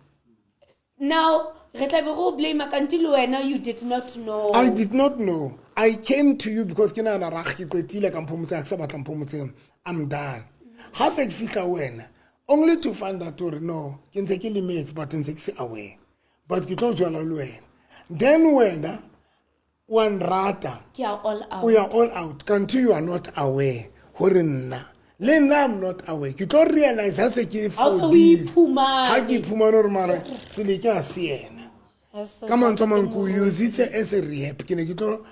Speaker 1: Now re tla be go blame kante le wena you did not know.
Speaker 2: I did not know. I came to you because ke nahana gore ke qetile ka mphomotseng, ha ke sa batla mphomotseng, I'm done. Ha se ke fihla ho wena only to find out gore no, ke ntse ke lemetse but ntse ke se aware, but ke tlo jwala le wena. Then wena wa nrata,
Speaker 1: ke ya all out,
Speaker 2: o ya all out, kante you are not aware gore nna le nna I'm not aware. Ke tlo realize ha se ke
Speaker 1: Ha o se o
Speaker 2: fodile,
Speaker 1: iphumane.
Speaker 2: ha ke iphumane gore mara Seleke ha se yena. Ka mantswe a mangwe, ke o usitse as a rehab. Ke ne ke tlo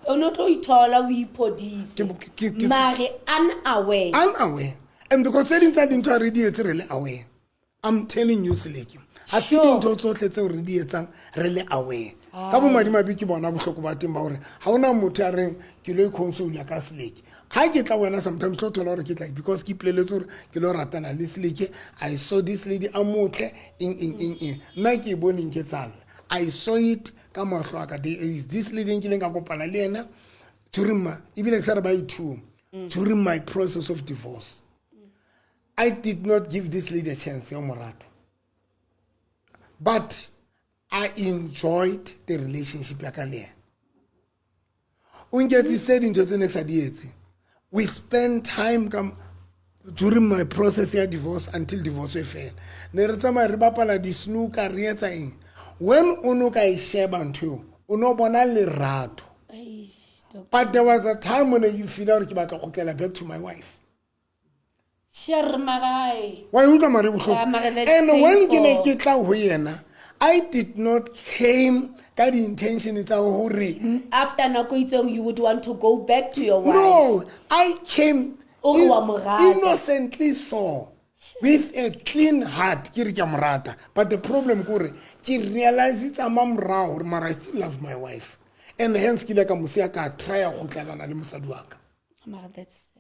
Speaker 1: O ne o tlo ithola o iphodise mare unaware.
Speaker 2: Unaware. And because tse ding tsa dintho ha re di etse re le aware. I'm telling you, Seleke, ha se dintho tsotlhe tseo re di etsang re le aware. Ka bomadimabe ke bona bohloko ba teng ba gore ha ona motho ya reng ke lo iconsola ka Seleke. Ha ke tla wena sometimes tlo thola gore ke tla because ke ipoleletse gore ke lo ratana le Seleke. I saw this lady a motle, eng eng eng eng, nna ke e boneng ke tsala. I saw it ka mahlo a ka. There is this lady nkileng ka kopana le yena during my, ebile ke sa re ba two, during my process of divorce. I did not give this lady a chance ya mo rata, but I enjoyed the relationship ya ka le yena. O nketsitse dintho tse ne ke sa di etse. We spend time ka during my process ya divorce until divorce e fela. Ne re tsamaya re bapala di-snooker, re etsa eng. When o no ka e sheba ntho eo, o no bona lerato.
Speaker 1: Eish, doctor.
Speaker 2: But there was a time when you feel gore ke batla go kgutlela back to my wife.
Speaker 1: Sure, marae.
Speaker 2: Wa e utlwa mare bohloko?
Speaker 1: Yeah, mare that's
Speaker 2: And when ke ne
Speaker 1: painful.
Speaker 2: ke tla ho yena, I did not came ka di-intention tsa hore
Speaker 1: after nako e itseng you would want to go back to your wife.
Speaker 2: No, I came
Speaker 1: O re wa mo rata.
Speaker 2: innocently, so with a clean heart, ke re ke a mo rata. But the problem ke hore ke realize tsa mamorao hore mara I still love my wife, and hence ke ile ka mo siya ka try go kgutlelana le mosadi wa ka.
Speaker 1: Mara that's sad.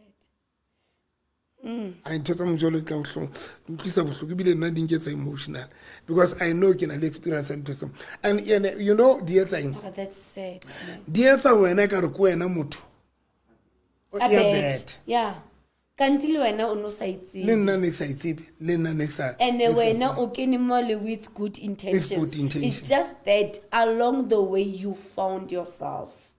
Speaker 2: A ntho tsa mojolo di tla bohloko, di utlwisa bohloko, ebile nna di nketsa emotional because I know ke na le experience ya ntho tseo. And ene, you know, di etsa eng?
Speaker 1: Mara that's sad, man.
Speaker 2: Di etsa wena e ka re ke wena motho
Speaker 1: A
Speaker 2: ya
Speaker 1: bad.
Speaker 2: bad.
Speaker 1: Yeah. Kanti le wena o no sa itsebe.
Speaker 2: Le nna ne ke sa itsebe, le nna ne ke sa
Speaker 1: And
Speaker 2: ne ke sa
Speaker 1: wena
Speaker 2: tsebe.
Speaker 1: o kene mole with good intentions.
Speaker 2: With good intentions.
Speaker 1: It's just that along the way you found yourself.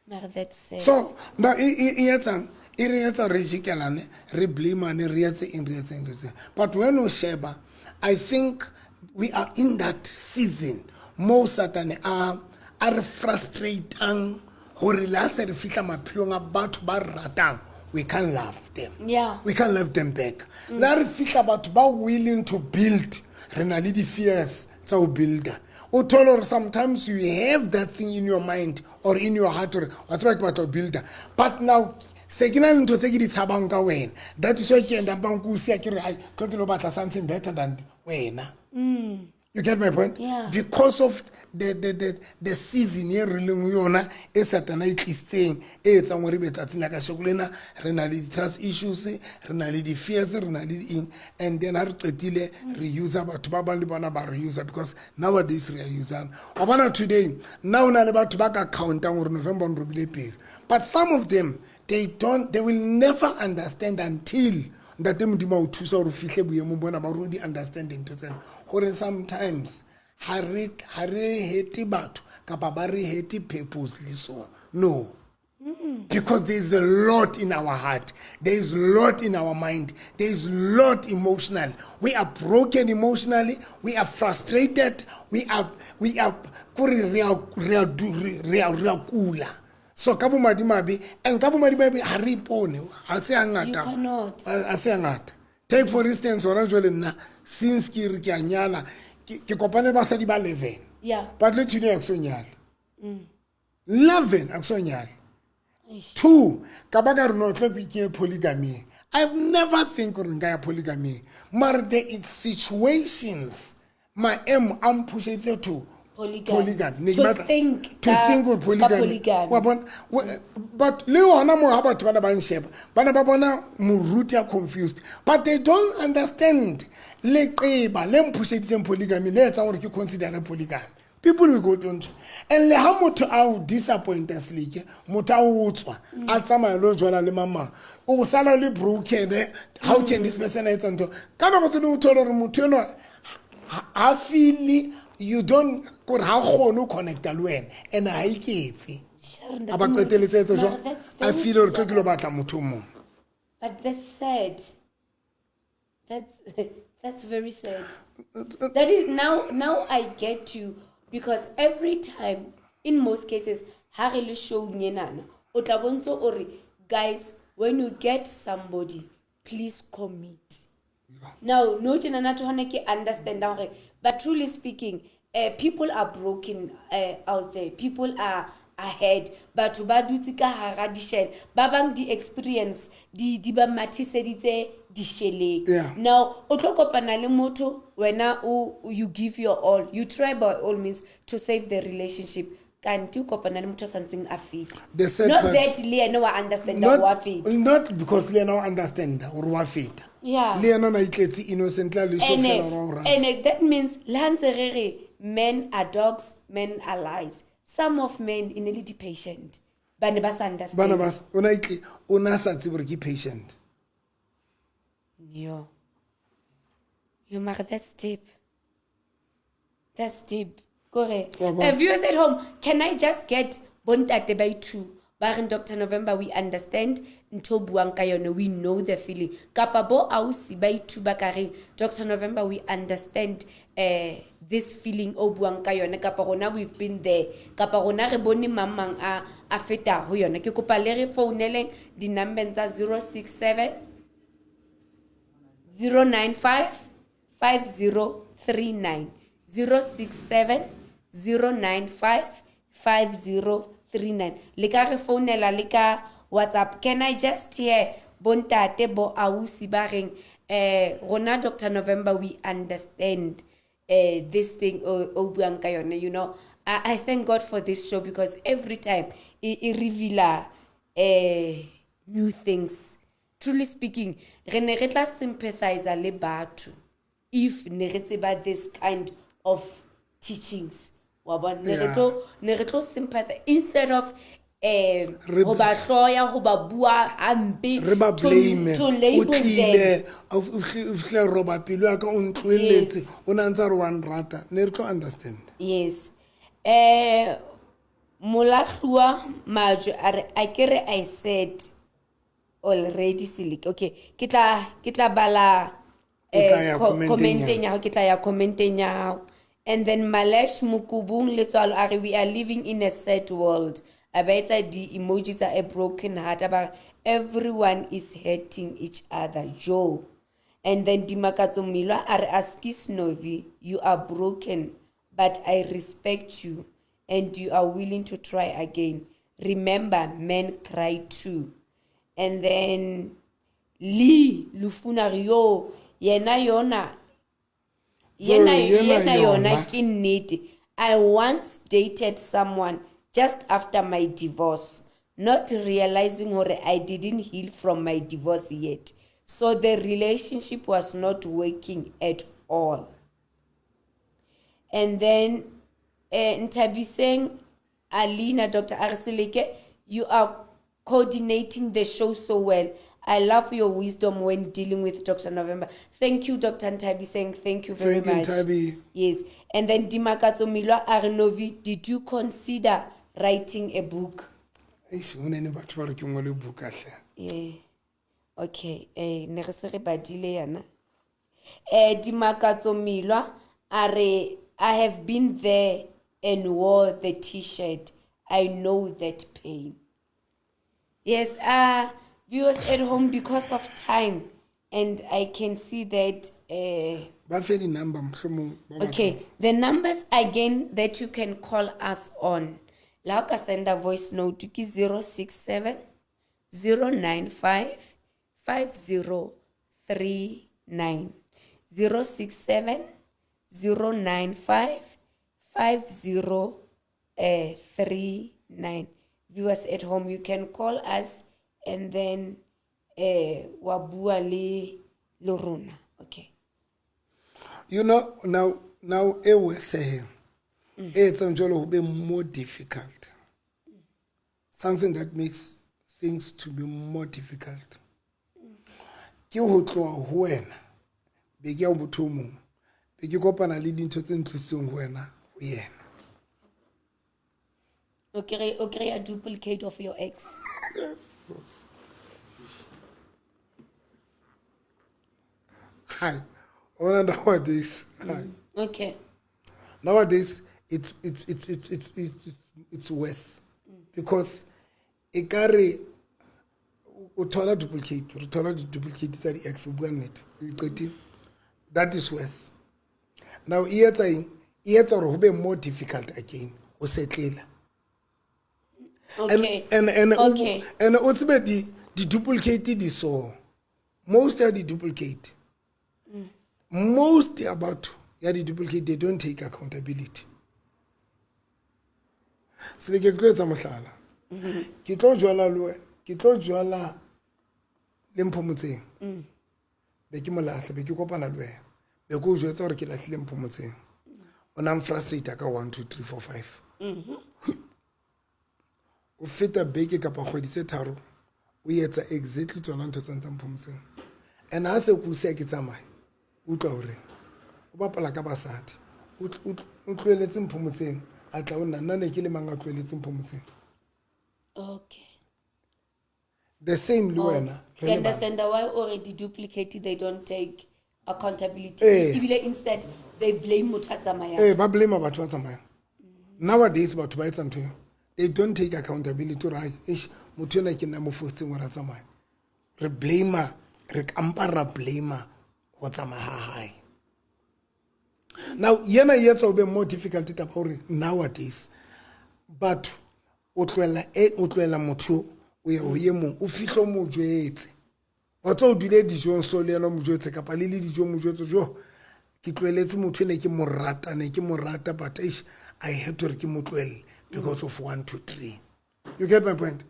Speaker 1: Mara that's sad.
Speaker 2: So now e etsang, e re etsa re jikelane, re blameane, re etse eng, re etse eng, re etse eng. But when o sheba, I think we are in that season mo Satane a re frustratang hore le ha se re fihla maphelong a batho ba re ratang, we can't love them. We can't love them back. Le ha re fihla batho ba willing to build, re na le di-fears tsa ho builder. O thole hore sometimes you have that thing in your mind or in your heart hore wa tseba ke batla ho builder, but now se ke na le ntho tse ke di tshabang ka wena. That is why ke end up ke o siya, ke re ai tlo ke lo batla something better than wena. You get my point?
Speaker 1: Yeah.
Speaker 2: Because of the season ye re leng ho yona e Satana e tlisitseng, e etsang hore ebe tsatsing la kasheko lena re na le di-trust issues, re na le di-fears, re na le di-eng, and then ha re qetile re user batho ba bang le bona ba re user, because nowadays re a usana. Wa bona today nna o na le batho ba ka countang hore November o nrobile pelo, but some of them they don't, they will never understand until ntate Modimo a o thusa hore o fihle boemong bona ba hore o di understand ntho tsena. Hore sometimes ha re hate batho kapa ba re hate purposely, so no, because there is a lot in our heart, there is a lot in our mind, there is a lot emotional. We are broken emotionally, we are frustrated, we are, we are, kore re a, re a du-, re, re a, re a kula. So ka bomadimabe, and ka bomadimabe ha re ipone, ha se hangata.
Speaker 1: You cannot.
Speaker 2: Ha se hangata. Take for instance, hona jwale nna, since ke re ke a nyala, ke kopane le basadi ba 11. But le today ha ke so nyale. 11 ha ke so nyale.
Speaker 1: Eish.
Speaker 2: 2, ka ba ka re no tlo ke ye polygamy. I've never think gore nka ya polygamy. Mara there is situations maemo a mpushetse to Polygamy. Ne ke
Speaker 1: To
Speaker 2: batla-
Speaker 1: think
Speaker 2: to
Speaker 1: ka-
Speaker 2: think gore
Speaker 1: ka
Speaker 2: polygamy
Speaker 1: polygamy.
Speaker 2: wa bona but le gona mo ga batho ba ne ba nsheba ba ne ba bona moruti a confused but they don't understand leqeba le mphušeditseng polygamy le etsang gore ke considere polygamy people will go don't and le ha motho a o disappointa seleke motho a o tswa a tsamaya le o jwala le mamang o sala le broken eh? How can this person a etsa ntho ka nako tse dingwe o thole gore motho enwa ha feel you don't kore ha kgone ho connecta le wena and ha iketse
Speaker 1: Sure,
Speaker 2: a ba qeteletse etsa
Speaker 1: Mara
Speaker 2: jwang
Speaker 1: that's
Speaker 2: a
Speaker 1: very
Speaker 2: feel gore tlo ke lo batla motho o mongwe.
Speaker 1: But that's sad. That's that's very sad. That is now I get you because every time in most cases ha re le show nyenana o tla bontso o re guys when you get somebody please commit. Now no tjena to hone ke understand hore but truly speaking people are broken out there, people are ahead, batho ba dutse ka hara dishele, ba bang di experience di ba mathiseditse disheleng. Now o tlo kopana le motho wena o you give your all, you try by all means to save the relationship, kanti o kopana le motho a santseng a feta.
Speaker 2: The sad
Speaker 1: Not
Speaker 2: part-
Speaker 1: that le yena wa understand wa feta.
Speaker 2: Not because le yena o understanda gore wa feta. Le yena o na itletse innocently a le sure fela gore wa o rata.
Speaker 1: And that means le ha ntse re re men are dogs, men are lies, some of men e ne le di-patient ba ne ba sa understand.
Speaker 2: Bana ba o na itle o na sa tsebe gore ke patient.
Speaker 1: Yo. Yo, mara, that's deep. That's deep. Kore.
Speaker 2: Wa bona.
Speaker 1: Viewers at home, can I just get bontate by two? Ba reng Dr. November, we understand ntho o buang ka yone, we know the feeling. Kapa bo ausi ba two ba ka reng Dr. November, we understand this feeling o buang ka yone, kapa rona we've been there, kapa rona re bone mang mang a feta ho yone. Ke kopa le re founeleng di-number tsa 067 095 5039, 067 095 5039. Le ka re founela le ka WhatsApp. Can I just hear bontate bo ausi ba reng rona Dr. November we understand this thing o buang ka yone, you know. I thank God for this show because every time e reveal new things. Truly speaking, re ne re tla sympathize le batho if ne re tseba this kind of teachings. Wa bona? Ne re tlo, ne re tlo sympathize instead of ho ba hloya, ho ba bua hampe,
Speaker 2: Re ba blame.
Speaker 1: to
Speaker 2: O
Speaker 1: label them.
Speaker 2: tlile, a o fihlile roba pelo ya ka, o ntlohelletse, o na ntse a re wa nrata, ne re tlo understand.
Speaker 1: Yes. Molahluwa Majwe a re, a ke re I said already Seleke. Okay, ke tla bala,
Speaker 2: O tla ya comment-eng ya
Speaker 1: comment-eng ya hao, ke tla ya comment-eng ya hao. And then Malesh Mokubung Letswalo a re, we are living in a sad world. A ba etsa di-emoji tsa a broken heart, a ba re, everyone is hurting each other, Joe. And then Dimakatso Milwa a re, Askis Novi, you are broken, but I respect you and you are willing to try again. Remember, men cry too. And then Lee Lufuna re, yo, yena yona, yena,
Speaker 2: Yo, yena
Speaker 1: yena yona
Speaker 2: yona.
Speaker 1: ke nnete. I once dated someone just after my divorce, not realizing hore I didn't heal from my divorce yet. So the relationship was not working at all. And then Nthabiseng Alina, Dr. Arseleke, you are coordinating the show so well. I love your wisdom when dealing with Dr. November. Thank you, Dr. Nthabiseng. Thank you very
Speaker 2: Thank you,
Speaker 1: much.
Speaker 2: Nthabi.
Speaker 1: Yes. And then Dimakatso Milwa Arnovi, did you consider writing a book?
Speaker 2: Eish, ho na le batho ba re ke ngole buka hle.
Speaker 1: Yeah. Okay. Ne re se re badile yana. Dimakatso Milwa a re, I have been there and wore the t-shirt. I know that pain. Yes, viewers at home, because of time, and I can see that...
Speaker 2: Ba fe di-number, mohlomong ba batla.
Speaker 1: Okay, the numbers again that you can call us on. La o ka send a voice note ke 067 095 5039. 067 095 50 eh, 39 viewers at home you can call us and then eh wa bua le le rona okay
Speaker 2: you know now now e worse e etsang jalo go be more difficult something that makes things to be more difficult ke ho tloha ho wena be ke ya ho motho o mong be ke kopana le dintho tse ntlositseng ho wena ho yena
Speaker 1: o kry o kry a duplicate of your ex
Speaker 2: Hi. Ona nowadays hi.
Speaker 1: okay
Speaker 2: nowadays it's it's it's it's it's it's it's worse because e ka re o thola duplicate re thola di-duplicate tsa di-ex o bua nnete o iqetile that is worse now e etsa eng e etsa gore go be more difficult again go setlela
Speaker 1: okay
Speaker 2: and and
Speaker 1: okay
Speaker 2: and o tsebe di di-duplicate di so most ya di-duplicate most ya batho ya di-duplicate they don't take accountability sele ke tlo etsa mohlala ke tlo jwala le ke tlo jwala le mpho motseng be ke mo lahle be ke kopana le wena be ke o jwetsa gore ke lahlile mpho motseng o nang frustrate ka 1 2 3 4 5 o feta beke kapa kgwedi tse tharo o etsa exactly tsona ntho tsa ntsang phomotseng and ha se ko sia ke tsamaye utlwa hore o bapala ka basadi o tlohelletse mpho motseng a tla o nna nna ne ke le mang a tlohelletse mpho motseng
Speaker 1: okay
Speaker 2: the same le wena re
Speaker 1: ke
Speaker 2: le bang.
Speaker 1: understand why already duplicate they don't take accountability
Speaker 2: Eh.
Speaker 1: ebile instead they blame motho a tsamayang
Speaker 2: ee ba blame batho ba tsamayang nowadays batho ba etsa ntho eo they don't take accountability gore ai eish motho ena ke nna mo fositseng gore a tsamaye re blama re kampa ra blama go tsamaya ga gae now yena e etsa o be more difficult taba gore nowadays batho o tlohela e o tlohela motho o ya ho ye mong o fihle o mo jwetse wa tswa o dule dijong so le yena o mo jwetse kapa le le dijong mo jwetse jo ke tlohelletse motho ene ke mo rata ne ke mo rata but eish i had to re ke mo tlohelle because of one two three you get my point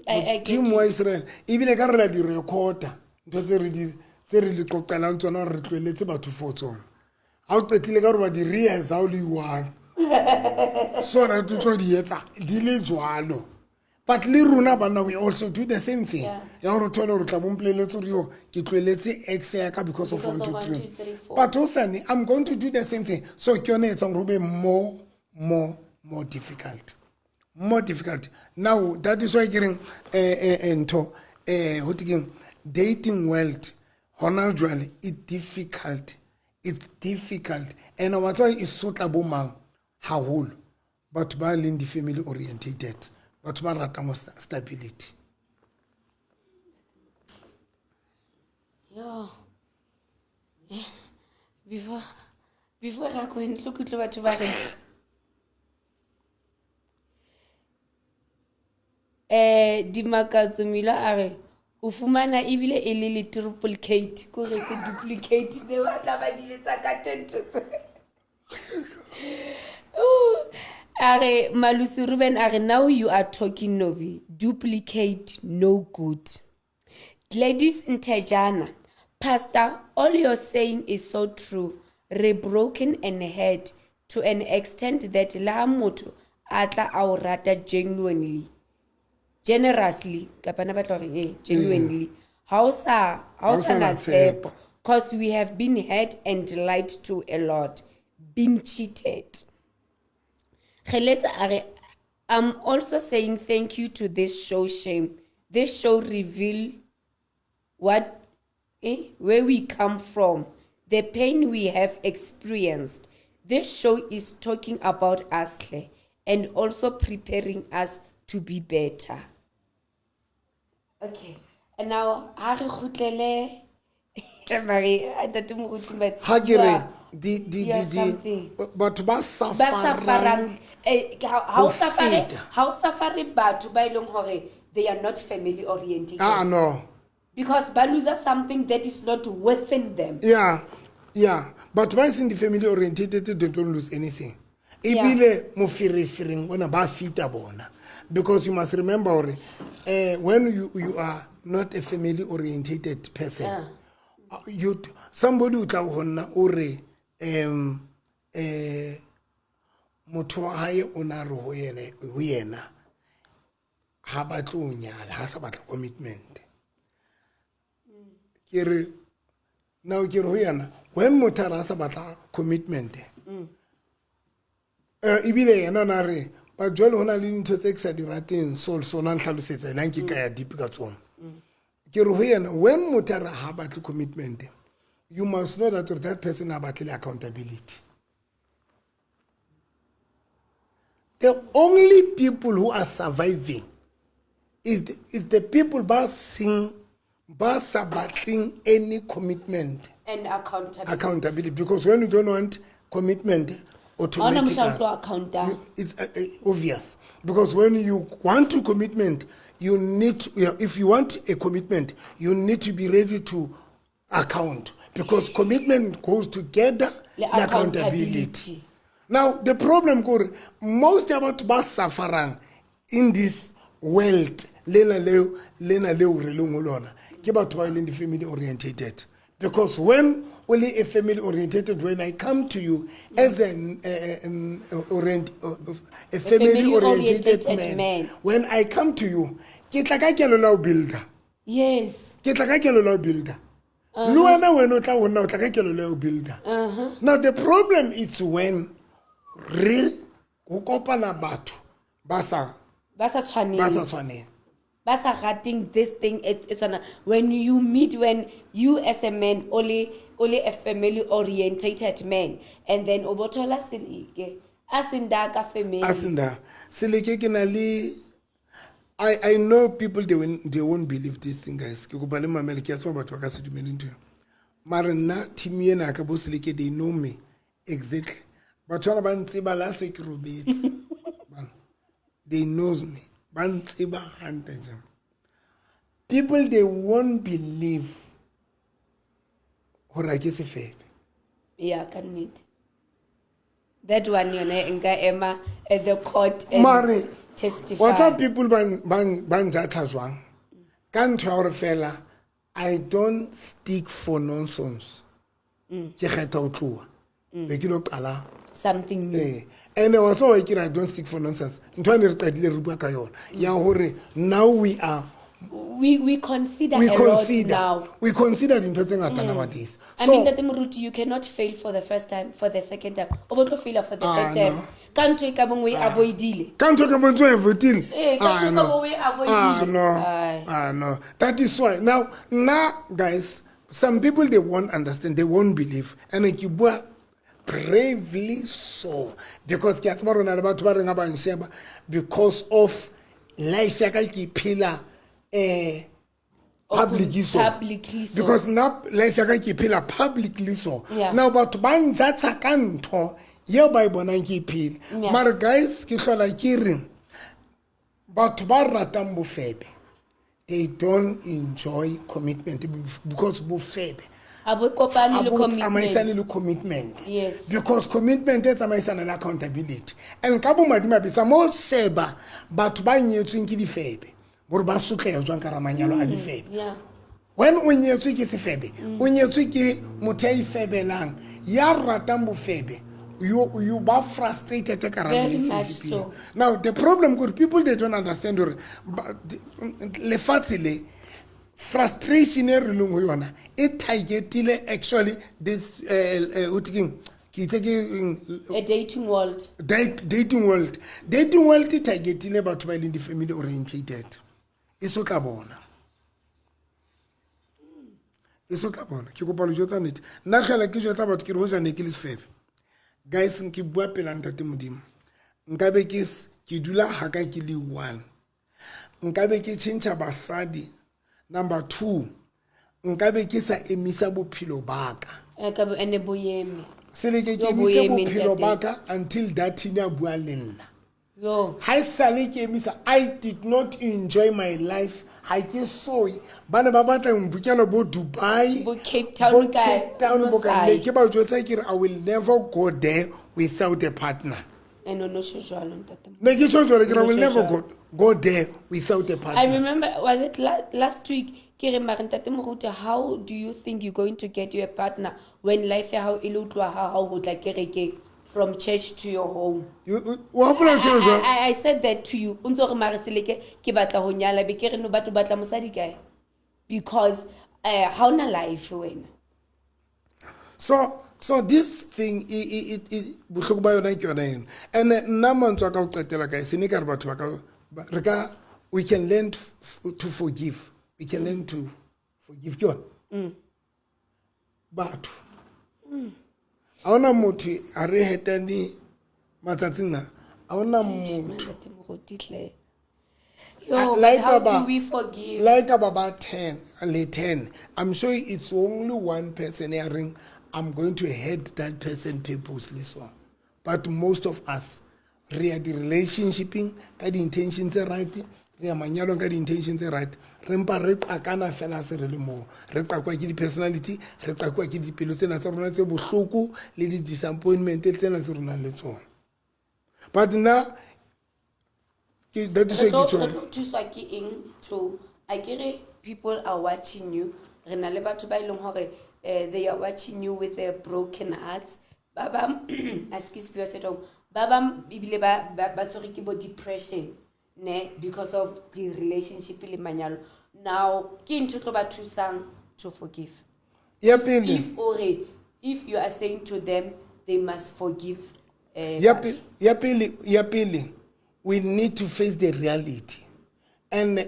Speaker 1: I get
Speaker 2: modimo wa israel ebile ka re la di-recorda ntho tse re di tse re di qoqelang tsona gore re tlohelletse batho for tsona ga o qetile ka gore wa di rehearse ha o le one sona o tlo di etsa di le jwalo but le rona banna we also do the same thing
Speaker 1: Yeah.
Speaker 2: ya gore o thole gore tla bompoleletse gore yo ke tlohelletse ex ya ka because of
Speaker 1: Because
Speaker 2: one
Speaker 1: of
Speaker 2: two
Speaker 1: one,
Speaker 2: three
Speaker 1: two, three, four.
Speaker 2: but hosane i'm going to do the same thing so ke yone e etsang gore go be more more more difficult more difficult now that is why ke reng eh, eh, ntho eh ho keng dating world hona jwale e difficult it's difficult and wa tseba e sotla bo mang haholo batho ba leng di-family orientated batho ba ratang stability
Speaker 1: Yo. Eh, Before before ra ko ntlo ke tlo batho ba re eh Dimakatso Mila a re o fumana ebile e le le triplicate ko re se duplicate ne ba tla ba di etsa ka tente tse. A re Malusi Ruben a re now you are talking Novi duplicate no good. Gladys Ntejana, Pastor, all you're saying is so true. Re broken and hurt to an extent that la motho a tla a o rata genuinely, generously, kapa na batla hore eh, genuinely. Ha o sa ha o sa na tshepo. Cause we have been hurt and lied to a lot, been cheated. Kgeletsa a re, I'm also saying thank you to this show, Shame. This show reveal what where we come from, the pain we have experienced. This show is talking about us hle, and also preparing us to be better. Okay. And now ha re kgutlele mare ntate Moruti, but
Speaker 2: ha ke
Speaker 1: you
Speaker 2: re
Speaker 1: are-
Speaker 2: di di
Speaker 1: you are
Speaker 2: di di
Speaker 1: something.
Speaker 2: batho ba
Speaker 1: ba
Speaker 2: safarang
Speaker 1: safarang eh, ha o
Speaker 2: ho
Speaker 1: safare
Speaker 2: feta.
Speaker 1: ha o safare batho ba e leng hore they are not family oriented
Speaker 2: ah no
Speaker 1: because ba loser something that is not within them
Speaker 2: yeah yeah batho ba e seng di-family orientated they don't lose anything Ebile moferefereng ona ba fita bona. Because you must remember hore when you are not a family orientated person, you somebody o tla ho nna o re motho wa hae o na re ho yena, ho yena ha batle ho nyala, ha sa batla commitment. Ke re now ke re ho yena when motho a re a sa batla commitment, ebile yena na re ba jwale ho na le dintho tse ke sa di rateng, so le sona ntlhalosetsa ena nke ka ya deep ka tsona. Ke re ho yena when motho a re ha batle commitment, you must know that that person ha batle le accountability. The only people who are surviving is the people ba seng ba sa batleng any commitment
Speaker 1: and accountability.
Speaker 2: Accountability, because when you don't want commitment, automatically
Speaker 1: Ha ona mohla o tlo account-a.
Speaker 2: It's obvious, because when you want to commitment, you need to, yeah, if you want a commitment, you need to be ready to account, because commitment goes together
Speaker 1: le
Speaker 2: le accountability.
Speaker 1: Accountability.
Speaker 2: Now the problem kore most about ba suffering in this world lena leo lena leo re leng ho lona ke batho ba leng di family orientated, because when only a family orientated, when I come to you as an orient, a family
Speaker 1: family
Speaker 2: orientated
Speaker 1: orientated
Speaker 2: man,
Speaker 1: man.
Speaker 2: When I come to you, ke tla ka kelo la ho builder.
Speaker 1: Yes.
Speaker 2: Ke tla ka kelo la ho builder. Le wena when o tla ho nna o tla ka kelo la ho builder. Now the problem is when re ho kopana batho ba sa
Speaker 1: Ba sa tshwaneng.
Speaker 2: Ba sa tshwaneng.
Speaker 1: Ba sa rateng this thing e tshwana. When you meet, when you as a man only a family orientated man, and then o bothola seleke a senda ka family.
Speaker 2: A senda seleke ke na le I know people they won't believe this thing, guys. Ke kopa le mamele, ke a tseba batho ba ka se dumele ntho eo. Mara nna team ena ka bo seleke, they know me exactly. Batho bana ba ntseba la se ke robetse. They knows me. Ba ntseba hantle jang. People, they won't believe hore ha ke sefebe.
Speaker 1: Yeah, ka nnete. That one yone nka ema at the court and
Speaker 2: Mare,
Speaker 1: testify.
Speaker 2: What's up people ba njatha jwang? Ka ntho ya hore fela I don't stick for nonsense. Ke kgetha ho tloha. Be ke lo qala
Speaker 1: something new.
Speaker 2: And wa tseba ke re I don't stick for nonsense. Ntho ene re qadile re bua ka yona. Ya hore now we are
Speaker 1: we consider
Speaker 2: we
Speaker 1: a lot
Speaker 2: consider
Speaker 1: now.
Speaker 2: We consider dintho tse ngata nowadays.
Speaker 1: I
Speaker 2: So
Speaker 1: mean, Ntate Moruti, you cannot fail for the first time, for the second time. O bo tlo fail for the third time.
Speaker 2: No.
Speaker 1: Ka ntho e ka bong o e avoid-ile.
Speaker 2: Ka ntho e ka bong o e avoid-ile?
Speaker 1: Eh, ka ntho e ka
Speaker 2: No.
Speaker 1: bong o e avoid-ile.
Speaker 2: No.
Speaker 1: Ai.
Speaker 2: No. That is why. Now, guys, some people, they won't understand, they won't believe. And ke bua bravely so. Because ke a tseba rona le batho ba reng ha ba nsheba, because of life ya ka ke phela,
Speaker 1: Open,
Speaker 2: publicly so.
Speaker 1: Publicly so.
Speaker 2: Because now life ya ka ke phela publicly so.
Speaker 1: Yeah.
Speaker 2: Now batho ba njatsa ka ntho yeo ba e bonang ke e phela.
Speaker 1: Yeah.
Speaker 2: Mara guys, ke hlola ke re batho ba ratang bofebe, they don't enjoy commitment, because bofebe
Speaker 1: Ha bo kopane
Speaker 2: ha
Speaker 1: le
Speaker 2: bo tsamaisane
Speaker 1: commitment.
Speaker 2: le commitment.
Speaker 1: Yes.
Speaker 2: Because commitment e tsamaisana le accountability. And ka bomadimabe tsa mo sheba batho ba nyetsweng ke difebe, gore ba sotleha jwang ka hara manyalo a difebe.
Speaker 1: Yeah.
Speaker 2: When o nyetswe ke sefebe, o nyetswe ke motho ya ifebelang, ya ratang bofebe, you ba frustrated ka hara
Speaker 1: Very much
Speaker 2: relationship
Speaker 1: so.
Speaker 2: eo. Now the problem gore people they don't understand gore lefatshe le frustration e re leng ho yona e targetile actually this o thekeng, ke itse ke eng,
Speaker 1: A dating world.
Speaker 2: Dating world. Dating world e targetile batho ba e leng di-family orientated. E so tla bona. E so tla bona. Ke kopa lo jwetsa nnete. Nna fela ke jwetsa batho ke re hoja ne ke le sefebe. Guys, ke bua pela ntate Modimo. Nkabe ke ke dula haka ke le one. Nkabe ke tjhentjha basadi. Number 2, nkabe ke sa emisa bophelo ba ka.
Speaker 1: Ka bo ene bo eme.
Speaker 2: Sele ke
Speaker 1: Yo, bo
Speaker 2: emise
Speaker 1: eme,
Speaker 2: bophelo
Speaker 1: ntate.
Speaker 2: ba ka until that thing a bua le nna.
Speaker 1: Yo.
Speaker 2: Ha esale ke emisa, I did not enjoy my life. Ha ke soye. Ba ne ba batla ho mpokela bo Dubai,
Speaker 1: Bo Cape Town
Speaker 2: bo
Speaker 1: kae,
Speaker 2: Cape Town,
Speaker 1: bo
Speaker 2: bo kae.
Speaker 1: Mosai.
Speaker 2: Ne ke ba jwetsa ke re, I will never go there without a partner.
Speaker 1: And o no tjho jwalo ntate.
Speaker 2: Ne ke tjho jwalo ke re I will
Speaker 1: Tjho
Speaker 2: never
Speaker 1: jwalo.
Speaker 2: go there without a
Speaker 1: I
Speaker 2: partner.
Speaker 1: remember, was it last week? Ke re mare ntate Moruti, how do you think you're going to get your partner when life ya hao e le utlwa ha hao ho tla kerekeng from church to your home?
Speaker 2: Wa hopola tjho jwalo?
Speaker 1: I said that to you. O ntso re mare Seleke ke batla ho nyala be ke re no batho batla mosadi kae? Because ha ona life wena.
Speaker 2: So this thing bohloko ba yona ke yona eno. And nna mantswe a ka ho qetela kae se ne ka re batho ba ka ba, re ka we can learn to forgive. We can learn to forgive ke yona. Batho. Ha hona motho a re hetane matsatsing a. Ha hona motho.
Speaker 1: Ntate Moruti hle. Yo, but how do we forgive?
Speaker 2: Like about 10, le 10. I'm sure it's only one person hearing, I'm going to hate that person purposely. So, but most of us, re ya di-relationshiping ka di-intentions tse right, re ya manyalong ka di-intentions tse right. Re mpa re qakana fela se re le moo. Re qakwa ke di-personality, re qakwa ke dipelo tsena tsa rona tse bohloko le di-disappointment tsena tse re nang le tsona. But nna, ke, that is
Speaker 1: Re
Speaker 2: why ke tjho.
Speaker 1: tlo thuswa ke eng to, akere people are watching you. Re na le batho ba e leng hore, they are watching you with their broken hearts. Ba bang, excuse me, at home. Ba bang ebile ba tshwerwe ke bo depression, ne, because of the relationship le manyalo. Now, ke ntho e tlo ba thusang to forgive.
Speaker 2: Ya pele.
Speaker 1: If ore, if you are saying to them they must forgive,
Speaker 2: Ya ya pele, ya pele, we need to face the reality. And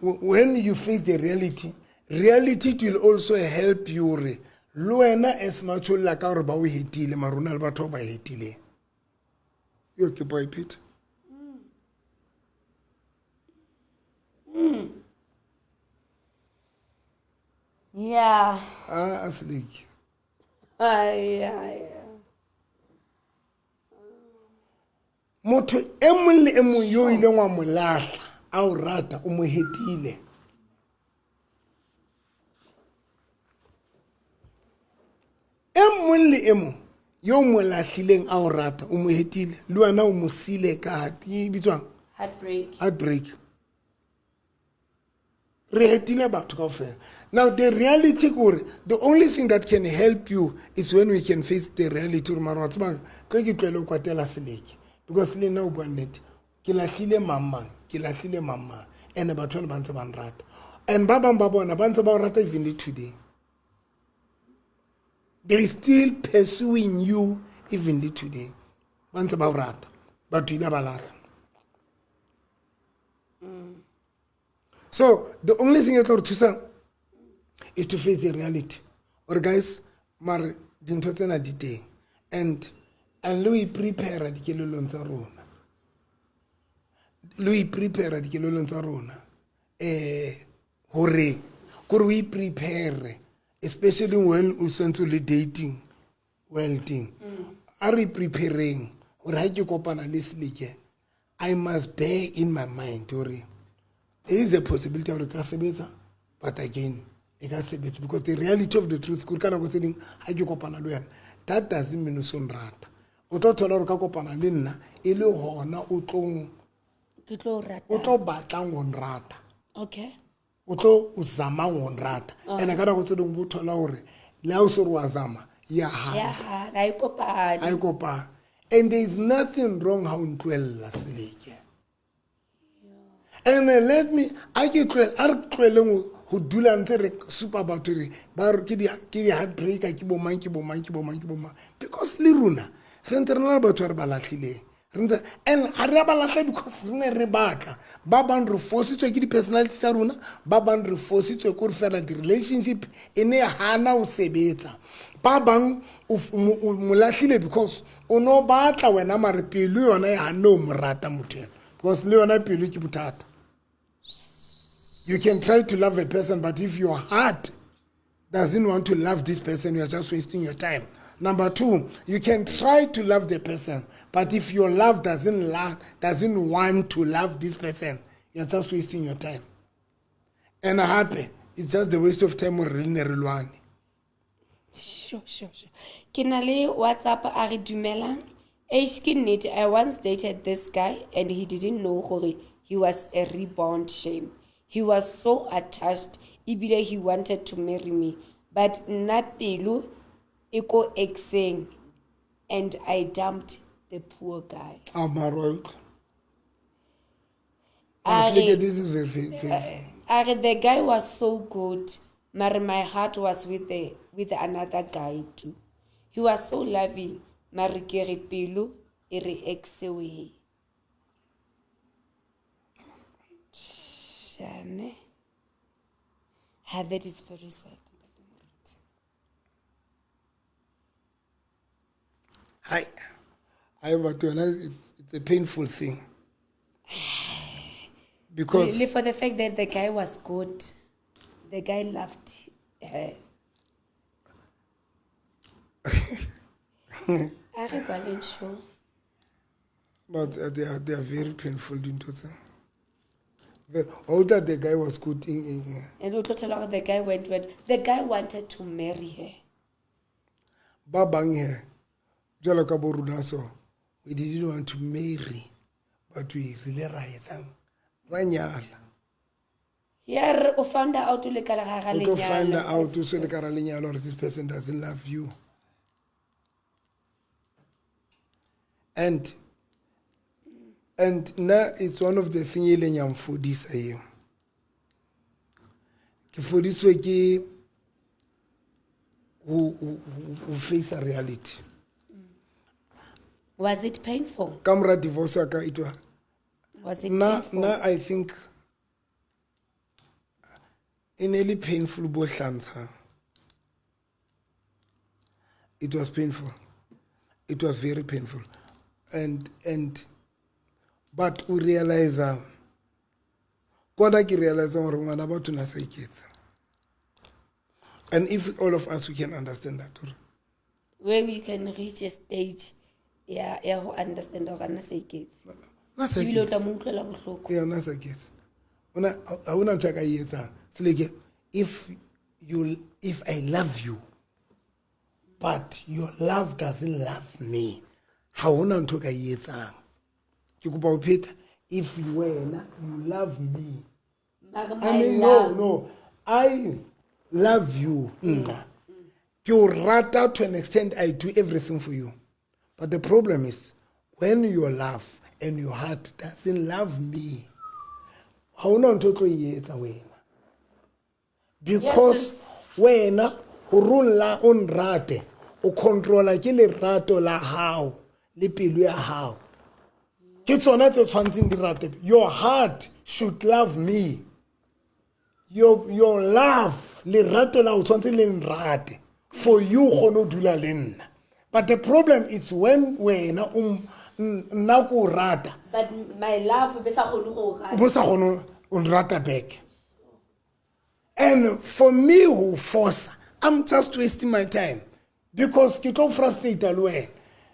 Speaker 2: when you face the reality, reality will also help you re le wena as much o lla ka hore ba o hetile, mara o na le batho ba hetileng. Yo, ke boy Peter.
Speaker 1: Yeah.
Speaker 2: A seleke.
Speaker 1: Ay, ay, ay.
Speaker 2: Motho e mong le e mong yo o ileng wa mo lahla, a o rata, o mo hetile. E mong le e mong yo o mo lahlileng a o rata, o mo hetile. Le wena o mo siile ka heart, e bitswang?
Speaker 1: Heartbreak.
Speaker 2: Heartbreak. Re hetile batho kaofela. Now the reality ke hore, the only thing that can help you is when we can face the reality hore mara wa tseba, tlo ke tlohele ho kwatela Seleke. Because le nna o bua nnete, ke lahlile mang mang, ke lahlile mang mang. And batho bana ba ntse ba nrata. And ba bang ba bona ba ntse ba o rata even le today. They still pursuing you even le today. Ba ntse ba o rata. Batho ile ba lahla. So the only thing e tlo re thusang is to face the reality. Or guys, mare dintho tsena di teng. And le o i-prepare dikelellong tsa rona. Le o i-prepare dikelellong tsa rona. Hore, kore o i-prepare, especially when o santse o le dating, well thing. A re prepareng hore ha ke kopana le Seleke, I must bear in my mind hore there is a possibility hore ka sebetsa, but again, e ka sebetsa because the reality of the truth kore ka nako tse ding ha ke kopana le wena, that doesn't mean o so nrata. O tlo thola hore ka kopana le nna e le hona o tlong,
Speaker 1: Ke tlo o rata.
Speaker 2: o tlo batlang ho nrata.
Speaker 1: Okay.
Speaker 2: O tlo o zamang ho nrata. And ka nako tse ding bo thola hore le ha o se re wa zama, ya hana.
Speaker 1: Ya hana, ha e kopane.
Speaker 2: Ha e kopane. And there is nothing wrong ha o ntlohella Seleke. And then let me, a ke tlohele, a re tloheleng ho dula ntse re supa batho re ba re ke di heartbreaker, ke bo mang, ke bo mang, ke bo mang, ke bo mang. Because le rona re ntse re na le batho ba re ba lahlileng. Re ntse, and ha re a ba lahla because re ne re batla. Ba bang re fositswe ke di-personality tsa rona, ba bang re fositswe ke hore fela di-relationship e ne hana ho sebetsa. Ba bang o o mo lahlile because o no batla wena mare pelo yona e hanne ho mo rata motho ena. Because le yona pelo ke bothata. You can try to love a person, but if your heart doesn't want to love this person, you are just wasting your time. Number two, you can try to love the person, but if your love doesn't want to love this person, you're just wasting your time. And hape, it's just the waste of time. Re ne re lwane.
Speaker 1: Sure, sure, sure. Ke na le WhatsApp a re dumelang. Eish ke nnete, I once dated this guy and he didn't know gore he was a rebound shame. He was so attached ebile he wanted to marry me but nna pelo e ko exeng and I dumped the poor guy.
Speaker 2: A mara wa utlwa.
Speaker 1: A re-
Speaker 2: This is very, very painful.
Speaker 1: A re the guy was so good mare my heart was with the with another guy too. He was so loving mare ke re pelo e re exe Shane. Ha that is very sad.
Speaker 2: Hi. Hi, but yona it's a painful thing. Because
Speaker 1: Le for the fact that the guy was good. The guy loved her. A re kwaleng show.
Speaker 2: But they are very painful dintho tse. Although the guy was good in.
Speaker 1: And o tlo thola gore the guy went the guy wanted to marry her.
Speaker 2: Ba bang here, jwalo ka bo rona so, we didn't want to marry, but we rile ra etsang, ra nyala.
Speaker 1: Ya re o found out o le ka gare ga
Speaker 2: O tlo find
Speaker 1: lenyalo.
Speaker 2: out o se le ka hara lenyalo hore this person doesn't love you. And nna it's one of the thing e leng ya mfodisa eo. Ke fodiswe ke ho face reality.
Speaker 1: Was it painful?
Speaker 2: Ka mora divorce ya ka it was
Speaker 1: Was it
Speaker 2: nna,
Speaker 1: painful?
Speaker 2: nna I think e ne le painful bo hlantshang. It was painful. It was very painful. But o realize, kona ke realize gore ngwana batho na sa iketsa. And if all of us we can understand that, gore
Speaker 1: where we can reach a stage ya ya go understand gore ana sa iketse.
Speaker 2: Na sa
Speaker 1: Ebile o
Speaker 2: iketse.
Speaker 1: tla mo utlwela bohloko.
Speaker 2: Yeah, na sa iketse. Ona ha hona ntho a ka e etsang. Seleke, if I love you, but your love doesn't love me, ha hona ntho ka e etsang. Ke kopa ho pheta, if wena you love me,
Speaker 1: Mare
Speaker 2: I
Speaker 1: my
Speaker 2: mean, no,
Speaker 1: love.
Speaker 2: no, I love you, nna. Ke o rata to an extent, I do everything for you. But the problem is, when your love and your heart doesn't love me, ha hona ntho o tlo e etsa wena. Because
Speaker 1: Yes,
Speaker 2: wena hore o nla, o nrate, o controla ke lerato la hao le pelo ya hao. Ke tsona tse tshwantseng di rate. Your heart should love me. Your love, lerato la o tshwantse le nrate for you kgone ho dula le nna. But the problem is when wena o nna ko o rata,
Speaker 1: But my love be sa kgone go o rata.
Speaker 2: bo sa kgone ho nrata back. And for me ho force, I'm just wasting my time because ke tlo frustrate le wena.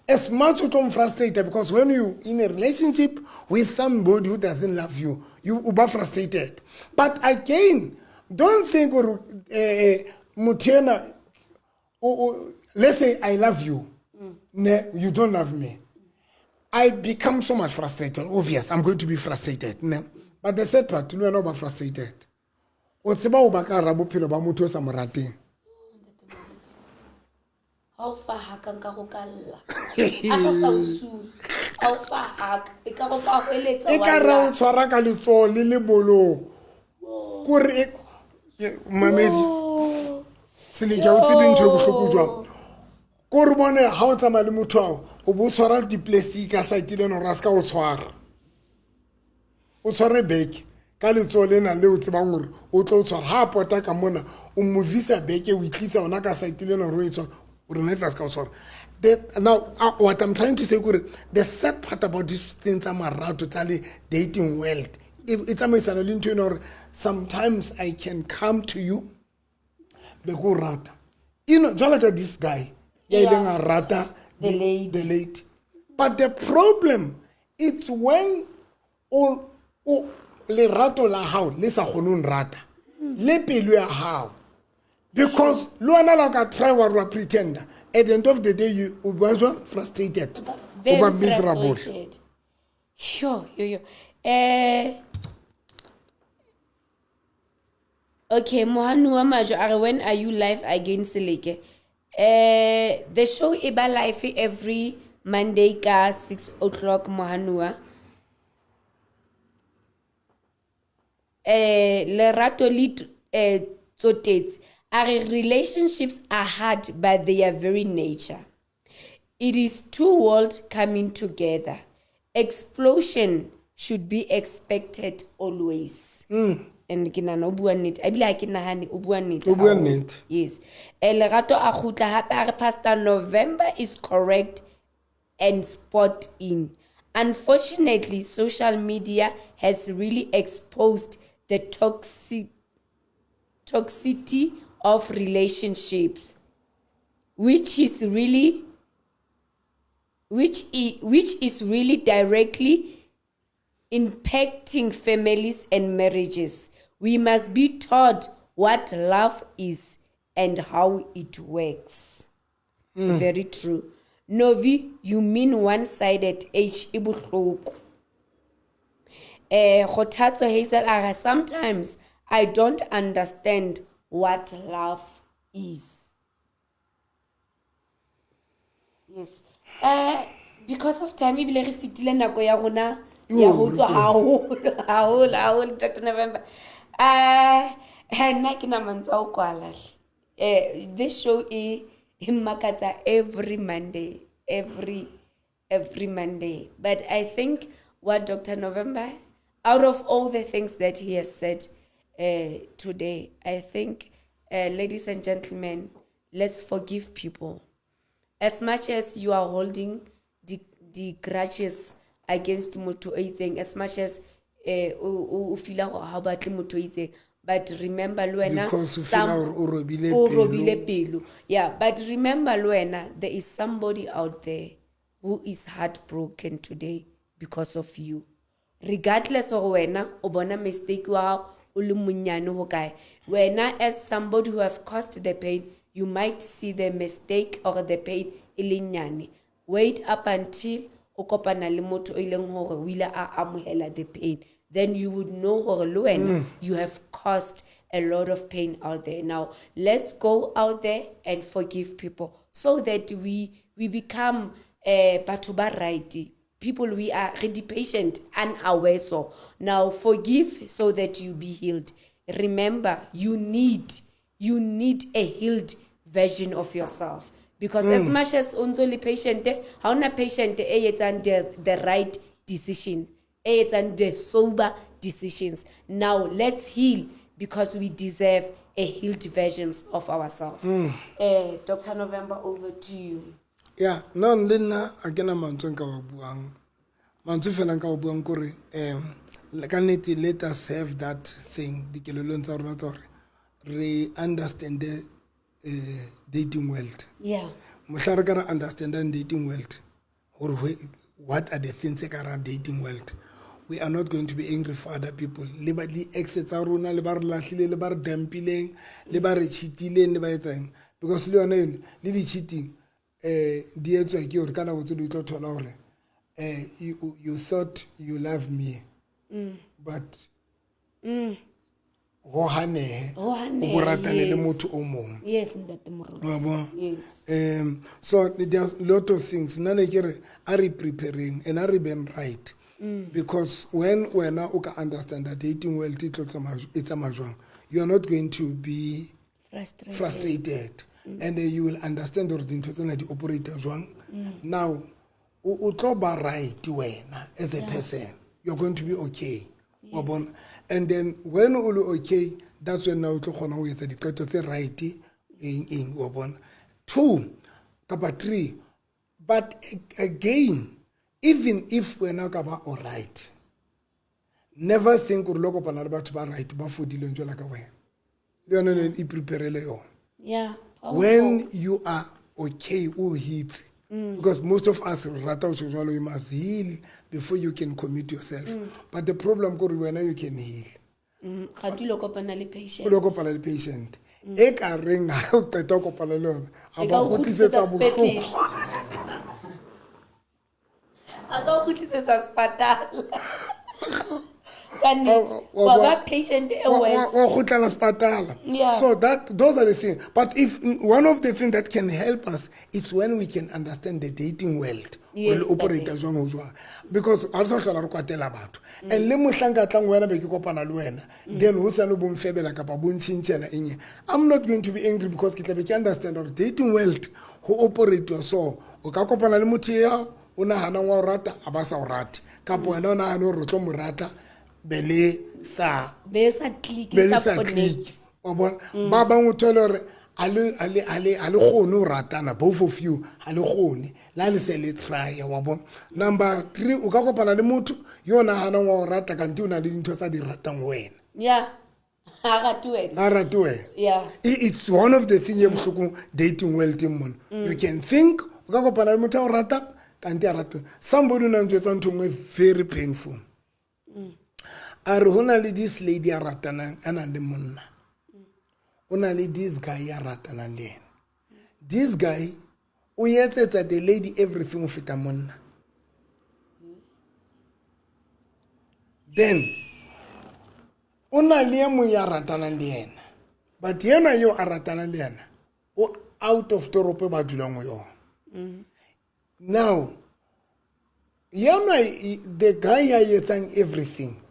Speaker 2: As much o tlo frustrate because when you in a relationship with somebody who doesn't love you, you ba frustrated. But again, don't think gore, motho ena, let's say I love you, ne, you don't love me. I become so much frustrated. Obvious, I'm going to be frustrated. Ne? But the sad part, le wena o ba frustrated. O tseba o ba ka hara bophelo ba motho o sa mo rateng.
Speaker 1: Ha o fa haka nka go ka lla. A sa sa o sule. Ha o fa haka, e ka go ka hweletsa
Speaker 2: E
Speaker 1: wa
Speaker 2: ka re o
Speaker 1: lla.
Speaker 2: tshwara ka letsoho le le bolong. Kore e, e, mamedi, Seleke, ha o tsebe ntho e bohloko jwang. Kore bone ha o tsamaya le motho ao, o bo o tshwara di-plastic ka side lena hore a se ka o tshwara. O tshware beke ka letsoho lena le o tsebang hore o tlo o tshwara. Ha a pota ka mona, o movisa beke, o e tlisa hona ka side lena hore o e tshware, hore nna e tla se ka o tshwara. Now, what I'm trying to say kore, the sad part about this thing tsa marato tsa le dating world, e tsamaisana le ntho ena hore sometimes I can come to you, be ko rata. You know, jwalo ka this guy, ya ileng a rata
Speaker 1: The lady.
Speaker 2: the lady. But the problem, it's when o lerato la hao le sa kgone ho nrata, le pelo ya hao. Because le wena la o ka try wa re wa pretender, at the end of the day, you o ba jwang? Frustrated.
Speaker 1: Very
Speaker 2: ba miserable.
Speaker 1: frustrated. Sure, yo yo. Eh Okay, Mohanu wa Majo a re when are you live again Seleke? Eh the show e ba live every Monday ka 6 o'clock Mohanua. Eh Lerato le eh Tsotetse a re relationships are hard by their very nature. It is two worlds coming together. Explosion should be expected always. And ke nahana o bua nnete. Ebile ha ke nahane o bua nnete.
Speaker 2: O bua
Speaker 1: haholo.
Speaker 2: nnete.
Speaker 1: Yes. Eh, Lerato a kgutla hape a re Pastor November is correct and spot in. Unfortunately, social media has really exposed the toxic toxicity of relationships, which is really which is, which is really directly impacting families and marriages. We must be taught what love is and how it works. Very true. Novi, you mean one-sided H e bohloko. Eh, Kgothatso Hazel a re, sometimes I don't understand what love is. Yes. Eh, because of time ebile re fetile nako ya rona ya ho
Speaker 2: Yo,
Speaker 1: tswa
Speaker 2: re
Speaker 1: haholo haholo haholo Dr. November. Eh, eh, nna ke na mantswe a ho kwala hle. Eh, this show e e mmakatsa every Monday, every every Monday. But I think what Dr. November, out of all the things that he has said today, I think, ladies and gentlemen, let's forgive people. As much as you are holding the, the grudges against motho o itseng, as much as o o feela hore ha o batle motho o itseng, but remember le wena
Speaker 2: Because o
Speaker 1: some-
Speaker 2: feela hore o robile
Speaker 1: o
Speaker 2: pelo.
Speaker 1: robile pelo. Yeah, but remember le wena, there is somebody out there who is heartbroken today because of you. Regardless of wena o bona mistake wa hao o le monyane ho kae, wena as somebody who have caused the pain, you might see the mistake or the pain e le nyane. Wait up until o kopana le motho o ileng hore o ile a amohela the pain. Then you would know hore le wena you have caused a lot of pain out there. Now, let's go out there and forgive people so that we we become batho ba right. People we are ready patient and aware. So now forgive so that you be healed. Remember, you need you need a healed version of yourself. Because as much as o ntso le patient, ha hona patient e etsang the, the right decision, e etsang the sober decisions. Now let's heal because we deserve a healed versions of ourselves. Eh, Dr. November, over to you.
Speaker 2: ya no le nna a ke na mantswe nka wa buang mantswe fela nka wa buang kore um ka nnete let us have that thing dikelelong tsa rona tsa gore re understande um dating world
Speaker 1: Yeah.
Speaker 2: mohla re ka re understandang dating world gore what are the things tse ka ra dating world we are not going to be angry for other people le ba di-ex tsa rona le ba re lahlileng le ba re dumpileng le ba re cheatileng le ba etsang because le yone eno le di-cheating um di etswa ke gore ka nako tse di tlo thola gore um you, you thought you love me but ho hanehe
Speaker 1: Ho hanehe,
Speaker 2: o bo ratane le
Speaker 1: yes.
Speaker 2: motho o mongwe
Speaker 1: Yes, Ntate Moruti.
Speaker 2: wa bona
Speaker 1: Yes.
Speaker 2: um so there are a lot of things nna ne ke re a re preparing and a re beng right because when wena o ka understand that dating world e tlo tsamaya e tsamaya jwang you are not going to be
Speaker 1: Frustrated.
Speaker 2: frustrated and you will understand gore dintho tsena di operata jwang now o o tlo ba right wena as a person you're going to be okay wa bona and then when o le okay that's when now o tlo kgona ho etsa diqeto tse right eng eng wa bona two kapa three but again even if wena o ka ba all right never think gore lo kopana le batho ba right ba fodileng jwalo ka wena le yone ne e preparele yona
Speaker 1: Yeah. Powerful.
Speaker 2: when you are okay o hitse because most of us re rata ho tjho jwalo you must heal before you can commit yourself but the problem kore wena you can heal
Speaker 1: Ga di lo kopana le patient.
Speaker 2: o lo kopana le patient e ka reng ha o qeta ho kopana le yona a
Speaker 1: E
Speaker 2: ba
Speaker 1: ka o
Speaker 2: kgutlisetsa
Speaker 1: kgutlisetsa
Speaker 2: bohloko
Speaker 1: sepetlele. kgutlisetsa sepatala ka nnete wa ba patient e worse
Speaker 2: wa kgutlela sepatala
Speaker 1: Yeah.
Speaker 2: so that those are the things but if one of the things that can help us it's when we can understand the dating world
Speaker 1: Yes,
Speaker 2: gore le operata
Speaker 1: ntate.
Speaker 2: jwang ho jwang because ga re sa hlola re kwatela batho and le mohlang ka tlang wena be ke kopana le wena then ho sane bo mfebela kapa bo ntšhintšhela eng i'm not going to be angry because ke tlabe ke understand gore dating world ho operatiwa so o ka kopana le motho ya o naganang wa o rata a ba sa o rate kapa wena o nagane gore o tlo mo rata be le sa
Speaker 1: be sa click
Speaker 2: be le
Speaker 1: sa
Speaker 2: sa
Speaker 1: connect
Speaker 2: click wa bona ba bangwe o thole gore a le kgone go ratana both of you a le kgone le a le se le trya wa bona. Number 3, o ka kopana le motho yo o naganang wa go rata kante o na le dintho tsa di ratang ho wena.
Speaker 1: Yeah, ha rate wena.
Speaker 2: Ha rate wena.
Speaker 1: Yeah.
Speaker 2: It's one of the thing e bohlokong dating world teng mona. You can think o ka kopana le motho a o ratang kante a rate. Somebody o na ntjwetsa ntho e nngwe very painful. A re ho na le this lady a ratanang a nang le monna. O na le this guy ya ratanang le yena. This guy o etsetsa the lady everything ho feta monna. Then o na le e mong ya ratanang le yena. But yena eo a ratanang le yena o out of toropo ba dulang ho yona. Now yena the guy ya etsang everything.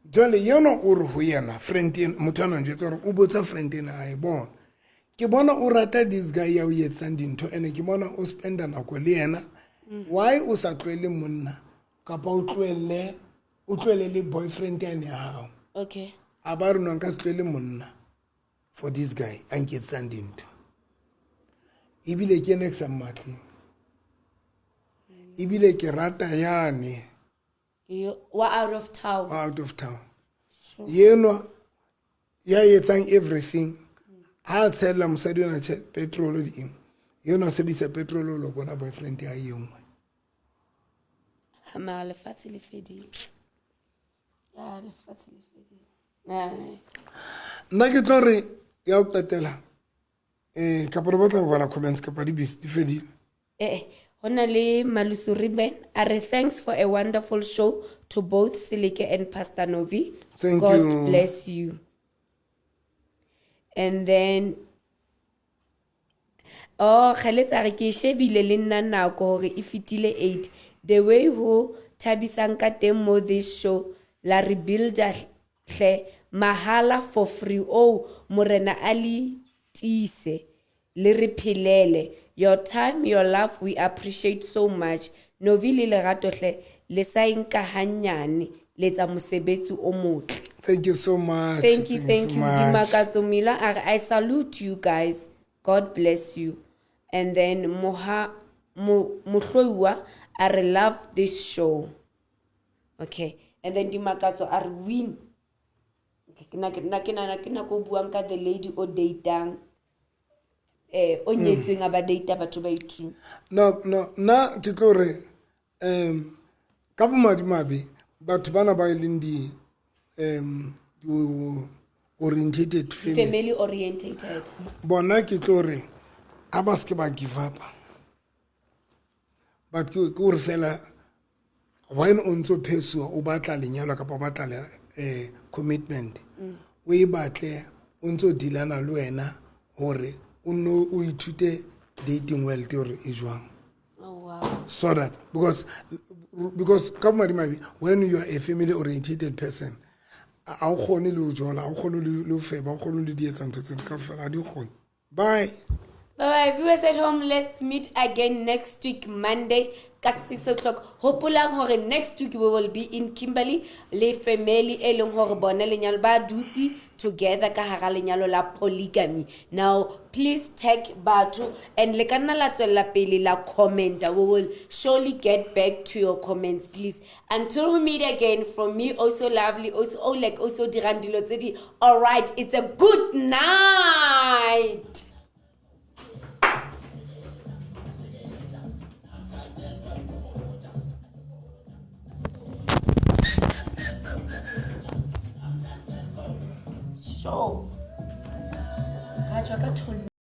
Speaker 2: Jwale yena o re ho yena friend ena, motho ana njwetsa hore o botsa friend ena a e bona. Ke bona o rata this guy ya o etsang dintho ene ke bona o spenda nako le yena. Why o sa tlohele monna kapa o tlohelle, o tlohele le boyfriend yane ya hao?
Speaker 1: Okay.
Speaker 2: A ba re no nka se tlohele monna for this guy a nketsang dintho. Ebile ke ena ke sa mmatleng. Ebile ke rata yane.
Speaker 1: Yo, wa out of town.
Speaker 2: Wa out of town. Yenwa ya etsang everything. Ha a tshela mosadi ona petrol di eng. Yenwa sebedisa petrol o lo bona boyfriend ya e nngwe.
Speaker 1: Mara lefatshe le fedile. Ah, lefatshe le fedile. Ah.
Speaker 2: Nna ke tlo re ya ho qetela. Kapa re batla ho bala comments kapa di busy, di fedile.
Speaker 1: Ho na le Malusi Ruben a re thanks for a wonderful show to both Seleke and Pastor Novi.
Speaker 2: Thank
Speaker 1: God
Speaker 2: you.
Speaker 1: bless you. And then oh, Kgaletsa re ke shebile le nna nako hore e fetile 8. The way ho thabisang ka teng mo this show la re builder hle mahala for free. Oh, morena a le tiise le re phelele. Your time, your love, we appreciate so much. Novi le lerato hle le sa nka hanyane le tsa mosebetsi o motle.
Speaker 2: Thank you so much.
Speaker 1: Thank you,
Speaker 2: Thank you
Speaker 1: thank
Speaker 2: so
Speaker 1: you.
Speaker 2: much.
Speaker 1: Dimakatso Mila, I salute you guys. God bless you. And then Mohloiwa, I love this show. Okay. And then Dimakatso, I win. Okay, ke na, ke na, ke na, ke na ko buang ka the lady o datang. O nyetsweng a ba data batho ba ithu.
Speaker 2: No, no, nna ke tlo re, ka bomadimabe, batho bana ba e leng di, di orientated family.
Speaker 1: Family orientated.
Speaker 2: Bona ke tlo re, ha ba se ke ba give up. But ke hore fela, when o ntso phesua, o batla lenyalo kapa o batla commitment. O e batle, o ntso dealana le wena hore o nno o ithute dating world hore e jwang.
Speaker 1: Oh, wow.
Speaker 2: So that, because ka bomadimabe, when you are a family orientated person, a o kgone le ho jola, ha o kgone le ho feba, ha o kgone le di etsa ntho tsena kaofela, ha di kgone. Bye.
Speaker 1: Bye-bye. Viewers at home, let's meet again next week, Monday, ka 6 o'clock. Hopolang hore next week we will be in Kimberley le family e leng hore bona lenyalo ba dutse together ka hara lenyalo la polygamy. Now, please tag batho and le ka nna la tswella pele la commenta. We will surely get back to your comments, please. Until we meet again, from me, also lovely, also Oleg, also dirang dilo tse di. All right, it's a good night. Show. Ka tswa ka tholo.